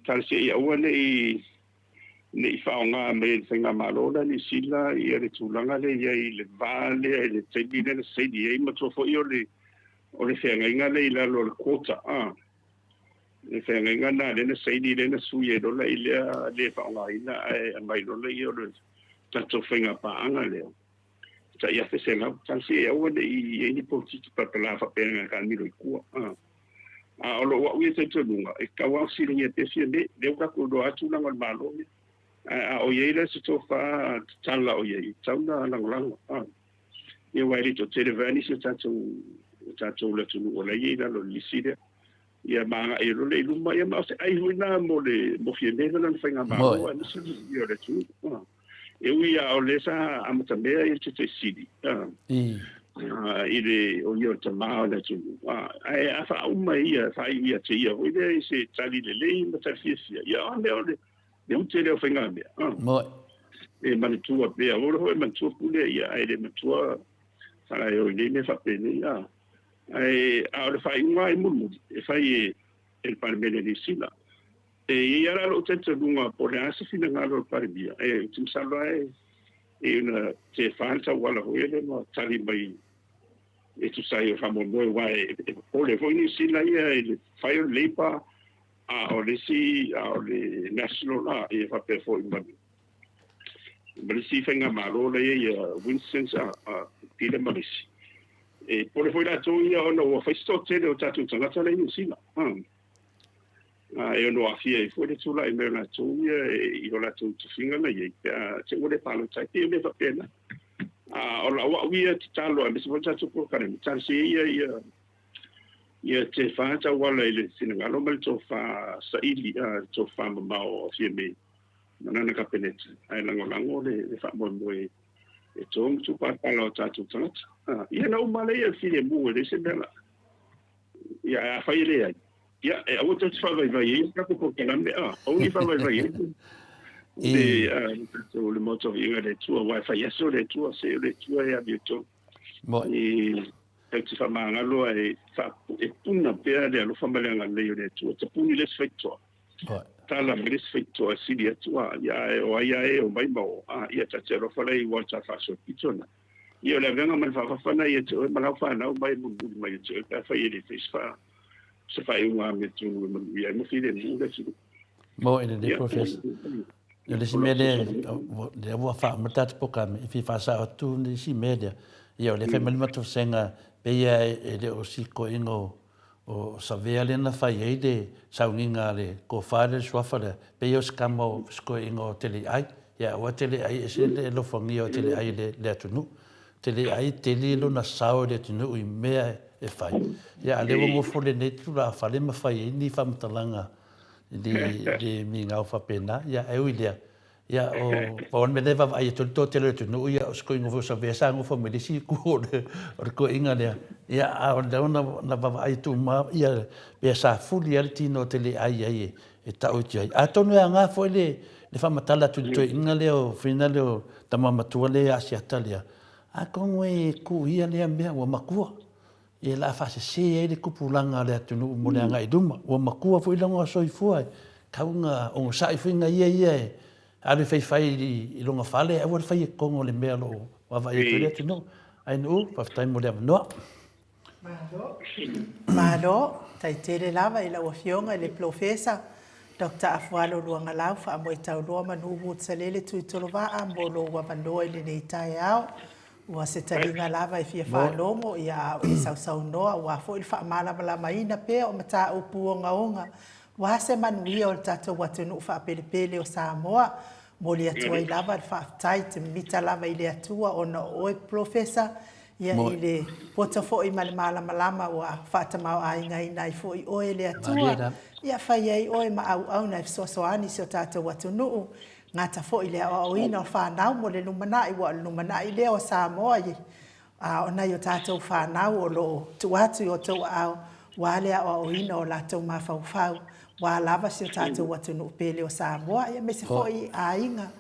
talosia ia aua ne i, ne i faaaoga mai e le Faigamalo lea Niu Sila ia le tulaga lea i ai i le va lea i le taimi lea na saini ai, matua foi o le o le feagaiga lea i lalo o le quota a le feagaiga na lea na saini lea na sui ai lola i lea le faaaogaina ae aumai lola ia o le tatou faiga paaga lea tai $1,100. Talosia ia aua ne i i ai ni polokiki palapala faapea na taamilo i tua a. A o lou au ia talitonuga, e tatau lava ona fesiligia pea Fiame, lea ua tatou iloa lava tulaga o le Malo ia. Ae a o i ai la se tofa tatala o i ai, e tatau ona lagolago. A. Ia aua e le toatele vaeane nisi o tatou, o tatou le atunuu o la e i ai i lalo o le lisi lea. Ia ma agai ai loa lea i luma, ia ma o se ai foi lena mo le, mo Fiame ma lana faigamalo aemaise le o le atunuu. A. E ui lava o lea sa amatamea ia le Taitai Sili, a, i le, o ia o le tama o le atunuu, a, ae a faauma e ia, faaiu ia te ia foi lea i se tali lelei ma tali fiafia, ia o a mea o le, le ute lea o faigamea. Moe. E manatua pea, aua loa foi e manatua pule ia, ae le matua faalaeo i nei mea faapenei, a. Ae, a o le faaiuga lava e mulimuli, e fai e, e le Palemene a Niu Sila. E i ai lava la lou talitonuga po o le a se finagalo o le Palemia, e, ou te masalo lava e, e ona tefa le tauala foi lea ma tali mai e tusa ai o le faamoemoe, aua e, e popole foi Niu Sila ia i le fai o le Labour, a o le isi, a o le National la, ia faapea foi ma le ma le isi faigamalo la e i ai ia Winston a, a Peter ma le isi. E popole foi latou ia ona ua fai se toatele o tatou tagata la e i Niu Sila. A, e ono aafia ai foi le tulai mai o latou ia i o latou tofiga na i ai pe a te ua le palota ai. Pei o mea faapena. A o lau au ia tatalo aemaise foi le tatou polokalame, talosia ia ia ia tefa tauala i le finagalo ma le tofa saili, a, le tofa mamao o Fiame ma lana Kapeneta, ae lagolago le, le faamoemoe e tō ma tupāpala o tatou tagata. A, ia na uma lea ia le filemu e leai se mea la. Ia, ae afai e leai, ia, e aua tou te faavaivai ai le tatou polokalame, a, aua ne i faavaivai ai le, a, le tatou, le Maota o Viiga i le Atua, aua e fai aso le Atua, se o le Atua e amiotonu. Moe. E tatou te faamagalo ae e puna pea le alofa ma le agalelei o le Atua. Tapuni le isi faitotoa. Moe. Tala mai le isi faitotoa e sili atu a, ia ae o ai a e omai ma o, a, ia ta te alofa la i ua ta faasoapito na. Ia o le avega ma le faafafa na ia te oe ma lau fanau mai e mulimuli mai ia te oe pe afai e le fai se faa, se faaiuga amiotonu e manuia ai ma filemu le atunuu. Moe lelei Professor. O le isi mea lea, lea ua faauma le tatou polokalame, e fia faasao atu le isi mea lea. Ia o lea e fai mai le matou vasega, pei lava e le o si toeaina o Savea lea na fai ai le sauniga a le tofa lea, le suafa lea, pei o se tama o se toeaina o Teleiai. Ia aua Teleiai e ese le alofagia o Teleiai i le atunuu. Teleiai tele lona sao i le atunuu i mea e fai. Ia a o lea ua nofo lenei tulafale ma fai ai ni faamatalaga le migao faapena. Ia, e ui i lea, ia, o, pau lava le mea lea e vaavaai atu ai le toatele o le atunuu, ia, o se toeaina foi o Savea sa nofo mai le isi itu o le, o le toeaina lea. Ia, a o lea na, na vaavaai atu uma, ia, pe sa fuli lava le tino o Teleai i ai e, e tau atu ai. Atonu e aoga foi le, le faamatala atu i le toeaina lea o Fina lea o tama matua lea Asiata lea, atonu e kuia lea mea ua matua. Ia o le a faasese ai le tupulaga a le atunuu mo le agai i luma. Ua matua foi lona soifua, e tatau ona onosai foi na ia ia e alu e faifai i lona fale, aua le faia i totonu o le mea o lo o vaavaai atu ai le atunuu. Ainuu, faafetai mo le avanoa. Malo. Malo, faafetai tele lava i lau Afioga i le Polofesa Doctor Afualo Luagalau Faamoetauloa Manu Woods-Salele Tuitolovaa mo lou avanoa i lenei taeao. Ua se taliga lava e fia faalogo ia a o e sausaunoa aua foi le faamalamalamaina pea o mataupu ogaoga aua se manuia o le tatou atunuu faapelepele o Samoa. Momoli atu ai lava le faafetai te mimita lava i le Atua ona o oe Polofesa ia i le poto foi ma le malamalama ua faatamaoaigaina ai foi oe e le Atua ia fai ai oe ma auauna e fesoasoani i si o tatou atunuu Gata foi le aoaoina o fanau mo le lumanai, ua o le lumanai lea o Samoa i a o nai o tatou fanau o lo o tuu atu i o outou aao ua le aoaoina o latou mafaufau ua lava si o tatou atunuu pele o Samoa aemaise foi aiga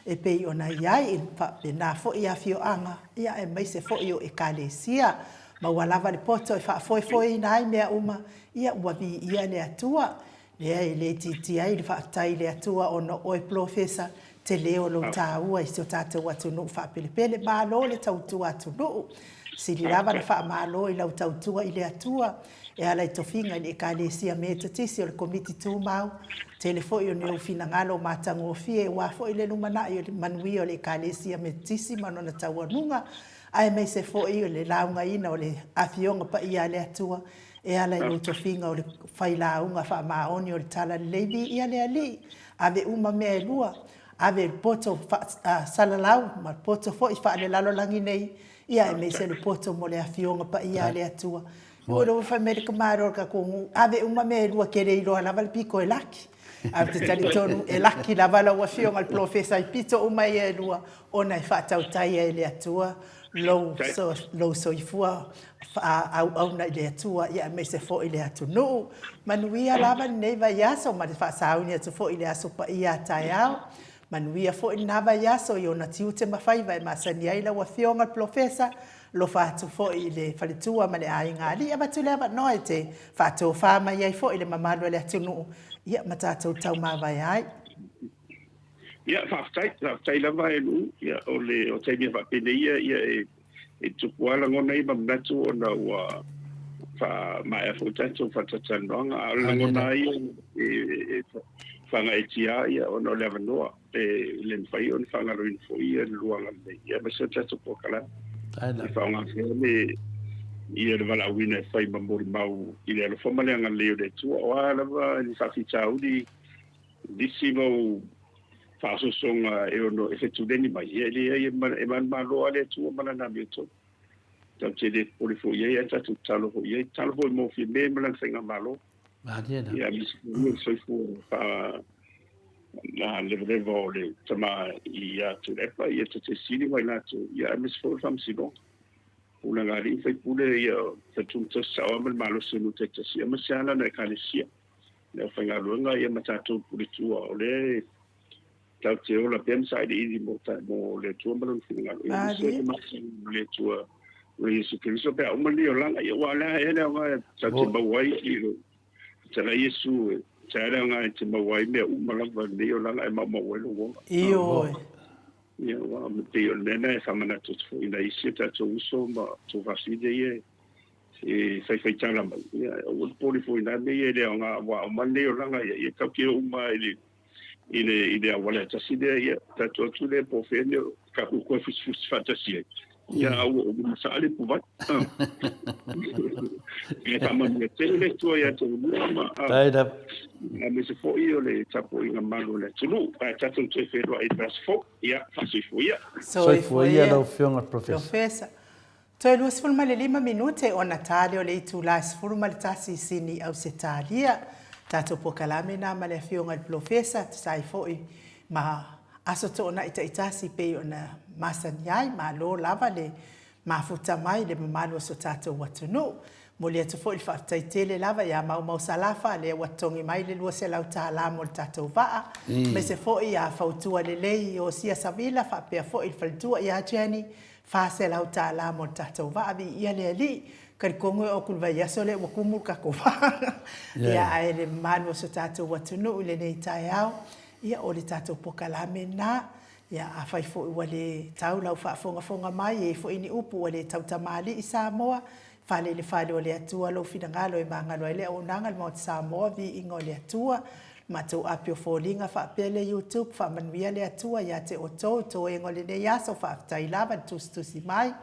e pei ona i ai faapena foi afioaga aemaise foi o Ekalesia. Maua lava le poto e faafoefoeina ai mea uma ua viia le Atua. Lea e le itiitia ai le faafetai i le Atua ona o oe Polofesa, tele o lou taua i si o tatou atunuu faapelepele. Malo le tautua atunuu. Sili lava na faamalo i lau tautua i le Atua e ala i tofiga i le Ekalesia Metotisi o le Komiti Tumau. Tele foi o ni ou finagalo matagofie aua foi le lumanai o le manuia o le Ekalesia Metotisi ma lona taualuga, aemaise foi o le laugaina o le Afioga Paia a le Atua E ala i lou tofiga o le failauga faamaoni o le Talalelei, viia le Alii, ave uma mea e lua, ave le poto faasalalau ma le poto foi faalelalolagi nei, ia aemaise le poto mo le Afioga Paia a le Atua. Ua iloa fai mai le tamaloa o le tatou nuu, ave uma mea e lua, e te le iloa lava le pito e laki. Ae ou te talitonu e laki lava lau Afioga i le Polofesa i pito uma ia e lua, ona e faatautaia e le Atua. lou, so, lou soifua faaauauna i le Atua, ia aemaise foi le atunuu. Manuia lava lenei vaiaso ma le faasauni atu foi i le Aso Paia a taeao. Manuia foi lena vaiaso i ona tiute ma faiva e masani ai lau Afioga le Polofesa. Alofa atu foi i le faletua ma le aiga alii. Avatu le avanoa e te faatofa mai ai foi le mamalu o le atunuu, ia ma tatou taumavae ai. Ia, faafetai, faafetai lava e Luu. Ia, o le o taimi e faapenei ia, ia e, e tupu lava lagona ia ma manatu ona ua faamaea foi tatou faatalatalanoaga. A o le lagona lava ia e, e, e faagaeetia ia ona o le avanoa e le mafai ona faagaloina foi ia le luaga lelei. Ia, aemaise o le tatou polokalame. E faaaoga pea le ia le valaauina e fai ma molimau i le alofa ma le agalelei o le Atua. O a lava ni faafitauli nisi mau faaosoosoga e ono e fetuleni mai, ia e leai e manumalo lava le Atua ma Lana amiotonu. Tatou te le popole foi i ai ae tatou tatalo foi i ai. Tatalo foi mo Fiame ma lana faigamalo. Ia aemaise foi le soifua faa levaleva o le tama ia Tuilaepa, ia ta te sili mai latou, ia aemaise foi o le Faamasinoga. Pulega a alii ma faipule, ia faitulutasi sao lava ma le malosi o nuu taitasi, aemaise lava lana Ekalesia. Le aufaigaluega ia ma tatou pule tua, o lea e tatou te ola pea ma sailiili mo, mo le Atua ma lona finagalo. Ia aemaise le masina o le Atua o Iesu Keriso pe a uma lenei olaga. Ia ua le a ea le aoga e tatou te maua ai i lo fetalai Iesu e se a le aoga e te maua ai mea uma lava i lenei olaga e maumau ai lou ola. Ioe. Ia ua pei o le mea lena e faamanatu atu foi i nai isi o tatou uso ma tuafafine ia e faifaitala mai, ia, aua le popole foi i na mea ia e le aoga, aua o mai lenei olaga, ia, ia tatou te o uma i le, i le, i le auala e tasi lea, ia, tatou atu lea po o fea mea tatou toe fusifusi faatasi ai, ia, a ua uma saa le ipuvai. E faamanuia tele le Atua ia te oulua ma, aemaise foi o le tapuaiga malu a le atunuu. Ae tatou toe feiloai i le aso fou. Ia, faasoifua ia. Soifua ia lau Afioga i le Professor. Toe 25 minute ona ta lea o le itula e 11 i Sini, Ausetalia. Tatou polokalame na ma le Afioga i le Polofesa, tusa ai foi ma aso toonai taitasi pei ona masani ai. Malo lava le mafuta mai le mamalu o so tatou atunuu. Momoli atu foi le faafetai tele lava ia Maumau Salafa lea ua totogi mai le $200 mo le tatou vaa, aemaise foi ia Fautua Lelei Iosia Savila faapea foi le faletua ia Jenny $400 mo le tatou vaa, viia le Alii. Talitonu e oo atu i le vaiaso lea ua tumu le tatou vaa. Ia ae le mamalu o si o tatou atunuu i lenei taeao, ia o le tatou polokalame lena. Ia afai foi ua le tau lau faafogafoga mai, e i ai foi ni upu ua le tautamalii Samoa, fale i le fale o le Atua lou finagalo e magalo ai le auaunaga i le Maota Samoa, viiga o le Atua. Matou api o foliga faapea le YouTube faamanuia le Atua ia te outou i toega o lenei aso faafetai lava le tusitusi mai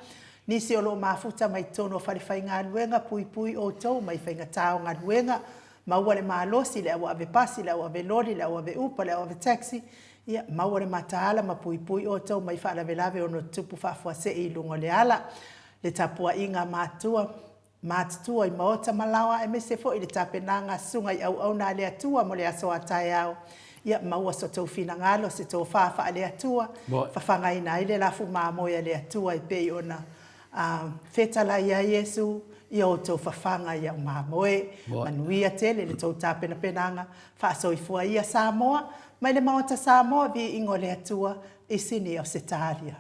nisi o lo o mafuta mai totonu o fale faigaluega puipui outou mai faigata o galuega maua le malosi le au ave pasi le au ave loli le au ave upa le au ave taxi ia maua le mataala ma puipui outou mai faalavelave ono tutupu faafuasei i luga o le ala le tapuaiga matua Matutua i maota ma laoa aemaise foi le tapenaga a susuga i auauna a le Atua mo le aso a taeao. Ia maua so tou finagalo se tofa faale-Atua, fafagaina ai le lafu mamoe a le Atua e pei ona fetalai ai Iesu i o outou fafaga i au mamoe. Manuia tele le tou tapenapenaga. Faasoifua ia Samoa, mai le Maota Samoa, viiga o le Atua i Sini Ausetalia.